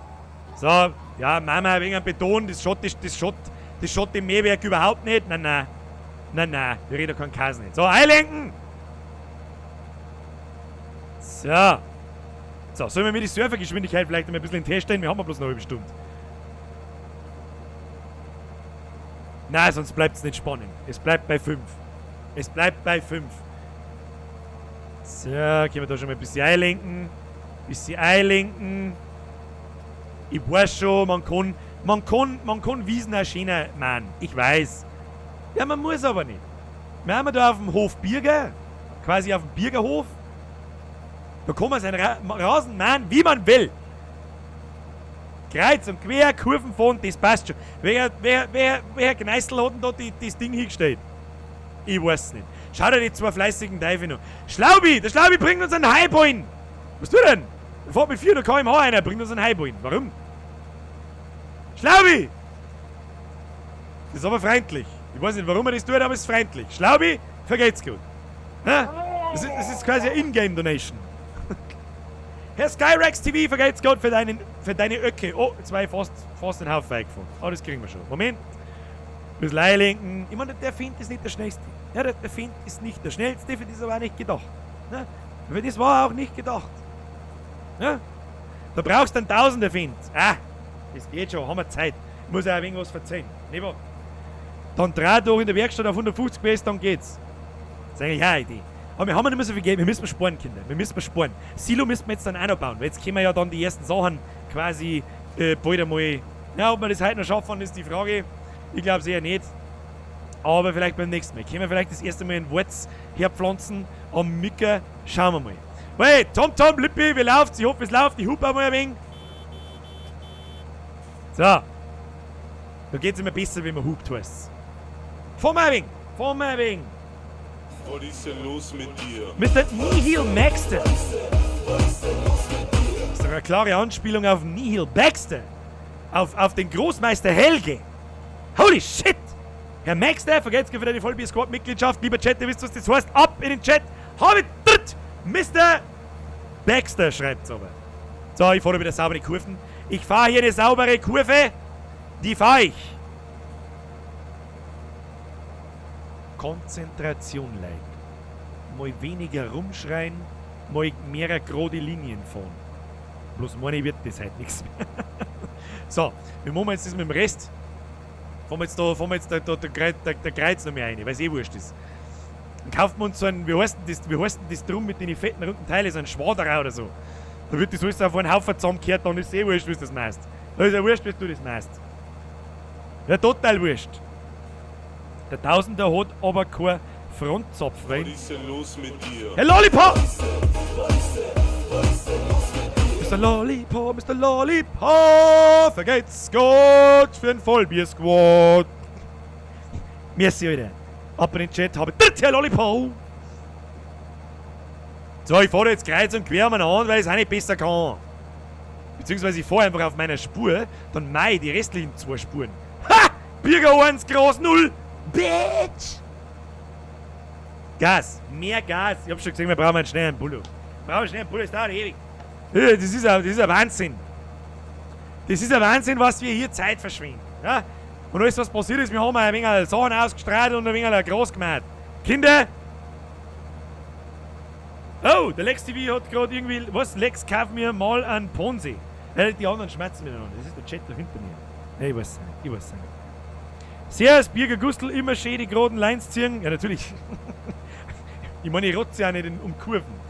So, ja, machen wir ein wenig Beton, das schaut dem Mähwerk überhaupt nicht. Nein, nein. Nein, nein, wir reden keinen Käse nicht. So, einlenken! So. So, sollen wir mir die Surfergeschwindigkeit vielleicht noch ein bisschen in den Test stellen? Wir haben ja bloß noch eine halbe Stunde. Nein, sonst bleibt's nicht spannend. Es bleibt bei 5. Es bleibt bei 5. So, können wir da schon mal ein bisschen einlenken. Ein bisschen einlenken. Ich weiß schon, man kann Wiesen auch schöner machen. Ich weiß. Ja, man muss aber nicht. Wir haben da auf dem Hof Birger, quasi auf dem Birgerhof. Da kann man seinen Rasen machen, wie man will. Kreuz und quer, Kurven fahren, das passt schon. Wer Gneißl hat denn da das Ding hingestellt? Ich weiß es nicht. Schau dir die zwei fleißigen Teufel noch. Schlaubi! Der Schlaubi bringt uns einen Highpoint! Was tut er denn? Der fährt mit 400 km/h einer, bringt uns einen Highpoint. Warum? Schlaubi! Das ist aber freundlich. Ich weiß nicht, warum er das tut, aber es ist freundlich. Schlaubi, vergeht's gut. Das ist quasi eine Ingame-Donation. Herr Skyrex TV, vergeht's gut für deine Öcke. Oh, jetzt war ich fast den Haufen eingefahren. Oh, das kriegen wir schon. Moment. Ein bisschen einlenken. Ich meine, der Fendt ist nicht der schnellste. Ja, der Fendt ist nicht der schnellste, für das aber auch nicht gedacht. Ne? Für das war auch nicht gedacht. Ja? Da brauchst du einen Tausender Fendt. Ah, das geht schon, haben wir Zeit. Ich muss ja auch ein wenig was verzeihen. Nicht wahr? Dann 3 Tage in der Werkstatt auf 150 PS, dann geht's. Das ist eigentlich auch eine Idee. Aber wir haben ja nicht mehr so viel Geld, wir müssen sparen, Kinder. Wir müssen sparen. Silo müssen wir jetzt dann auch noch bauen, weil jetzt können wir ja dann die ersten Sachen quasi bald einmal. Ja, ob wir das heute noch schaffen, ist die Frage. Ich glaube eher nicht. Aber vielleicht beim nächsten Mal. Können wir vielleicht das erste Mal einen Wurz herpflanzen am Micker? Schauen wir mal. Hey, Tom Tom, Lippi, wie läuft's? Ich hoffe, es läuft. Ich hupe einmal ein wenig. So. Da geht's immer besser, wenn man hupt, heißt's. Fahr mal ein wenig. Fahr mal ein wenig. Was ist denn los mit dir? Mr. Nihil Maxter. Das ist doch eine klare Anspielung auf Nihil Baxter. Auf den Großmeister Helge. Holy shit! Herr Maxter, vergelt's für deine Vollbier-Squad-Mitgliedschaft. Lieber Chat, ihr wisst, was das heißt. Ab in den Chat. Habe dritt! Mr. Baxter schreibt's aber. So, ich fahre wieder saubere Kurven. Ich fahre hier eine saubere Kurve. Die fahre ich. Konzentration, Leute. Mal weniger rumschreien, mal mehr gerade Linien fahren. Bloß meine wird das halt nichts mehr. So, wir machen jetzt das mit dem Rest. Fahren wir jetzt da Kreuz noch mehr rein, weil es eh wurscht ist. Dann kaufen wir uns so einen, wie heißt denn das drum mit den fetten runden Teilen, so einen Schwaderer oder so. Da wird das alles auf einen Haufen zusammengekehrt, dann ist es eh wurscht, wie du das machst. Da ist ja wurscht, wie du das machst. Ja, total wurscht. Der Tausender hat aber kein Frontzapf Was rein. ist denn los mit dir? Herr Lollipop! Mr. Lollipop, Mr. Lollipop, vergelt's Gott für ein Vollbier-Squad. Merci, Alter. Ab in den Chat, habe dritt, Herr Lollipop. So, ich fahre jetzt kreuz und quer umeinander, weil ich es auch nicht besser kann. Beziehungsweise ich fahre einfach auf meiner Spur, dann mei die restlichen zwei Spuren. Ha! Birger 1, Gras 0. Bitch! Gas, mehr Gas. Ich hab schon gesehen, wir brauchen einen schnellen Bullo. Wir brauchen einen schnellen Bullo, das dauert ewig. Das ist ein Wahnsinn. Das ist ein Wahnsinn, was wir hier Zeit verschwenden. Ja? Und alles, was passiert ist, wir haben ein wenig Sachen ausgestrahlt und ein wenig groß gemacht. Kinder! Oh, der Lex TV hat gerade irgendwie. Was? Lex, kauf mir mal einen Ponzi. Die anderen schmerzen miteinander. Das ist der Chat da hinter mir. Ja, ich weiß es nicht. Ich weiß es nicht. Servus, Birger Gustl, immer schön die geraden Lines ziehen. Ja, natürlich. Ich meine, ich rotze ja nicht um Kurven.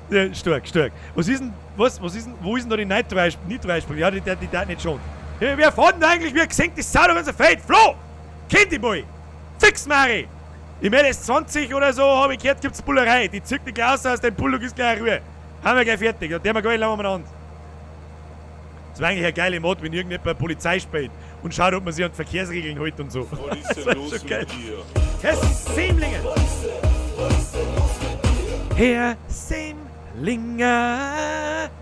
Ja, stark, stark. Was ist denn, was ist denn, wo ist denn da die Nitro-Beispiel? Ja, die nicht schon. Ja, wer fährt denn eigentlich? Wer gesenkt die Sau durch unser Feld? Flo! Kennt die mal! Fix, Mari! Im LS20 oder so, habe ich gehört, gibt's Bullerei. Die zieht die gleich aus dem Bullock ist gleich Ruhe. Haben wir gleich fertig. Da der wir gar nicht lange umeinander. Das wäre eigentlich eine geile Mod, wenn irgendjemand Polizei spielt und schaut, ob man sich an die Verkehrsregeln hält und so. Was ist Das denn wär los schon geil. mit dir? Herr Semlinger! Herr Semlinger,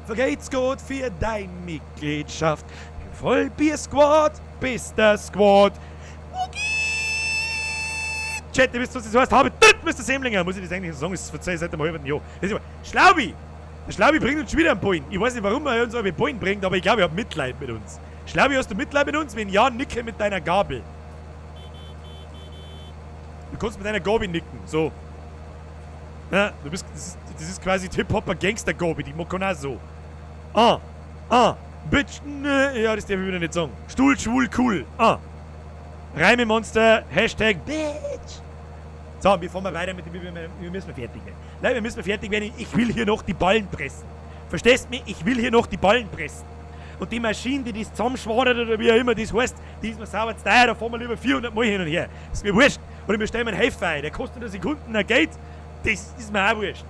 vergeht's gut für deine Mitgliedschaft. Im Vollbier-Squad, bester Squad. Woogie! Chat, ihr wisst, was das heißt. Habe dritt, Mr. Semlinger. Muss ich das eigentlich so sagen? Das ist verzeiht seit einem halben Jahr. Das ist immer, Schlaubi! Der Schlaubi bringt uns schon wieder einen Ballen. Ich weiß nicht, warum er uns einen Ballen bringt, aber ich glaube, er hat Mitleid mit uns. Schlaubi, hast du Mitleid mit uns? Wenn ja, nicke mit deiner Gabel. Du kannst mit deiner Gabel nicken, so. Ja, du bist, das ist quasi Hip-Hopper Gangster-Gobi, die kann auch so. Ah, ah, Bitch, ne, ja, das darf ich wieder nicht sagen. Stuhl, schwul, cool. Ah. Reimemonster, #Bitch. So, wir fahren mal weiter mit dem, wir müssen fertig werden. Nein, wir müssen fertig werden. Ich will hier noch die Ballen pressen. Verstehst mich? Ich will hier noch die Ballen pressen. Und die Maschine, die das zusammenschwadert oder wie auch immer das heißt, die ist mir sauber zu teuer, da fahren wir lieber 400 Mal hin und her. Ist mir wurscht. Oder wir stellen einen Helfer ein, der kostet eine Sekunde ein Geld. Das ist mir auch wurscht.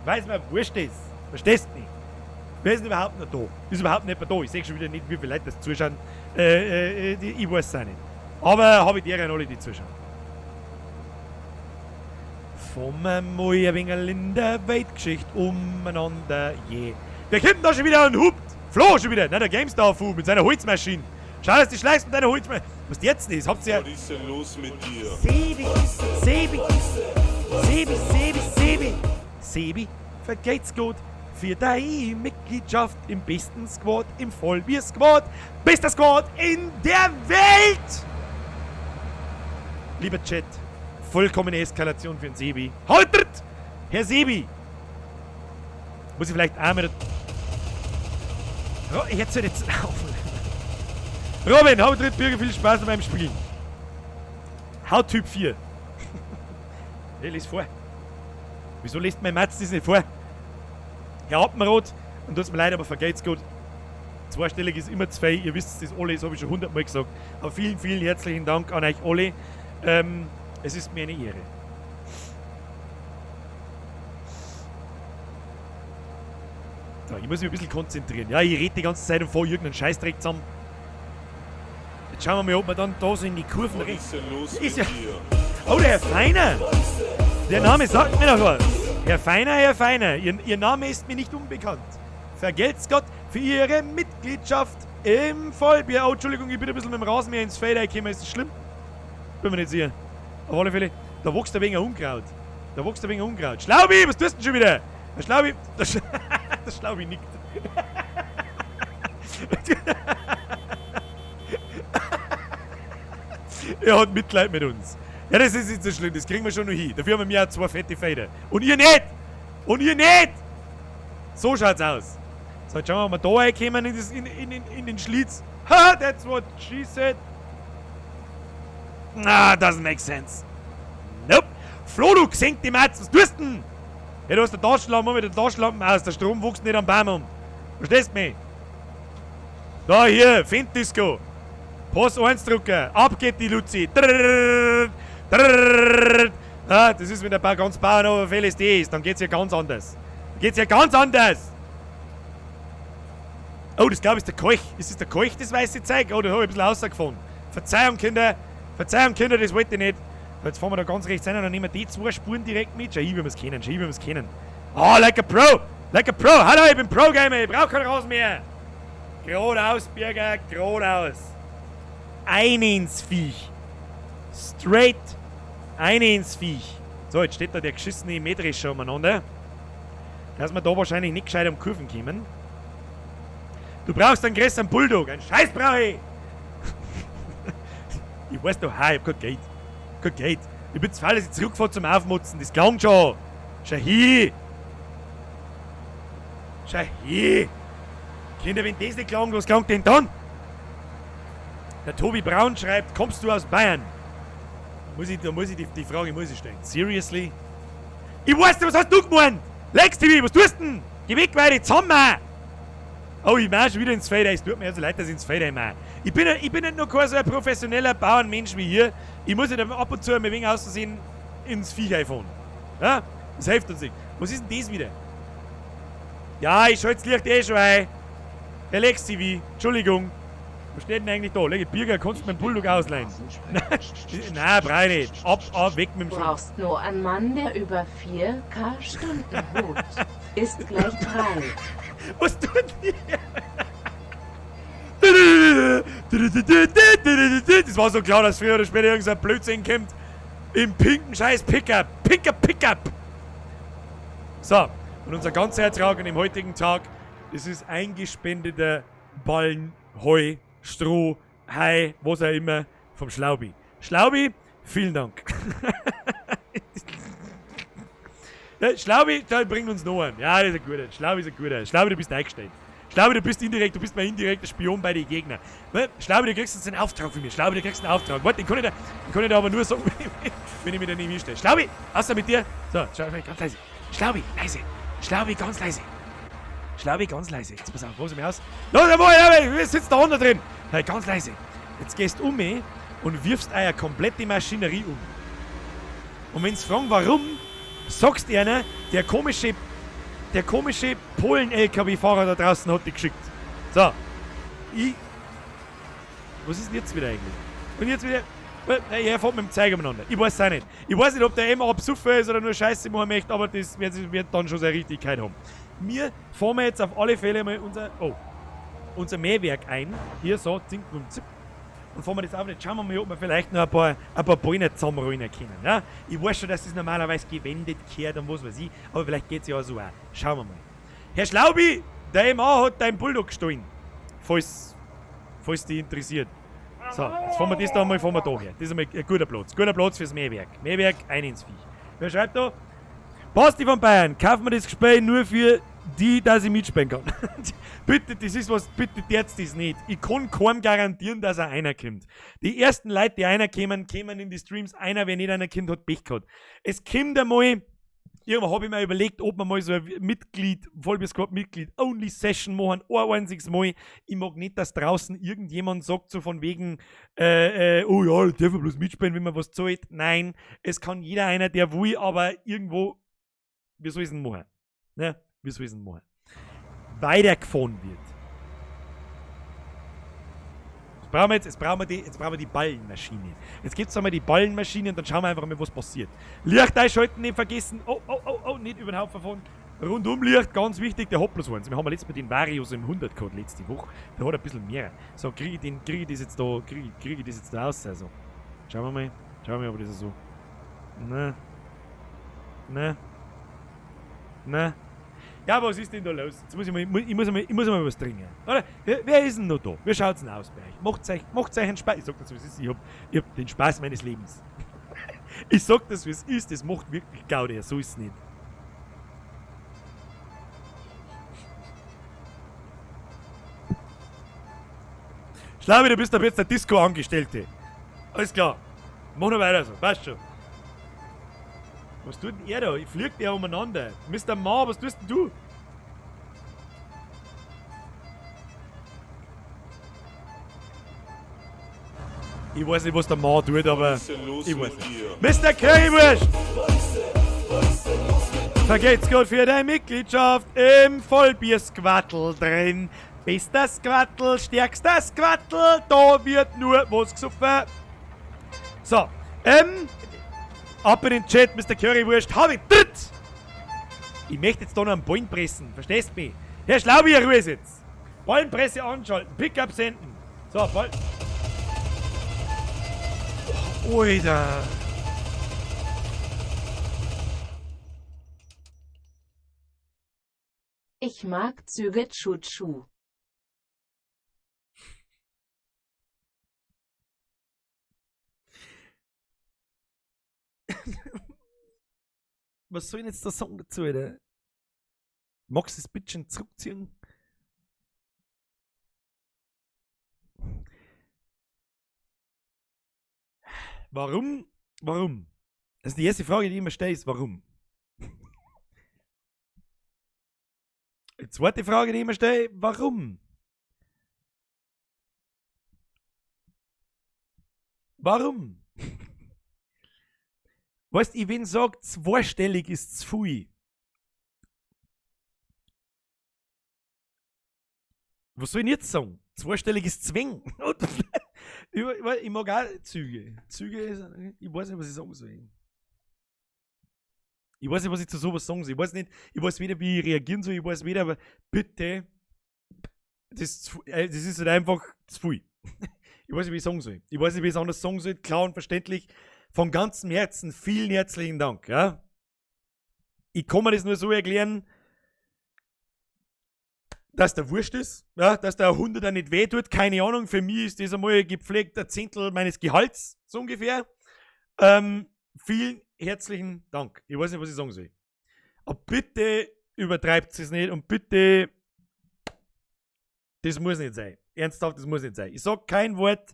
Weil es mir wurscht ist. Verstehst du mich? Wer ist denn überhaupt noch da? Ist überhaupt nicht mehr da. Ich sehe schon wieder nicht, wie viele Leute das zuschauen. Ich weiß es auch nicht. Aber habe ich deren alle, die zuschauen. Fahren wir mal ein wenig in der Weltgeschichte umeinander, je. Wer kommt denn da schon wieder und hupt? Flo schon wieder. Nein, der GameStar Fu mit seiner Holzmaschine. Schau, dass du schleichst mit deiner Holzmaschine. Was ist jetzt das? Habt ihr. Was ist denn los mit dir? Sebi, Sebi, Sebi, Sebi, Sebi, Sebi, vergeht's gut für deine Mitgliedschaft im besten Squad, im Vollbier-Squad, bester Squad in der Welt! Lieber Chat, vollkommene Eskalation für den Sebi. Haltet! Herr Sebi! Muss ich vielleicht einmal. Oh, jetzt hört jetzt auf. Robin, hau drin, Bürger, viel Spaß beim Spielen. Hauttyp 4. Hey, lies vor. Wieso liest mein Matz das nicht vor? Herr Appenroth, und tut's mir leid, aber vergeht's gut. Zweistellig ist immer zwei, ihr wisst das alle, das habe ich schon 100-mal gesagt. Aber vielen, vielen herzlichen Dank an euch alle. Es ist mir eine Ehre. So, ich muss mich ein bisschen konzentrieren. Ja, ich rede die ganze Zeit und fahre irgendeinen Scheißdreck zusammen. Jetzt schauen wir mal, ob wir dann da so in die Kurven Was rein. ist denn los Ist mit ja- dir? Oh, der Herr Feiner! Der Name sagt mir noch was. Herr Feiner, Herr Feiner, Ihr Name ist mir nicht unbekannt. Vergelt's Gott für Ihre Mitgliedschaft im Vollbier. Oh, Entschuldigung, ich bin ein bisschen mit dem Rasenmäher ins Feld reingekommen. Ist das schlimm? Bin mir nicht sicher. Auf alle Fälle, da wächst ein wenig Unkraut. Da wächst ein wenig Unkraut. Schlaubi, was tust du denn schon wieder? Der Schlaubi, der Schlaubi nickt. Er hat Mitleid mit uns. Ja, das ist nicht so schlimm, das kriegen wir schon noch hin. Dafür haben wir auch zwei fette Feder. Und ihr nicht! Und ihr nicht! So schaut's aus. So, jetzt schauen wir, ob wir da reinkommen in den Schlitz. Ha, that's what she said. Na, doesn't make sense. Nope. Flo, du gesenkte Matz, was tust du denn? Ja, du hast den Taschenlampe, mach mit der Taschenlampe aus. Der Strom wächst nicht am Baum um. Verstehst du mich? Da, hier, Fendt-Disco. Pass 1 drücken. Ab geht die Luzi. Drrrr, drrrr. Ah, das ist, wenn der ganz Bauern auf LSD ist. Dann geht's ja ganz anders. Dann geht's ja ganz anders. Oh, das glaube ich ist der Kelch. Ist das der Kelch, das weiße Zeug? Oh, da hab ich ein bisschen rausgefahren. Verzeihung, Kinder. Verzeihung, Kinder, das wollte ich nicht. Jetzt fahren wir da ganz rechts rein und dann nehmen wir die zwei Spuren direkt mit. Schau, ich will mir's kennen. Schau, ich will mir's kennen. Ah, like a Pro. Like a Pro. Hallo, ich bin Pro-Gamer. Ich brauch keinen Rasen mehr. Geradeaus, Birger, geradeaus. Ein ins Viech. Straight. Ein ins Viech. So, jetzt steht da der geschissene Mähdrescher umeinander. Dass wir da wahrscheinlich nicht gescheit um Kurven kommen. Du brauchst einen größeren Bulldog. Einen Scheiß brauch ich. Ich weiß doch, ich hab kein Geld. Kein Geld. Ich bin zu faul, dass ich zurückfahre zum Aufmutzen. Das klang schon. Schau hin. Schau hin. Kinder, wenn das nicht klang, was klang denn dann? Der Tobi Braun schreibt, kommst du aus Bayern? Da muss ich die Frage muss ich stellen. Seriously? Ich weiß nicht, was hast du gemeint? Lex TV, was tust du denn? Geh weg, weil ich zusammen. Oh, ich mach schon wieder ins Feld. Es tut mir ja so leid, dass ich ins Feld einmache. Ich bin nicht nur kein so ein professioneller Bauernmensch wie hier. Ich muss ja ab und zu ein wenig auszusehen ins Viech einfahren. Ja? Das hilft uns nicht. Was ist denn das wieder? Ja, ich schalte das Licht eh schon ein. Relax TV, Entschuldigung. Was steht denn eigentlich da? Lege Birger, kannst du meinen Bulldog ausleihen? Nein, brauch ich nicht. Ab, ab, weg mit dem Schuh. Brauchst nur einen Mann, der über 4K Stunden hupt. Ist gleich 3. Was tut die? Das war so klar, dass früher oder später irgendein Blödsinn kommt. Im pinken scheiß Pickup. Pinker Pickup. So, und unser ganzer Ertrag an dem heutigen Tag, das ist eingespendeter Ballen, Heu, Stroh, Hai, was auch immer, vom Schlaubi. Schlaubi, vielen Dank. Ja, Schlaubi, der bringt uns noch einen. Ja, das ist ein guter. Schlaubi ist ein guter. Schlaubi, du bist eingestellt. Schlaubi, du bist indirekt, du bist mein indirekter Spion bei den Gegnern. Schlaubi, du kriegst jetzt einen Auftrag von mir. Schlaubi, du kriegst einen Auftrag. Warte, den kann ich dir aber nur sagen, wenn ich mich daneben hinstelle. Schlaubi, außer mit dir. So, schau mal, ganz leise. Schlaubi, leise. Schlaubi, ganz leise. Schlaubi, ganz leise. Jetzt pass auf, los mir aus. Los, jawohl, wir sitzen da unten drin. Hey, ganz leise. Jetzt gehst du um mich und wirfst eure komplette Maschinerie um. Und wenn's fragen, warum, sagst du einer, der komische Polen-L K W-Fahrer da draußen hat dich geschickt. So. Ich. Was ist denn jetzt wieder eigentlich? Und jetzt wieder. Er fährt mit dem Zeiger umeinander. Ich weiß es auch nicht. Ich weiß nicht, ob der immer absuffer ist oder nur Scheiße machen möchte, aber das wird dann schon seine Richtigkeit haben. Wir fahren jetzt auf alle Fälle mal unser Mähwerk ein. Hier so, zink und zip. Und fahren wir das auf. Jetzt schauen wir mal, ob wir vielleicht noch ein paar Bäume zusammenrollen können. Ja? Ich weiß schon, dass das normalerweise gewendet kehrt und was weiß ich, aber vielleicht geht's ja auch so auch. Schauen wir mal. Herr Schlaubi, der MA hat deinen Bulldog gestohlen. Falls dich interessiert. So, jetzt fahren wir das da mal, fahren wir da her. Das ist einmal ein guter Platz. Guter Platz fürs Mähwerk. Mähwerk, ein ins Viech. Wer schreibt da? Basti von Bayern, kaufen wir das Gespräch nur für Die, dass ich mitspielen kann. Bitte, das ist was, bitte derzt das nicht. Ich kann keinem garantieren, dass er einer kommt. Die ersten Leute, die einer kommen, kommen in die Streams. Einer, wer nicht einer kommt, hat Pech gehabt. Es kommt einmal, irgendwann habe ich mir überlegt, ob wir mal so ein Mitglied, Vollbier Mitglied Only Session machen, ein einziges Mal. Ich mag nicht, dass draußen irgendjemand sagt, so von wegen, oh ja, ich darf bloß mitspielen, wenn man was zahlt. Nein, es kann jeder einer, der will, aber irgendwo, wie soll ich es denn machen? Ne? Wie soll ich es denn machen? Weitergefahren wird. Was brauchen wir jetzt? Jetzt brauchen wir die, jetzt brauchen wir die Ballenmaschine. Jetzt gibt's einmal die Ballenmaschine und dann schauen wir einfach mal, was passiert. Licht einschalten, nicht vergessen. Oh, oh, oh, oh, nicht über den Haufen fahren. Rundum Licht, ganz wichtig, der hat bloß eins. Wir haben ja letztes Mal den Varius im 100 gehabt, letzte Woche. Der hat ein bisschen mehr. So, kriege ich den, kriege ich das jetzt da, kriege, kriege ich das jetzt da raus? Also, schauen wir mal. Schauen wir mal, ob das so. Ne. Ne. Ne. Ja, was ist denn da los? Jetzt muss ich mal, ich muss mal was trinken. Oder? Wer ist denn noch da? Wie schaut's denn aus bei euch? Macht's euch einen Spaß? Ich sag das, wie es ist. Ich hab den Spaß meines Lebens. Ich sag das, wie es ist. Das macht wirklich Gaudi. So ist es nicht. Schlavi, du bist ab jetzt der Disco-Angestellte. Alles klar. Mach noch weiter so. Passt schon. Was tut denn er da? Ich fliegt er umeinander. Mister Ma, was tust denn du? Ich weiß nicht, was der Ma tut, aber Was ist denn los ich weiß mit nicht. dir? Mister Currywurst! Vergelt's Gott für deine Mitgliedschaft im Vollbier-Squattel drin. Bester Squattel, stärkster Squattel, da wird nur was gesoffen. So, ab in den Chat, Mister Currywurst, hab ich dritt! Ich möchte jetzt da noch einen Ballen pressen, verstehst du mich? Herr Schlaubi, Ruhe jetzt! Ballenpresse anschalten, Pickup senden. So, Ball. Oh, Alter! Ich mag Züge Tschu-Tschu. Was soll ich denn jetzt da sagen dazu, Alter? Magst du das bitte zurückziehen? Warum? Warum? Das ist die erste Frage, die ich immer stelle, ist warum? Die zweite Frage, die ich immer stelle, warum? Warum? Weißt du, ich wenn sagt, zweistellig ist zu viel. Was soll ich denn jetzt sagen? Zweistellig ist zwing. Ich mag auch Züge. Züge ist, ich weiß nicht, was ich sagen soll. Ich weiß nicht, was ich zu sowas sagen soll. Ich weiß nicht, ich weiß weder, wie ich reagieren soll, ich weiß weder, aber bitte, das ist zu, das ist halt einfach zu viel. Ich weiß nicht, wie ich sagen soll. Ich weiß nicht, wie ich es anders sagen soll. Klar und verständlich. Von ganzem Herzen vielen herzlichen Dank. Ja? Ich kann mir das nur so erklären, dass der wurscht ist, ja, dass der 100er nicht weh tut, keine Ahnung. Für mich ist das einmal gepflegt ein Zehntel meines Gehalts, so ungefähr. Vielen herzlichen Dank. Ich weiß nicht, was ich sagen soll. Aber bitte übertreibt es nicht und bitte, das muss nicht sein. Ernsthaft, das muss nicht sein. Ich sag kein Wort.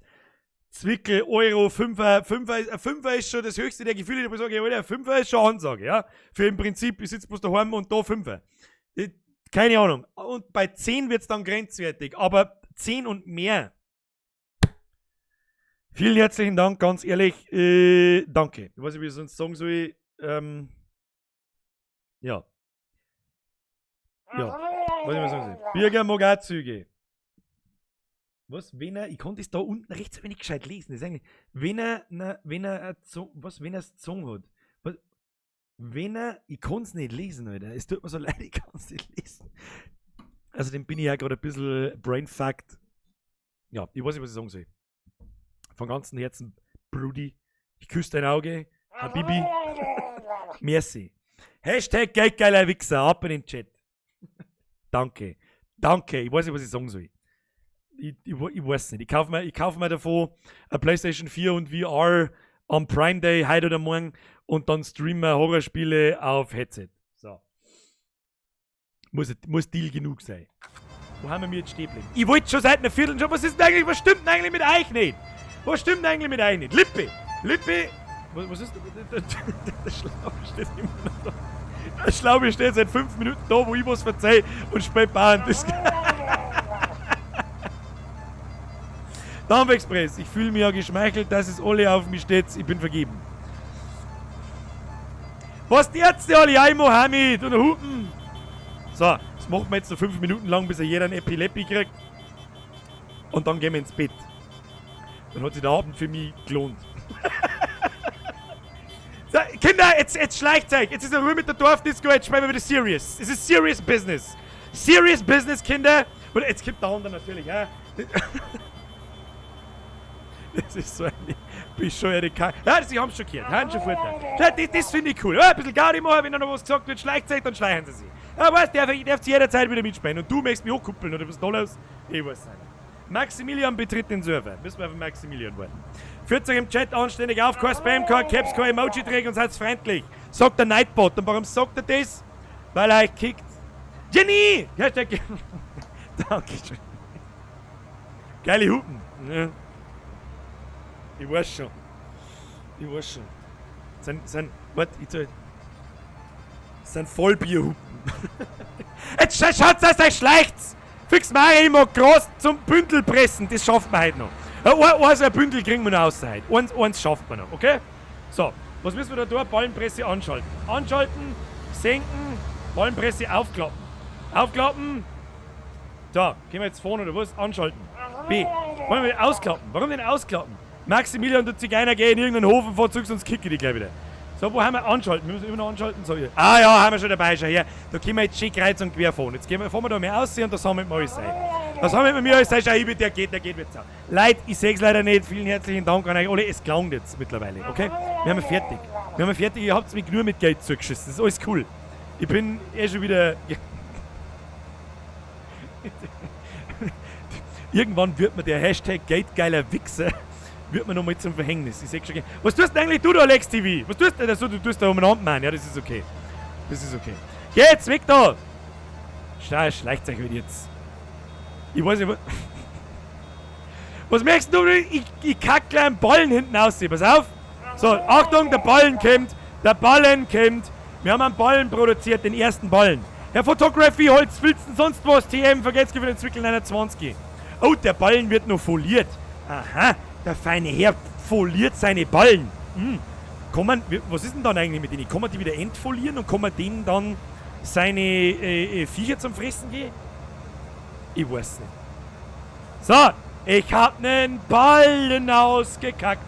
Zwickel, Euro, Fünfer, Fünfer, Fünfer ist schon das höchste der Gefühle. Ich sage, Alter, Fünfer ist schon Ansage, ja. Für im Prinzip, ich sitze bloß daheim und da Fünfer. Ich, keine Ahnung. Und bei 10 wird's dann grenzwertig, aber 10 und mehr. Vielen herzlichen Dank, ganz ehrlich. Danke. Ich weiß nicht, wie ich sonst sagen soll. Ja. Ja. Weiß nicht, was ich sagen soll. Birger mag auch Züge. Was, wenn er, ich konnte es da unten rechts ein wenig gescheit lesen. Das ist eigentlich, wenn er, na, wenn er eine Zung, was, wenn er es gezogen hat. Was, wenn er, ich kann's nicht lesen, Alter. Es tut mir so leid, ich kann's nicht lesen. Also, dem bin ich ja gerade ein bisschen brainfucked. Ja, ich weiß nicht, was ich sagen soll. Von ganzem Herzen, Brudi, ich küsse dein Auge. Habibi. Merci. Hashtag geldgeiler Wichser, ab in den Chat. Danke. Danke. Ich weiß nicht, was ich sagen soll. Ich weiß nicht. Ich kaufe mir davon eine PlayStation 4 und VR am Prime Day, heute oder morgen, und dann streamen wir Horrorspiele auf Headset. So. Muss Deal genug sein. Wo haben wir mir jetzt stehen geblieben? Ich wollte schon seit einer Viertelstunde. Was ist denn eigentlich, was stimmt denn eigentlich mit euch nicht? Was stimmt denn eigentlich mit euch nicht? Lippe! Lippe! Was ist denn? Der Schlaubi steht immer noch da. Der Schlaubi steht seit 5 Minuten da, wo ich was verzeih, und spielt Bauern. Dampfexpress, ich fühle mich ja geschmeichelt, dass es alle auf mich steht. Ich bin vergeben. Was die Ärzte alle ein, Mohammed und Hupen? So, das machen wir jetzt noch 5 Minuten lang, bis er jeder einen Epilepie kriegt. Und dann gehen wir ins Bett. Dann hat sich der Abend für mich gelohnt. So, Kinder, jetzt schleicht euch. Jetzt ist Ruhe mit der Dorfdisco, jetzt spielen wir wieder serious. Es ist serious business. Serious business, Kinder. Und jetzt kommt der andere natürlich, ja. Das ist so eine bescheuerte Kacke. Ja, sie haben es schon gehört. Haben schon Vorteil. Ja, das finde ich cool. Ja, ein bisschen Gaudi machen, wenn da noch was gesagt wird, schleicht euch, dann schleichen sie sich. Ja, weißt du, ich darf jederzeit wieder mitspielen. Und du möchtest mich hochkuppeln, oder was ist da los? Ich weiß nicht. Maximilian betritt den Server. Müssen wir auf Maximilian warten. Führt euch im Chat anständig auf, kein Spam, kein Caps, kein Emoji-Dreck und seid freundlich. Sagt der Nightbot. Und warum sagt er das? Weil er euch kickt. Jenny! Hashtag. Dankeschön. Geile Hupen. Ja. Ich weiß schon. Ich weiß schon. Sind, warte, ich soll, sind Vollbierhupen. Jetzt schaut's, dass euch schleicht's! Fix mal, ich mag groß zum Bündelpressen, das schafft man heute noch. Ein, so ein Bündel kriegen wir noch aus heute. Eins schafft man noch, okay? So, was müssen wir da tun? Ballenpresse anschalten. Anschalten, senken, Ballenpresse aufklappen. Aufklappen. So, können wir jetzt fahren oder was? Anschalten. B. Wollen wir ausklappen? Warum denn ausklappen? Maximilian, du Zigeuner, geh in irgendeinen Hof und fahr zurück, sonst kicke ich dich gleich wieder. So, wo haben wir anschalten? Wir müssen immer noch anschalten. So, hier. Ah ja, haben wir schon dabei, schau her. Da können wir jetzt schön kreuz und quer fahren. Jetzt fahren wir da mehr aus und da sammeln wir alles ein. Da sammeln wir mir alles ein. Schau, ich, der geht jetzt auch. Leute, ich sehe es leider nicht. Vielen herzlichen Dank an euch alle. Es klangt jetzt mittlerweile, okay? Wir haben fertig. Wir haben fertig. Ihr habt mich nur mit Geld zugeschissen. Das ist alles cool. Ich bin eh schon wieder. Irgendwann wird mir der #Geldgeiler Wichser wird mir nochmal zum Verhängnis. Ich seh schon. Was tust denn eigentlich du da, Alex TV? Was tust du denn? So, du tust da umeinander, Mann. Ja, das ist okay. Das ist okay. Geh jetzt weg da! Schleicht euch halt jetzt. Ich weiß nicht, was merkst du? Ich kack gleich einen Ballen hinten aus. Pass auf! So, Achtung, der Ballen kommt. Der Ballen kommt. Wir haben einen Ballen produziert, den ersten Ballen. Herr Photography, Holz, Filzen, sonst was, TM, vergesst für den Zwickel 29. Oh, der Ballen wird noch foliert. Aha, der feine Herr foliert seine Ballen. Kann man, was ist denn dann eigentlich mit denen? Kann man die wieder entfolieren und kann man denen dann seine Viecher zum Fressen geben? Ich weiß nicht. So, ich hab nen Ballen ausgekackt.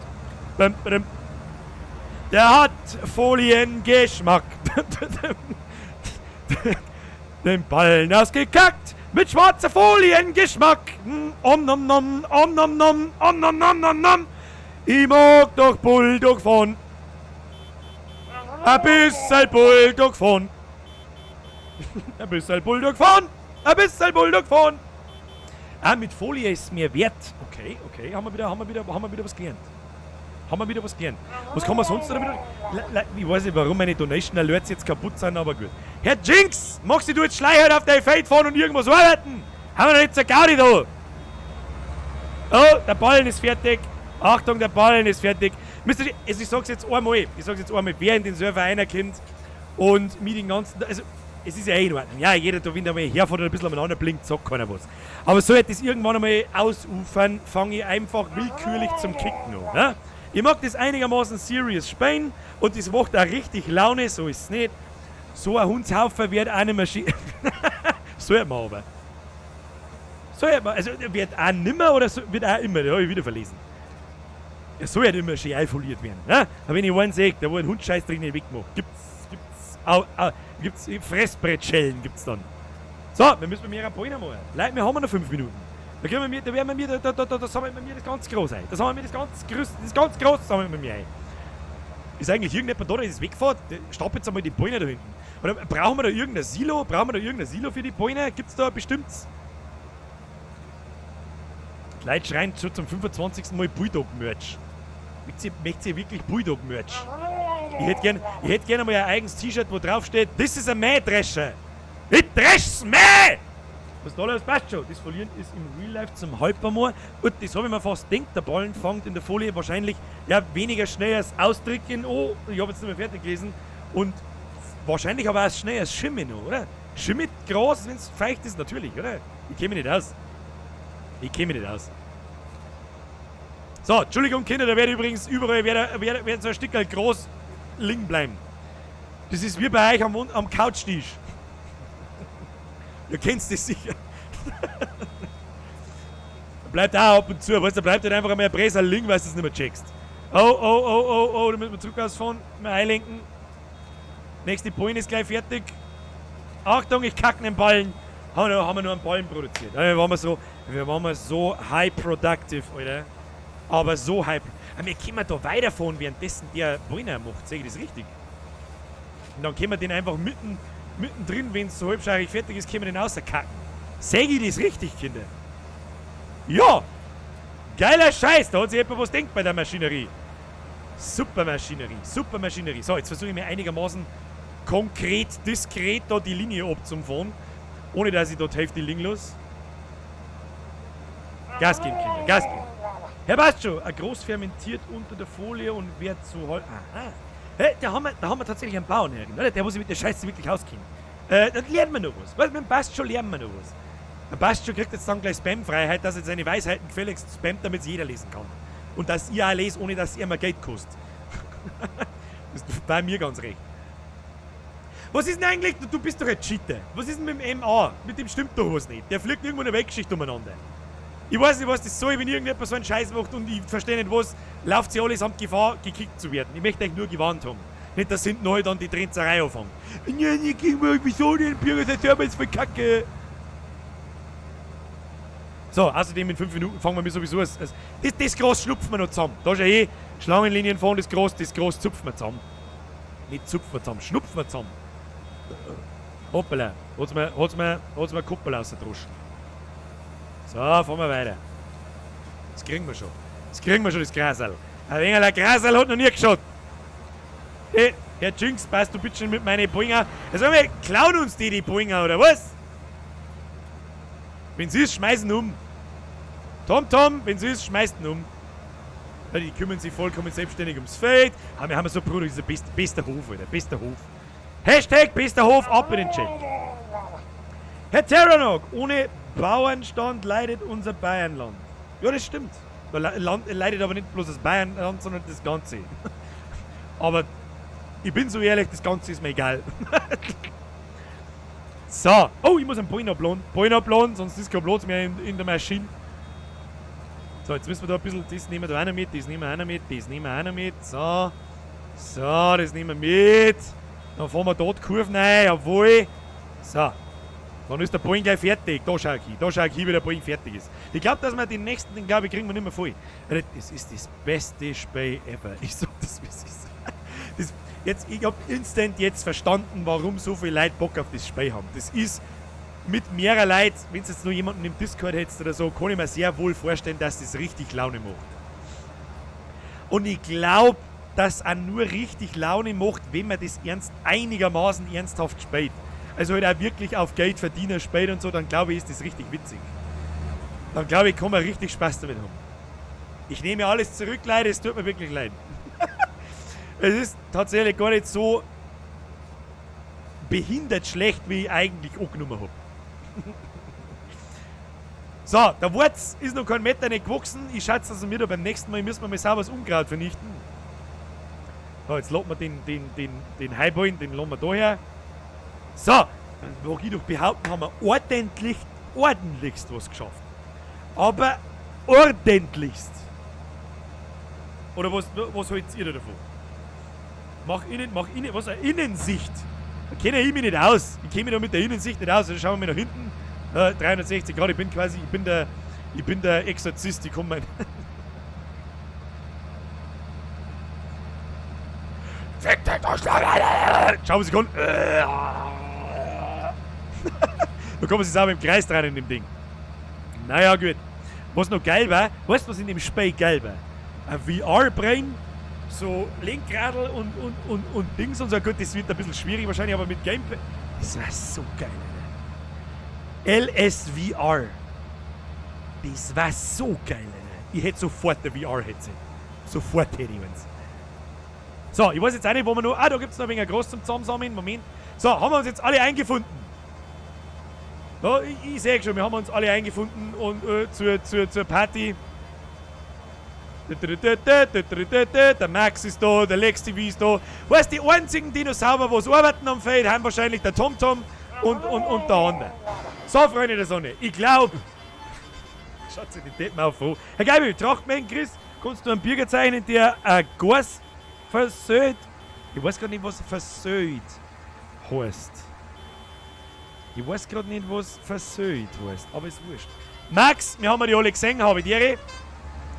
Bum, bum. Der hat Foliengeschmack. Den Ballen ausgekackt mit schwarzer Foliengeschmack. Om nom nom, om nom nom, om nom nom nom nom. Ich mag doch Bulldog fahren. Ein bisschen Bulldog fahren. Ein bisschen Bulldog fahren. Ein bisschen Bulldog fahren. Ah, mit Folie ist mehr wert. Okay, haben wir wieder was gelernt. Haben wir wieder was gelernt. Was kann man sonst noch wieder? Ich weiß nicht, warum meine Donation Alerts jetzt kaputt sind, aber gut. Herr Jinx, magst du jetzt Schleicher auf dein Feld fahren und irgendwas arbeiten? Haben wir doch nicht zur Gaudi da? Oh, der Ballen ist fertig. Achtung, der Ballen ist fertig. Also ich sag's jetzt einmal, ich sag's jetzt einmal, wer in den Server reinkommt und mir den ganzen, also es ist ja eh in Ordnung. Ja, jeder da, wenn der mal herfährt und ein bisschen umeinander blinkt, sagt keiner was. Aber sollte das irgendwann einmal ausufern, fange ich einfach willkürlich zum Kicken an. Ne? Ich mag das einigermaßen serious spielen und das macht auch richtig Laune, so ist es nicht. So ein Hundshaufen wird auch nicht mehr schön. Sollte man aber. Sollte man, also wird auch nimmer oder so, wird auch immer, da habe ich wieder verlesen. Er soll ja immer schön einfoliert werden. Ne? Aber wenn ich einen sehe, der wo einen Hundscheiß drin nicht wegmacht, gibt's, au, au, gibt's Fressbrettschellen gibt's dann. So, wir müssen mehr Ballen machen. Leute, wir haben noch 5 Minuten. Da können wir mir, da werden wir mir, da, da, da, da sammeln wir mir das ganz groß ein. Da sammeln wir das ganz groß, das ganz groß sammeln wir mir ein. Ist eigentlich irgendjemand da, der das wegfährt? Stapelt jetzt einmal die Bäume da hinten. Oder brauchen wir da irgendein Silo? Brauchen wir da irgendein Silo für die Bäume? Gibt's da bestimmt? Die Leute schreien schon zum 25. Mal Bulldog-Merch. Möchtet ihr wirklich Bulldog-Merch? Ich hätte gern einmal ein eigenes T-Shirt, wo drauf steht: "This is a Mähdrescher." Ich dresch's meh! Was da los, passt schon. Das Verlieren ist im Real Life zum Halbmoor. Und das habe ich mir fast gedacht. Der Ballen fängt in der Folie wahrscheinlich ja, weniger schnell als Ausdrücken. Oh, ich habe jetzt nicht mehr fertig gelesen. Und wahrscheinlich aber auch schnell als Schimmen noch, oder? Schimmelt groß, wenn es feucht ist, natürlich, oder? Ich kenne mich nicht aus. Ich kenne mich nicht aus. So, Entschuldigung, Kinder, da werde übrigens überall werd so ein Stück groß liegen bleiben. Das ist wie bei euch am Couchtisch. Ihr kennt das sicher. Bleibt auch ab und zu, weißt du, da bleibt halt einfach einmal ein Bräser liegen, weil du es nicht mehr checkst. Oh, oh, oh, oh, oh, da müssen wir zurück ausfahren, mal einlenken. Nächste Point ist gleich fertig. Achtung, ich kacke einen Ballen. Haben wir nur einen Ballen produziert. Ja, wir waren wir so high productive, Alter. Aber so high. Aber wir können da weiterfahren, währenddessen der Ballen macht. Sehe ich das richtig? Und dann können wir den einfach mittendrin, wenn es so halbscheirig fertig ist, können wir den rauskacken. Sehe ich das richtig, Kinder? Ja! Geiler Scheiß, da hat sich jemand was denkt bei der Maschinerie. Super Maschinerie, super Maschinerie. So, jetzt versuche ich mir einigermaßen konkret, diskret da die Linie abzufahren, ohne dass ich dort Hälfte liegen lasse. Gas geben, Kinder, Gas geben. Herr passt schon, ein groß fermentiert unter der Folie und wird zu Hol. Aha. Hey, da haben wir tatsächlich einen Bauernherren, oder? Der, wo sich mit der Scheiße wirklich auskennt. Dann lernen wir noch was. Weißt, mit dem Passt schon lernen wir noch was. Der Passt schon kriegt jetzt dann gleich Spam-Freiheit, dass er seine Weisheiten gefälligst spammt, damit es jeder lesen kann. Und dass ihr auch lest, ohne dass ihr mir Geld kostet. Das ist bei mir ganz recht. Was ist denn eigentlich, du bist doch ein Cheater. Was ist denn mit dem MA? Mit dem stimmt doch was nicht. Der fliegt irgendwo in der Weltgeschichte umeinander. Ich weiß nicht, was das soll, wenn irgendjemand so einen Scheiß macht und ich verstehe nicht was, lauft sie allesamt Gefahr, gekickt zu werden. Ich möchte euch nur gewarnt haben. Nicht, dass hinten neu dann die Trenzerei anfangen. Ja, wieso denn? Bürger, der Server ist voll kacke. So, außerdem in 5 Minuten fangen wir mir sowieso das Gras schlupfen wir noch zusammen. Da ist ja eh Schlangenlinien fahren, das Gras zupfen wir zusammen. Nicht zupfen wir zusammen, schnupfen wir zusammen. Hoppala, hat's mir Kuppel rausgedroschen. So, fahren wir weiter. Das kriegen wir schon. Das kriegen wir schon, das Grasal. Ein wenig ein Grasal hat noch nie geschaut. Hey, Herr Jinx, passt du bitte schon mit meinen Boinger? Also, wir klauen uns die Boinger, oder was? Wenn sie ist, schmeißen um. Tom, Tom, wenn sie ist, schmeißen um. Ja, die kümmern sich vollkommen selbstständig ums Feld. Aber wir haben so, Bruder, das ist der beste Hof, Alter. Bester Hof. Hashtag bester Hof, ab in den Chat. Herr Terranok, ohne Bauernstand leidet unser Bayernland. Ja, das stimmt. Land leidet aber nicht bloß das Bayernland, sondern das Ganze. Aber ich bin so ehrlich, das Ganze ist mir egal. So. Oh, ich muss einen Ballen abladen. Ballen abladen, sonst ist kein Platz mehr in der Maschine. So, jetzt müssen wir da ein bisschen, das nehmen wir da auch noch mit, das nehmen wir auch noch mit, das nehmen wir auch noch mit. So. So, das nehmen wir mit. Dann fahren wir dort Kurven rein, jawohl. So. Dann ist der Ballen gleich fertig. Da schau ich hin, da schau ich hin, wie der Ballen fertig ist. Ich glaub, dass wir den nächsten, den glaub ich, kriegen wir nicht mehr voll. Das ist das beste Spiel ever. Ich sag das, wie es ist. Das, jetzt, ich hab instant jetzt verstanden, warum so viele Leute Bock auf das Spiel haben. Das ist mit mehrerer Leuten, wenn du jetzt nur jemanden im Discord hättest oder so, kann ich mir sehr wohl vorstellen, dass das richtig Laune macht. Und ich glaub, dass auch nur richtig Laune macht, wenn man das einigermaßen ernsthaft spielt. Also halt auch wirklich auf Geld verdienen spielt und so, dann glaube ich, ist das richtig witzig. Dann glaube ich, kann man richtig Spaß damit haben. Ich nehme alles zurück, Leute, es tut mir wirklich leid. Es ist tatsächlich gar nicht so behindert schlecht, wie ich eigentlich angenommen hab. So, der Wurz ist noch kein Meter nicht gewachsen. Ich schätze, dass wir da beim nächsten Mal müssen wir mal sauber das Unkraut vernichten. So, jetzt lassen wir den Heiballen, den lassen wir da her. So, dann mag ich doch behaupten, haben wir ordentlichst was geschafft. Aber ordentlichst. Oder was haltet ihr da davon? Mach innen, mach innen, was? Eine Innensicht. Da kenne ich mich nicht aus. Ich kenne mich da mit der Innensicht nicht aus. Also schauen wir mal nach hinten. 360 Grad, ich bin quasi, ich bin der Exorzist, ich komme mein. Fick dich, du Schlange! Schau mal, Sekunden. Da kommen sie sauber im Kreis dran in dem Ding. Naja, gut. Was noch geil war, weißt du, was in dem Spiel geil war? Ein V R-Brain, so Lenkradl und Dings und so. Gut, das wird ein bisschen schwierig wahrscheinlich, aber mit Gameplay. Das war so geil, Alter. LSVR. Das war so geil, Alter. Ich hätte sofort ein VR-Headset. Sofort hätte ich eins. So, ich weiß jetzt auch nicht, wo wir noch. Ah, da gibt es noch ein wenig Gras zum Zusammensammeln. Moment. So, haben wir uns jetzt alle eingefunden? Ja, ich sehe schon, wir haben uns alle eingefunden und zur Party. Der Max ist da, der Lex TV ist da. Weißt du, die einzigen Dinosaurier, was arbeiten am Feld, haben wahrscheinlich der TomTom und der andere. So, Freunde der Sonne, ich glaube. Schaut sich die Deppen auf. Herr Geibel, Trachtmann, Chris, kannst du einen Bürger zeichnen, der ein Gas versöht? Ich weiß gar nicht, was versöht heißt. Ich weiß gerade nicht, was versöht heißt, aber ist wurscht. Max, wir haben die alle gesehen, habe ich dir.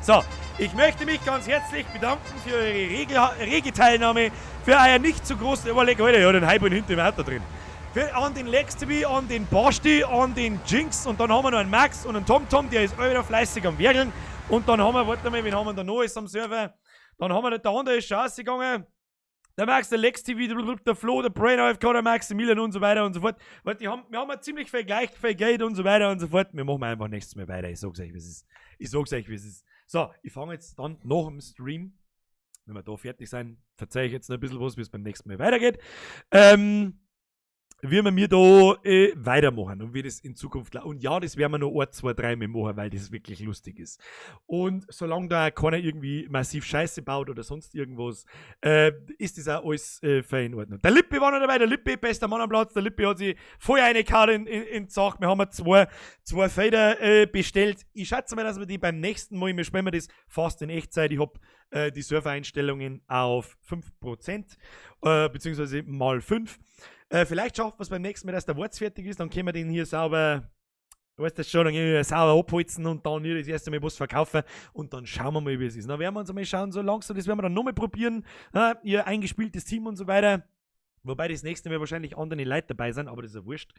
So, ich möchte mich ganz herzlich bedanken für eure rege Teilnahme, für euer nicht zu großen Überleg heute, ja, den Hype hinter dem Auto drin. An den Lex TV, an den Basti, an den Jinx und dann haben wir noch einen Max und einen TomTom, der ist auch wieder fleißig am Werkeln. Und dann haben wir, warte mal, wen haben wir da noch ist am Server? Dann haben wir, der andere ist schon rausgegangen. Der Max, der Lex TV, der Flo, der Brain AFK, der Maximilian und so weiter und so fort. Weil wir haben ja ziemlich viel gleich viel Geld und so weiter und so fort. Wir machen einfach nächstes Mal weiter. Ich sag's euch, wie es ist. Ich sag's euch, wie es ist. So, ich fange jetzt dann nach dem Stream, wenn wir da fertig sind, verzeih ich jetzt noch ein bisschen was, wie es beim nächsten Mal weitergeht. Werden wir mir da weitermachen und wie das in Zukunft Und ja, das werden wir noch 1, 2, 3 Mal machen, weil das wirklich lustig ist. Und solange da keiner irgendwie massiv Scheiße baut oder sonst irgendwas, ist das auch alles fein in Ordnung. Der Lippe war noch dabei, der Lippe, bester Mann am Platz, der Lippe hat sich voll reingehauen in die Sache. Wir haben zwei Felder bestellt. Ich schätze mal, dass wir die beim nächsten Mal, wir spielen das fast in Echtzeit. Ich hab die Servereinstellungen auf 5%, beziehungsweise mal 5. Vielleicht schaffen wir es beim nächsten Mal, dass der Wurz fertig ist, dann können wir den hier sauber, weißt du schon, dann gehen wir sauber abholzen und dann hier das erste Mal was verkaufen und dann schauen wir mal, wie es ist. Dann werden wir uns einmal schauen, so langsam, das werden wir dann nochmal probieren, na, ihr eingespieltes Team und so weiter. Wobei das nächste Mal wahrscheinlich andere Leute dabei sind, aber das ist ja wurscht.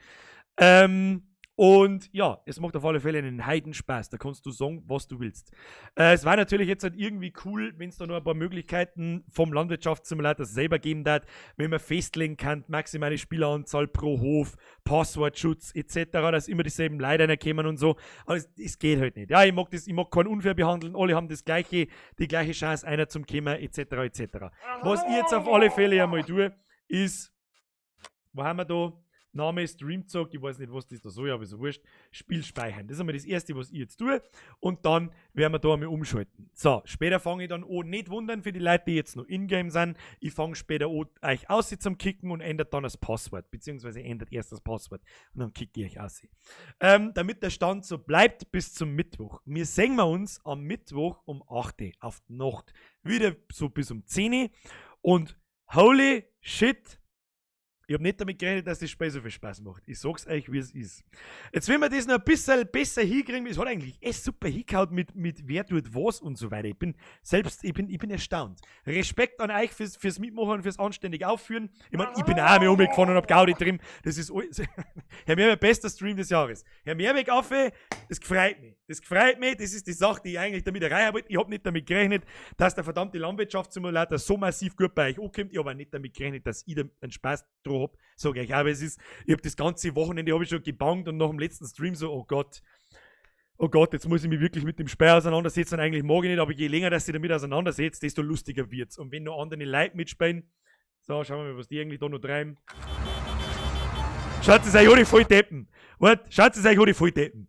Und ja, es macht auf alle Fälle einen Heidenspaß. Da kannst du sagen, was du willst. Es war natürlich jetzt halt irgendwie cool, wenn es da noch ein paar Möglichkeiten vom Landwirtschaftssimulator selber geben darf, wenn man festlegen kann, maximale Spieleranzahl pro Hof, Passwortschutz etc., dass immer dieselben Leute kommen und so. Aber es geht halt nicht. Ja, ich mag das, ich mag keinen unfair behandeln, alle haben die gleiche Chance, einer zum Kommen, etc. etc. Was ich jetzt auf alle Fälle einmal tue, ist, wo haben wir da? Name Streamzog, ich weiß nicht, was das da soll, aber ist ja wurscht. Spiel speichern. Das ist einmal das Erste, was ich jetzt tue. Und dann werden wir da einmal umschalten. So, später fange ich dann an, nicht wundern für die Leute, die jetzt noch in-game sind. Ich fange später an, euch aus zum Kicken und ändert dann das Passwort. Beziehungsweise ändert erst das Passwort und dann kicke ich euch aus. Damit der Stand so bleibt bis zum Mittwoch. Wir sehen wir uns am Mittwoch um 8 Uhr auf die Nacht. Wieder so bis um 10 Uhr. Und holy shit, ich hab nicht damit gerechnet, dass das Spiel so viel Spaß macht. Ich sag's euch, wie es ist. Jetzt, wenn wir das noch ein bisschen besser hinkriegen, es hat eigentlich echt super hingehauen mit wer tut was und so weiter. Ich bin selbst, ich bin erstaunt. Respekt an euch fürs Mitmachen und fürs anständig Aufführen. Ich mein, ich bin auch einmal umgefahren und hab Gaudi drin. Das ist alles. Herr Mehrweg, bester Stream des Jahres. Herr Mehrweg, Affe, das gefreut mich. Das gefreut mich. Das ist die Sache, die ich eigentlich damit erreichen wollte. Ich hab nicht damit gerechnet, dass der verdammte Landwirtschaftssimulator so massiv gut bei euch ankommt. Ich hab auch nicht damit gerechnet, dass ich da einen Spaß drauf hab. Sag ich, aber es ist, ich hab das ganze Wochenende hab ich schon gebangt und nach dem letzten Stream so, oh Gott, oh Gott, jetzt muss ich mich wirklich mit dem Spiel auseinandersetzen. Und eigentlich mag ich nicht, aber je länger, dass ich damit auseinandersetze, desto lustiger wird's. Und wenn noch andere Leute mitspielen, so, schauen wir mal, was die eigentlich da noch treiben. Schaut es euch an, die Volldeppen. Wart, schaut es euch an, die Volldeppen.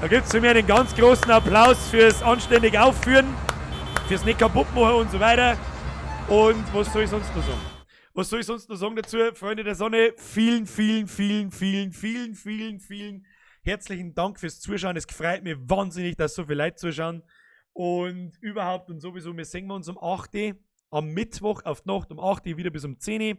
Da gibt's für mich einen ganz großen Applaus fürs anständig Aufführen, fürs nicht kaputt machen und so weiter. Und was soll ich sonst noch sagen? Was soll ich sonst noch sagen dazu? Freunde der Sonne, vielen, vielen, vielen, vielen, vielen, vielen, vielen herzlichen Dank fürs Zuschauen. Es freut mich wahnsinnig, dass so viele Leute zuschauen. Und überhaupt und sowieso, wir sehen uns um 8 Uhr am Mittwoch auf die Nacht um 8 Uhr wieder bis um 10 Uhr.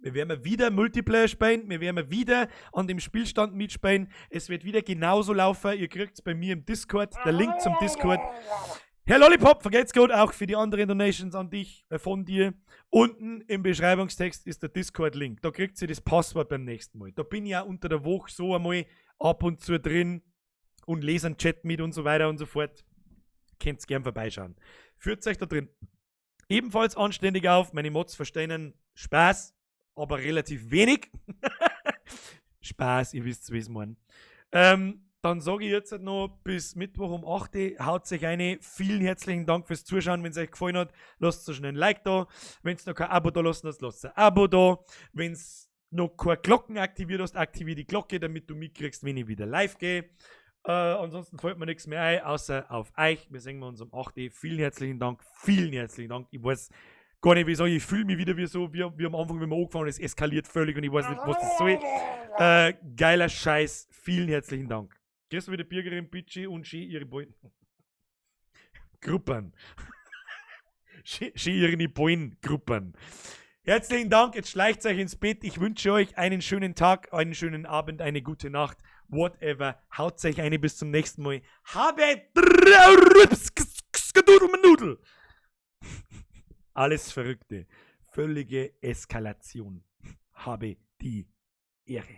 Wir werden wieder Multiplayer spielen, wir werden wieder an dem Spielstand mitspielen. Es wird wieder genauso laufen. Ihr kriegt's bei mir im Discord, der Link zum Discord. Herr Lollipop, vergelt's gut, auch für die anderen Donations an dich, von dir. Unten im Beschreibungstext ist der Discord-Link. Da kriegt ihr das Passwort beim nächsten Mal. Da bin ich ja unter der Woche so einmal ab und zu drin und lese einen Chat mit und so weiter und so fort. Könnt's gern vorbeischauen. Führt euch da drin ebenfalls anständig auf. Meine Mods verstehen Spaß, aber relativ wenig. Spaß, ihr wisst, wie ich es meine. Dann sage ich jetzt noch bis Mittwoch um 8 Uhr. Haut euch eine. Vielen herzlichen Dank fürs Zuschauen. Wenn es euch gefallen hat, lasst so schnell ein Like da. Wenn es noch kein Abo da lassen hast, lasst ein Abo da. Wenn es noch keine Glocken aktiviert hast, aktivier die Glocke, damit du mitkriegst, wenn ich wieder live gehe. Ansonsten fällt mir nichts mehr ein, außer auf euch. Wir sehen uns um 8 Uhr. Vielen herzlichen Dank. Vielen herzlichen Dank. Ich weiß gar nicht, wie ich sage. Ich fühle mich wieder wie so, wie am Anfang, wenn wir angefangen haben. Es eskaliert völlig und ich weiß nicht, was das soll. Geiler Scheiß. Vielen herzlichen Dank. Grüß wieder Birgerin, Bitschi und Ski ihre Bullen. Gruppen. Ski ihre Bullen-Gruppen. Herzlichen Dank. Jetzt schleicht euch ins Bett. Ich wünsche euch einen schönen Tag, einen schönen Abend, eine gute Nacht. Whatever. Haut euch eine, bis zum nächsten Mal. Habe Nudel. Alles Verrückte. Völlige Eskalation. Habe die Ehre.